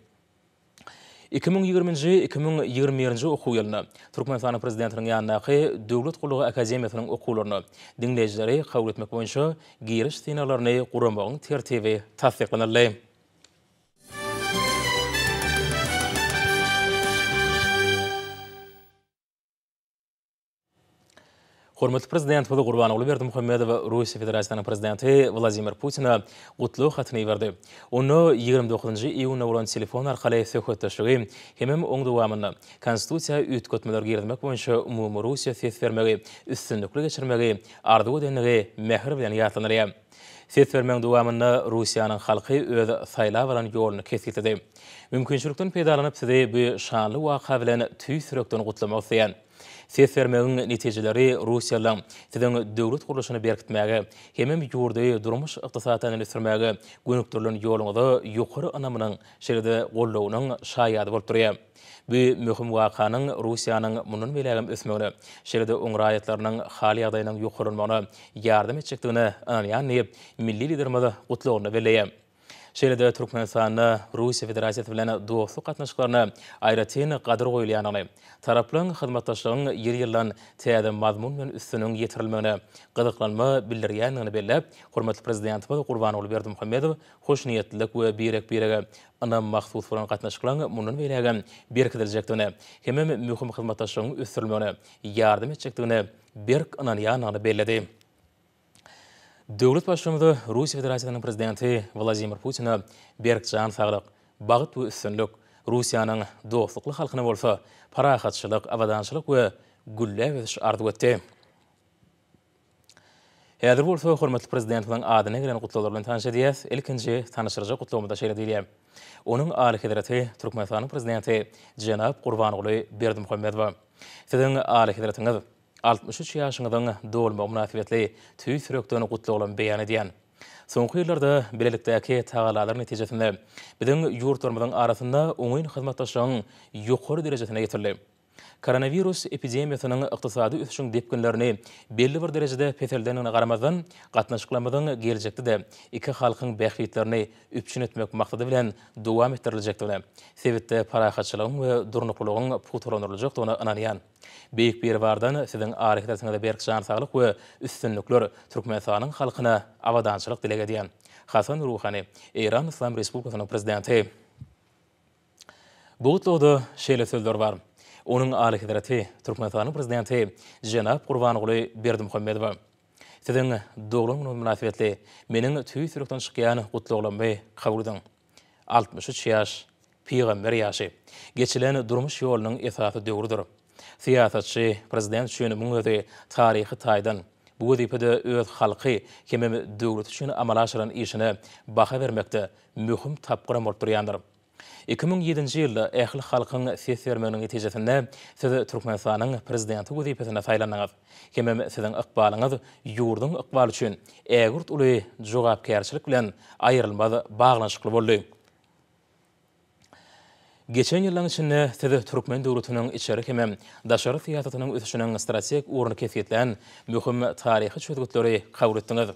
2020-nji, 2021-nji okuw ýylynda Türkmenistanyň Prezidentiniň ýanyndaky Döwlet gullugy akademiýasynyň okuwlaryna diňleýjileri kabul etmek boýunça giriş synaglaryny guramagyň tertibi tassyklanyldy. Hormatly Prezidentimiz Gurbanguly Berdimuhamedow Russiýa Federasiýasynyň Prezidenti Wladimir Putine gutlag hatyny iberdi. Onda 29-njy iýunda bolan telefon arkaly söhbetdeşligi hemem oň dowamynda Konstitusiýa üýtgetmeler girizmek boýunça umumyrussiýa ses bermegi üstünlikli geçirmegi arzuw edendigi mähir bilen ýatlanylýar. Ses bermegiň dowamynda Russiýanyň halky öz saýlap alan ýoluny kesgitledi. Mümkinçilikden peýdalanyp sizi bu şanly waka bilen tüýs ýürekden gutlamak isleýän. Ses bermegiň netijeleri russiýalylaryň siziň döwlet gurluşyny berkitmäge hemem ýurdy durmuş-ykdysady taýdan ösdürmäge gönükdirilen ýoluňyza ýokary ynamynyň, şeýle-de goldawynyň şaýady bolup durýar. Bu möhüm wakanyň Russiýanyň mundan beýlägem ösmegine, şeýle-de oň raýatlarynyň hal-ýagdaýynyň ýokarlanmagyna ýardam etjekdigine ynanýan diýip, milli Liderimiz gutlagynda belleýär. Şeýle-de Türkmenistanda Russiýa Federasiýasy bilen dostluk gatnaşyklaryna aýratyn gadyr goýulýandygyny, taraplaryň hyzmatdaşlygyň ýyl-ýyldan täze mazmun bilen üstüniň ýetirilmegine gyzyklanma bildirýändigini belläp, hormatly Prezidentimiz Gurbanguly Berdimuhamedow hoşniýetlilik we birek-birege ynam mahsus bolan gatnaşyklaryň mundan beýlägem berkidiljekdigine hemem möhüm hyzmatdaşlygyň ösdürilmegine ýardam etjekdigine berk ynanýandygyny belledi. Döwlet Baştutanymyz Russiýa Federasiýasynyň Prezidenti Wladimir Putine berk jan saglyk, bagt we üstünlik, Russiýanyň dostlukly halkyna bolsa parahatçylyk, abadançylyk we gülläp ösüş arzuw etdi. Häzir bolsa hormatly Prezidentimiziň adyna gelen gutlaglar bilen tanyş edýäs. Ilkinji tanyşdyryjy gutlagymyzda şeýle diýilýär, Onuň Alyhezreti Türkmenistanyň Prezidenti jenap Gurbanguly Berdimuhamedowa. Siziň Alyhezretiňiz 63 ýaşyňyzyň dolmagy mynasybetli tüýs ýürekden gutlaglarymy beýan edýän. Soňky ýyllarda bilelikdäki tagallalar netijesinde biziň ýurtlarymyzyň arasynda oňyn hyzmatdaşlygyň ýokary derejesine ýetildi. Koronawirus epidemiýasynyň ykdysady ösüşiň depginlerini belli bir derejede peseldendigine garamazdan, gatnaşyklarymyzyň geljekde-de iki halkyň bähbitlerini üpjün etmek maksady bilen dowam etdiriljekdigine, sebitde parahatçylygyň we durnuklylygyň pugtalandyryljakdygyna ynanýan. Beýik Biribardan Siziň alyhezretiňize berk jan saglyk we üstünlikler, Türkmenistanyň halkyna abadançylyk dileg edýän. Hasan Ruhani, Eýran Yslam Respublikasynyň Prezidenti. Bu gutlagda şeýle sözler bar, Onuň Alyhezreti, Türkmenistanyň Prezidenti jenap Gurbanguly Berdimuhamedowa! Siziň doglan günüňiz mynasybetli meniň tüýs ýürekden çykýan gutlaglarymy kabul ediň. 63 ýaş, pygamber ýaşy. Geçilen durmuş ýolunyň esasy döwrüdir. Syýasatçy, prezident üçin muň özi taryhy taýdan, bu wezipede öz halky hemem döwleti üçin amala aşyran işine baha bermekde möhüm tapgyram bolup durýandyr. 2007-nji ýylda ähli halkyň ses bermeginiň netijesinde siz Türkmenistanyň Prezidenti wezipesine saýlandyňyz. Hemem siziň ykbalyňyz ýurduň ykbaly üçin ägirt uly jogapkärçilik bilen aýrylmaz baglanyşykly boldy. Geçen ýyllaryň içinde siz türkmen döwletiniň içeri hemem daşary syýasatynyň ösüşiniň strategik ugruny kesgitlän möhüm taryhy çözgütleri kabul etdiňiz.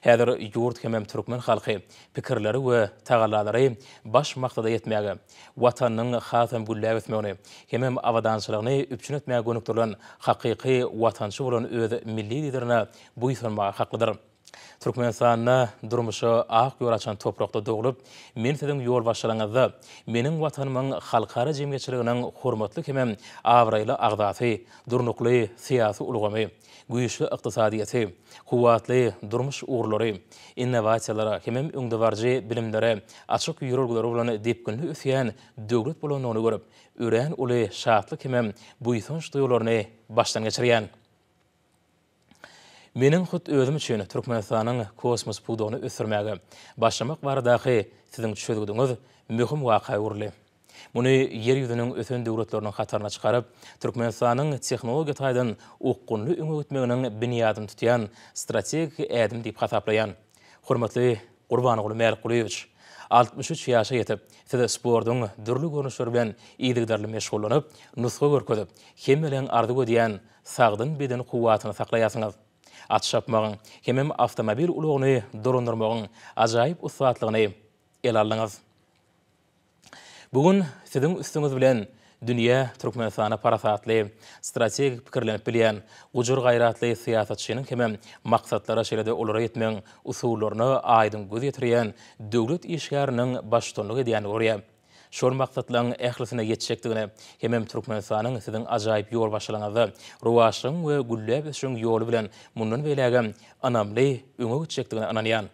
Häzir ýurt hemem türkmen halky pikirleri we tagallalary baş maksada ýetmäge, Watanynyň hasam gülläp ösmegini hemem abadançylygyny üpjün etmäge gönükdirilen hakyky watançy bolan öz milli Liderine buýsanmaga haklydyr. Türkmenistanda durmuşa ak ýol açan toprakda doglup, men siziň ýolbaşçylygyňyzda meniň Watanymyň halkara jemgyýetçiliginiň hormatly hemem abraýly agzasy, durnukly syýasy ulgamy, güýçli ykdysadyýeti, kuwwatly durmuş ugurlary, innowasiýalara hemem öňdebaryjy bilimlere açyk ýörelgeleri bolan depginli ösýän döwlet bolandygyny görüp, örän uly şatlyk hemem buýsanç duýgularyny başdan geçirýän. Meniň hut özüm üçin Türkmenistanyň kosmos pudagyny ösdürmäge başlamak baradaky Siziň çözgüdiňiz möhüm waka öwrüldi. Muny Ýer ýüzüniň ösen döwletleriniň hataryna çykaryp, Türkmenistanyň tehnologiýa taýdan okgunly öňe gitmeginiň binýadyny tutýan strategik ädim diýip hasaplaýan. Hormatly Gurbanguly Mälikgulyýewiç, 63 ýaşa ýetip, Siz sportuň dürli görnüşleri bilen yzygiderli meşgullanyp, nusga görkezip, hemmeleň arzuw edýän sagdyn beden kuwwatyny saklaýarsyňyz. At çapmagyň hemem awtomobil ulagyny dolandyrmagyň ajaýyp ussatlygyny ele aldyňyz. Bu gün siziň üstüňiz bilen dünýä Türkmenistana parasatly, strategik pikirlenip bilýän, gujur-gaýratly syýasatçynyň hemem maksatlara şeýle-de olara ýetmegiň usullaryna aýdyň göz ýetirýän döwlet işgäriniň baştutanlyk edýänini görýär. Şol maksatlaryň ählisine ýetjekdigine hemem Türkmenistanyň siziň ajaýyp ýolbaşçylygyňyzda rowaçlygyň we gülläp ösüşiň ýoly bilen mundan beýlägem ynamly öňe gitjekdigine ynanýan.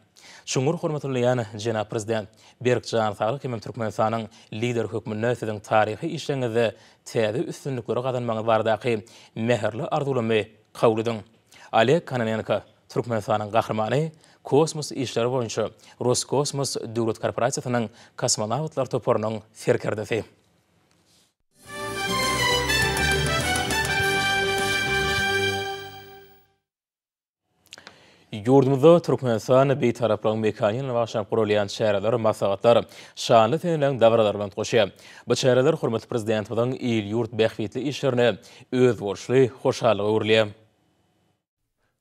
Çuňňur hormatlanylýan jenap Prezident, berk jan saglyk hemem Türkmenistanyň Lideri hökmünde Siziň taryhy işleriňizde täze üstünlikleri gazanmagyňyz baradaky mähirli arzuwlarymy kabul ediň. Oleg Kononenko, Türkmenistanyň Gahrymany, kosmos işleri boýunça Roskosmos döwlet korporasiýasynyň kosmonawtlar toparynyň serkerdesi. Ýurdumyzda Türkmenistan Bitaraplygyň mekany ýylyna bagyşlanyp guralýan çäreler, maslahatlar şanly seneleriň dabaralary bilen utgaşýar. Bu çäreler hormatly Prezidentimiziň il-ýurt bähbitli işlerine özboluşly hoşallyga öwrülýär.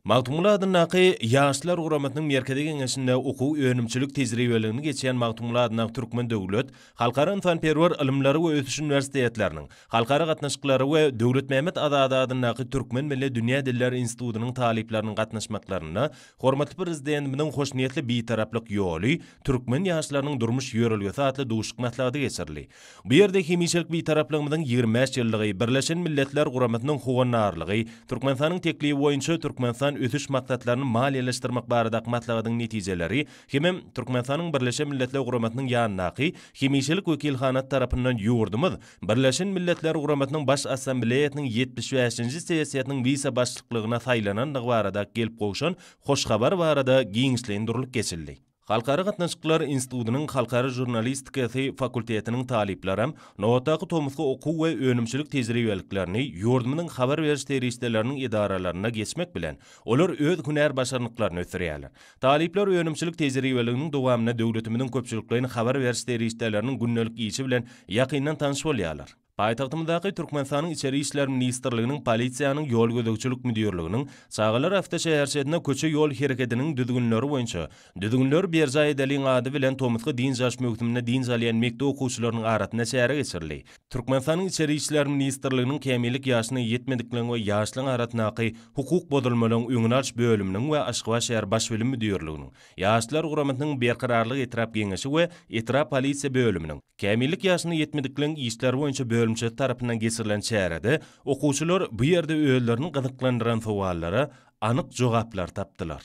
Magtymguly adyndaky Ýaşlar guramasynyň Merkezi Geňeşinde okuw-önümçilik tejribeligini geçýän Magtymguly adyndaky Türkmen döwlet Halkara ynsanperwer ylymlary we ösüş uniwersitetleriniň, Halkara gatnaşyklary we Döwletmämmet Azady adyndaky Türkmen milli dünýä dilleri institutynyň talyplarynyň gatnaşmaklarynda hormatly Prezidentimiziň hoşniýetli Bitaraplyk ýoly, türkmen ýaşlarynyň durmuş ýörelgesi atly duşuşyk maslahaty geçirildi. Bu ýerde hemişelik Bitaraplygymyzyň 25 ýyllygy, Birleşen Milletler Guramasynyň howandarlygy, Türkmenistanyň teklibi boýunça Türkmenistan ösüş maksatlaryny maliýeleşdirmek baradaky maslahatyň netijeleri Hemem Türkmenistanyň Birleşen Milletler Guramasynyň ýanyndaky Hemişelik wekilhanasy tarapyndan ýurdumyz Birleşen Milletler Guramasynyň Baş Assambleýasynyň 75-nji sessiýasynyň wise-başlyklygyna saýlanandygy barada gelip gowşan hoş habar barada giňişleýin durlup geçildi. Halkara gatnaşyklar institutynyň Halkara žurnalistikasy fakultetiniň talyplaram nobatdaky tomusky okuw we önümçilik tejribeliklerini ýurdumyzyň habar beriş serişdeleriniň edaralarynda geçmek bilen, olar öz hünär başarnyklaryny ösdürýärler. Talyplar önümçilik tejribeliginiň dowamynda döwletimiziň köpçülikleýin habar beriş serişdeleriniň gündelik işi bilen ýakyndan tanyş bolýarlar. Paýtagtymyzdaky Türkmenistanyň Içeri işler ministrliginiň Polisiýanyň ýol gözegçilik müdirliginiň Çagalar awtoşäherçesinde köçe-ýol hereketiniň düzgünleri boýunça Düzgünleri berjaý edeliň ady bilen tomusky dynç alyş möwsüminde dynç alýan mekdep okuwçylarynyň arasynda çäre geçirildi. Türkmenistanyň Içeri işler ministrliginiň kämillik ýaşyna ýetmedikleriň we ýaşlaryň arasyndaky hukuk bozulmalaryň öňüni alyş bölüminiň we Aşgabat şäher Baş bilim müdirliginiň, Ýaşlar guramasynyň Berkararlyk etrap Geňeşi we etrap polisiýa bölüminiň, Kämillik ýaşyna ýetmedikleriň işleri boýunça bölümçesi tarapyndan geçirilen çärede okuwçylar bu ýerde özlerini gyzyklandyran sowallara anyk jogaplary tapdylar.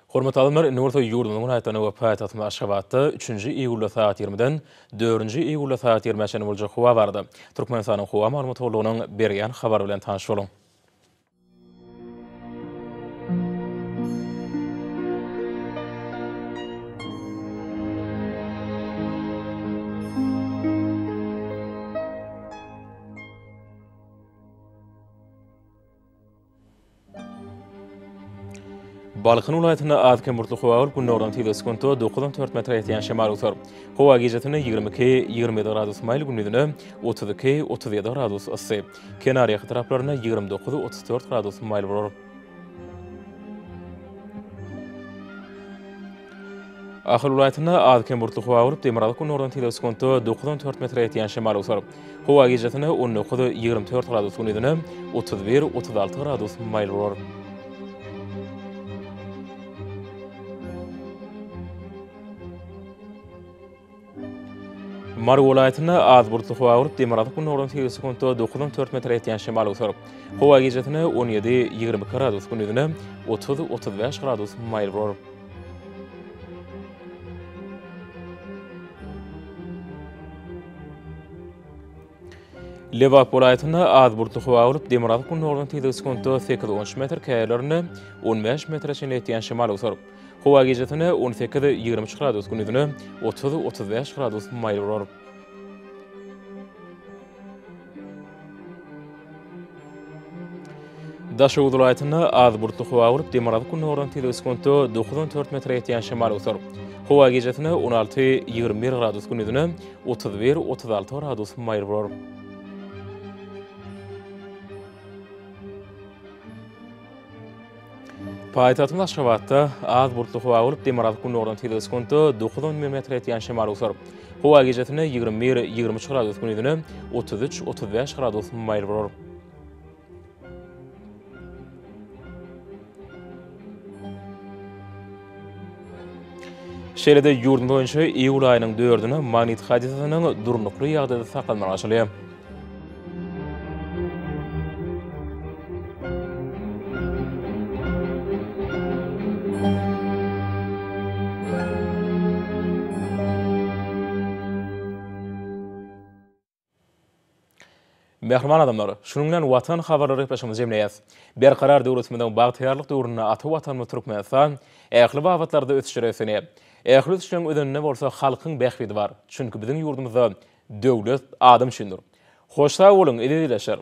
Hormatly alymlar, indi bolsa ýurdumyzyň welaýatlarynda we paýtagtymyz Aşgabatda üçünji iýulda sagat ýigrimiden dördünji iýulda sagat ýigrimä çenli boljak howa barada Türkmenistanyň Howa maglumat gullugynyň berýän habary bilen tanyş boluň. Balkan welaýatynda az-kem bulutly howa bolup, gündogardan tizligi sekuntda 9-14 metre ýetýän şemal öwser. Howa gijesine 22, 27 gradus maýyl, gündizine 32, 37 gradus yssy. Kenarýaka taraplarynda 29, 34 gradus maýyl bolar. Ahal welaýatynda az-kem bulutly howa bolup, demirgazyk-günordan tizligi sekuntda 9-14 metre ýetýän şemal öwser. Howa gijesine 19, 24 gradus, gündizine 31, 36 gradus maýyl bolar. Mary welaýatynda az bulutly howa bolup, demirgazyk-günordan tizligi sekuntda 9-14 metre ýetýän şemal öwser. Howa gijesine 17, 22 gradus, gündizine 30, 35 gradus maýyl bolar. Lebap welaýatynda az bulutly howa bolup, demirgazyk-gündogardan tizligi sekuntda sekiz-on üç metr, käýerlerinde on bäş metre çenli ýetýän şemal öwser. Howa gijesine on sekiz, 23 gradus, gündizine 30, 35 gradus maýyl bolar. Daşoguz welaýatynda az bulutly howa bolup, demirgazyk-gündogardan tizligi sekuntda 9-14 metre ýetýän şemal öwser. Howa gijesine 16, 21 gradus, gündizine 31, 36 gradus maýyl bolar. Paýtagtymyz Aşgabatda az bulutly howa bolup, demirgazyk-gündogardan tizligi sekuntda 9-10 metre ýetýän şemal öwser. Howa gijesine 21, 23 gradus, gündizine 33, 35 gradus maýyl bolar. Şeýle-de ýurdumyz boýunça iýul aýynyň dördüne magnit hadysasynyň durnukly ýagdaýda saklanmagy garaşylýar. Mähriban adamlar, şunuň bilen Watan habarlary gepleşigimizi jemleýäs. Berkarar döwletimiziň bagtyýarlyk döwründe ata Watanymyz Türkmenistan ähli babatlarda ösüşlere beslenýär. Ähli ösüşleriň özeninde bolsa halkyň bähbidi bar. Çünki biziň ýurdumyzda Döwlet adam üçindir. Hoş sag boluň, eziz ildeşler!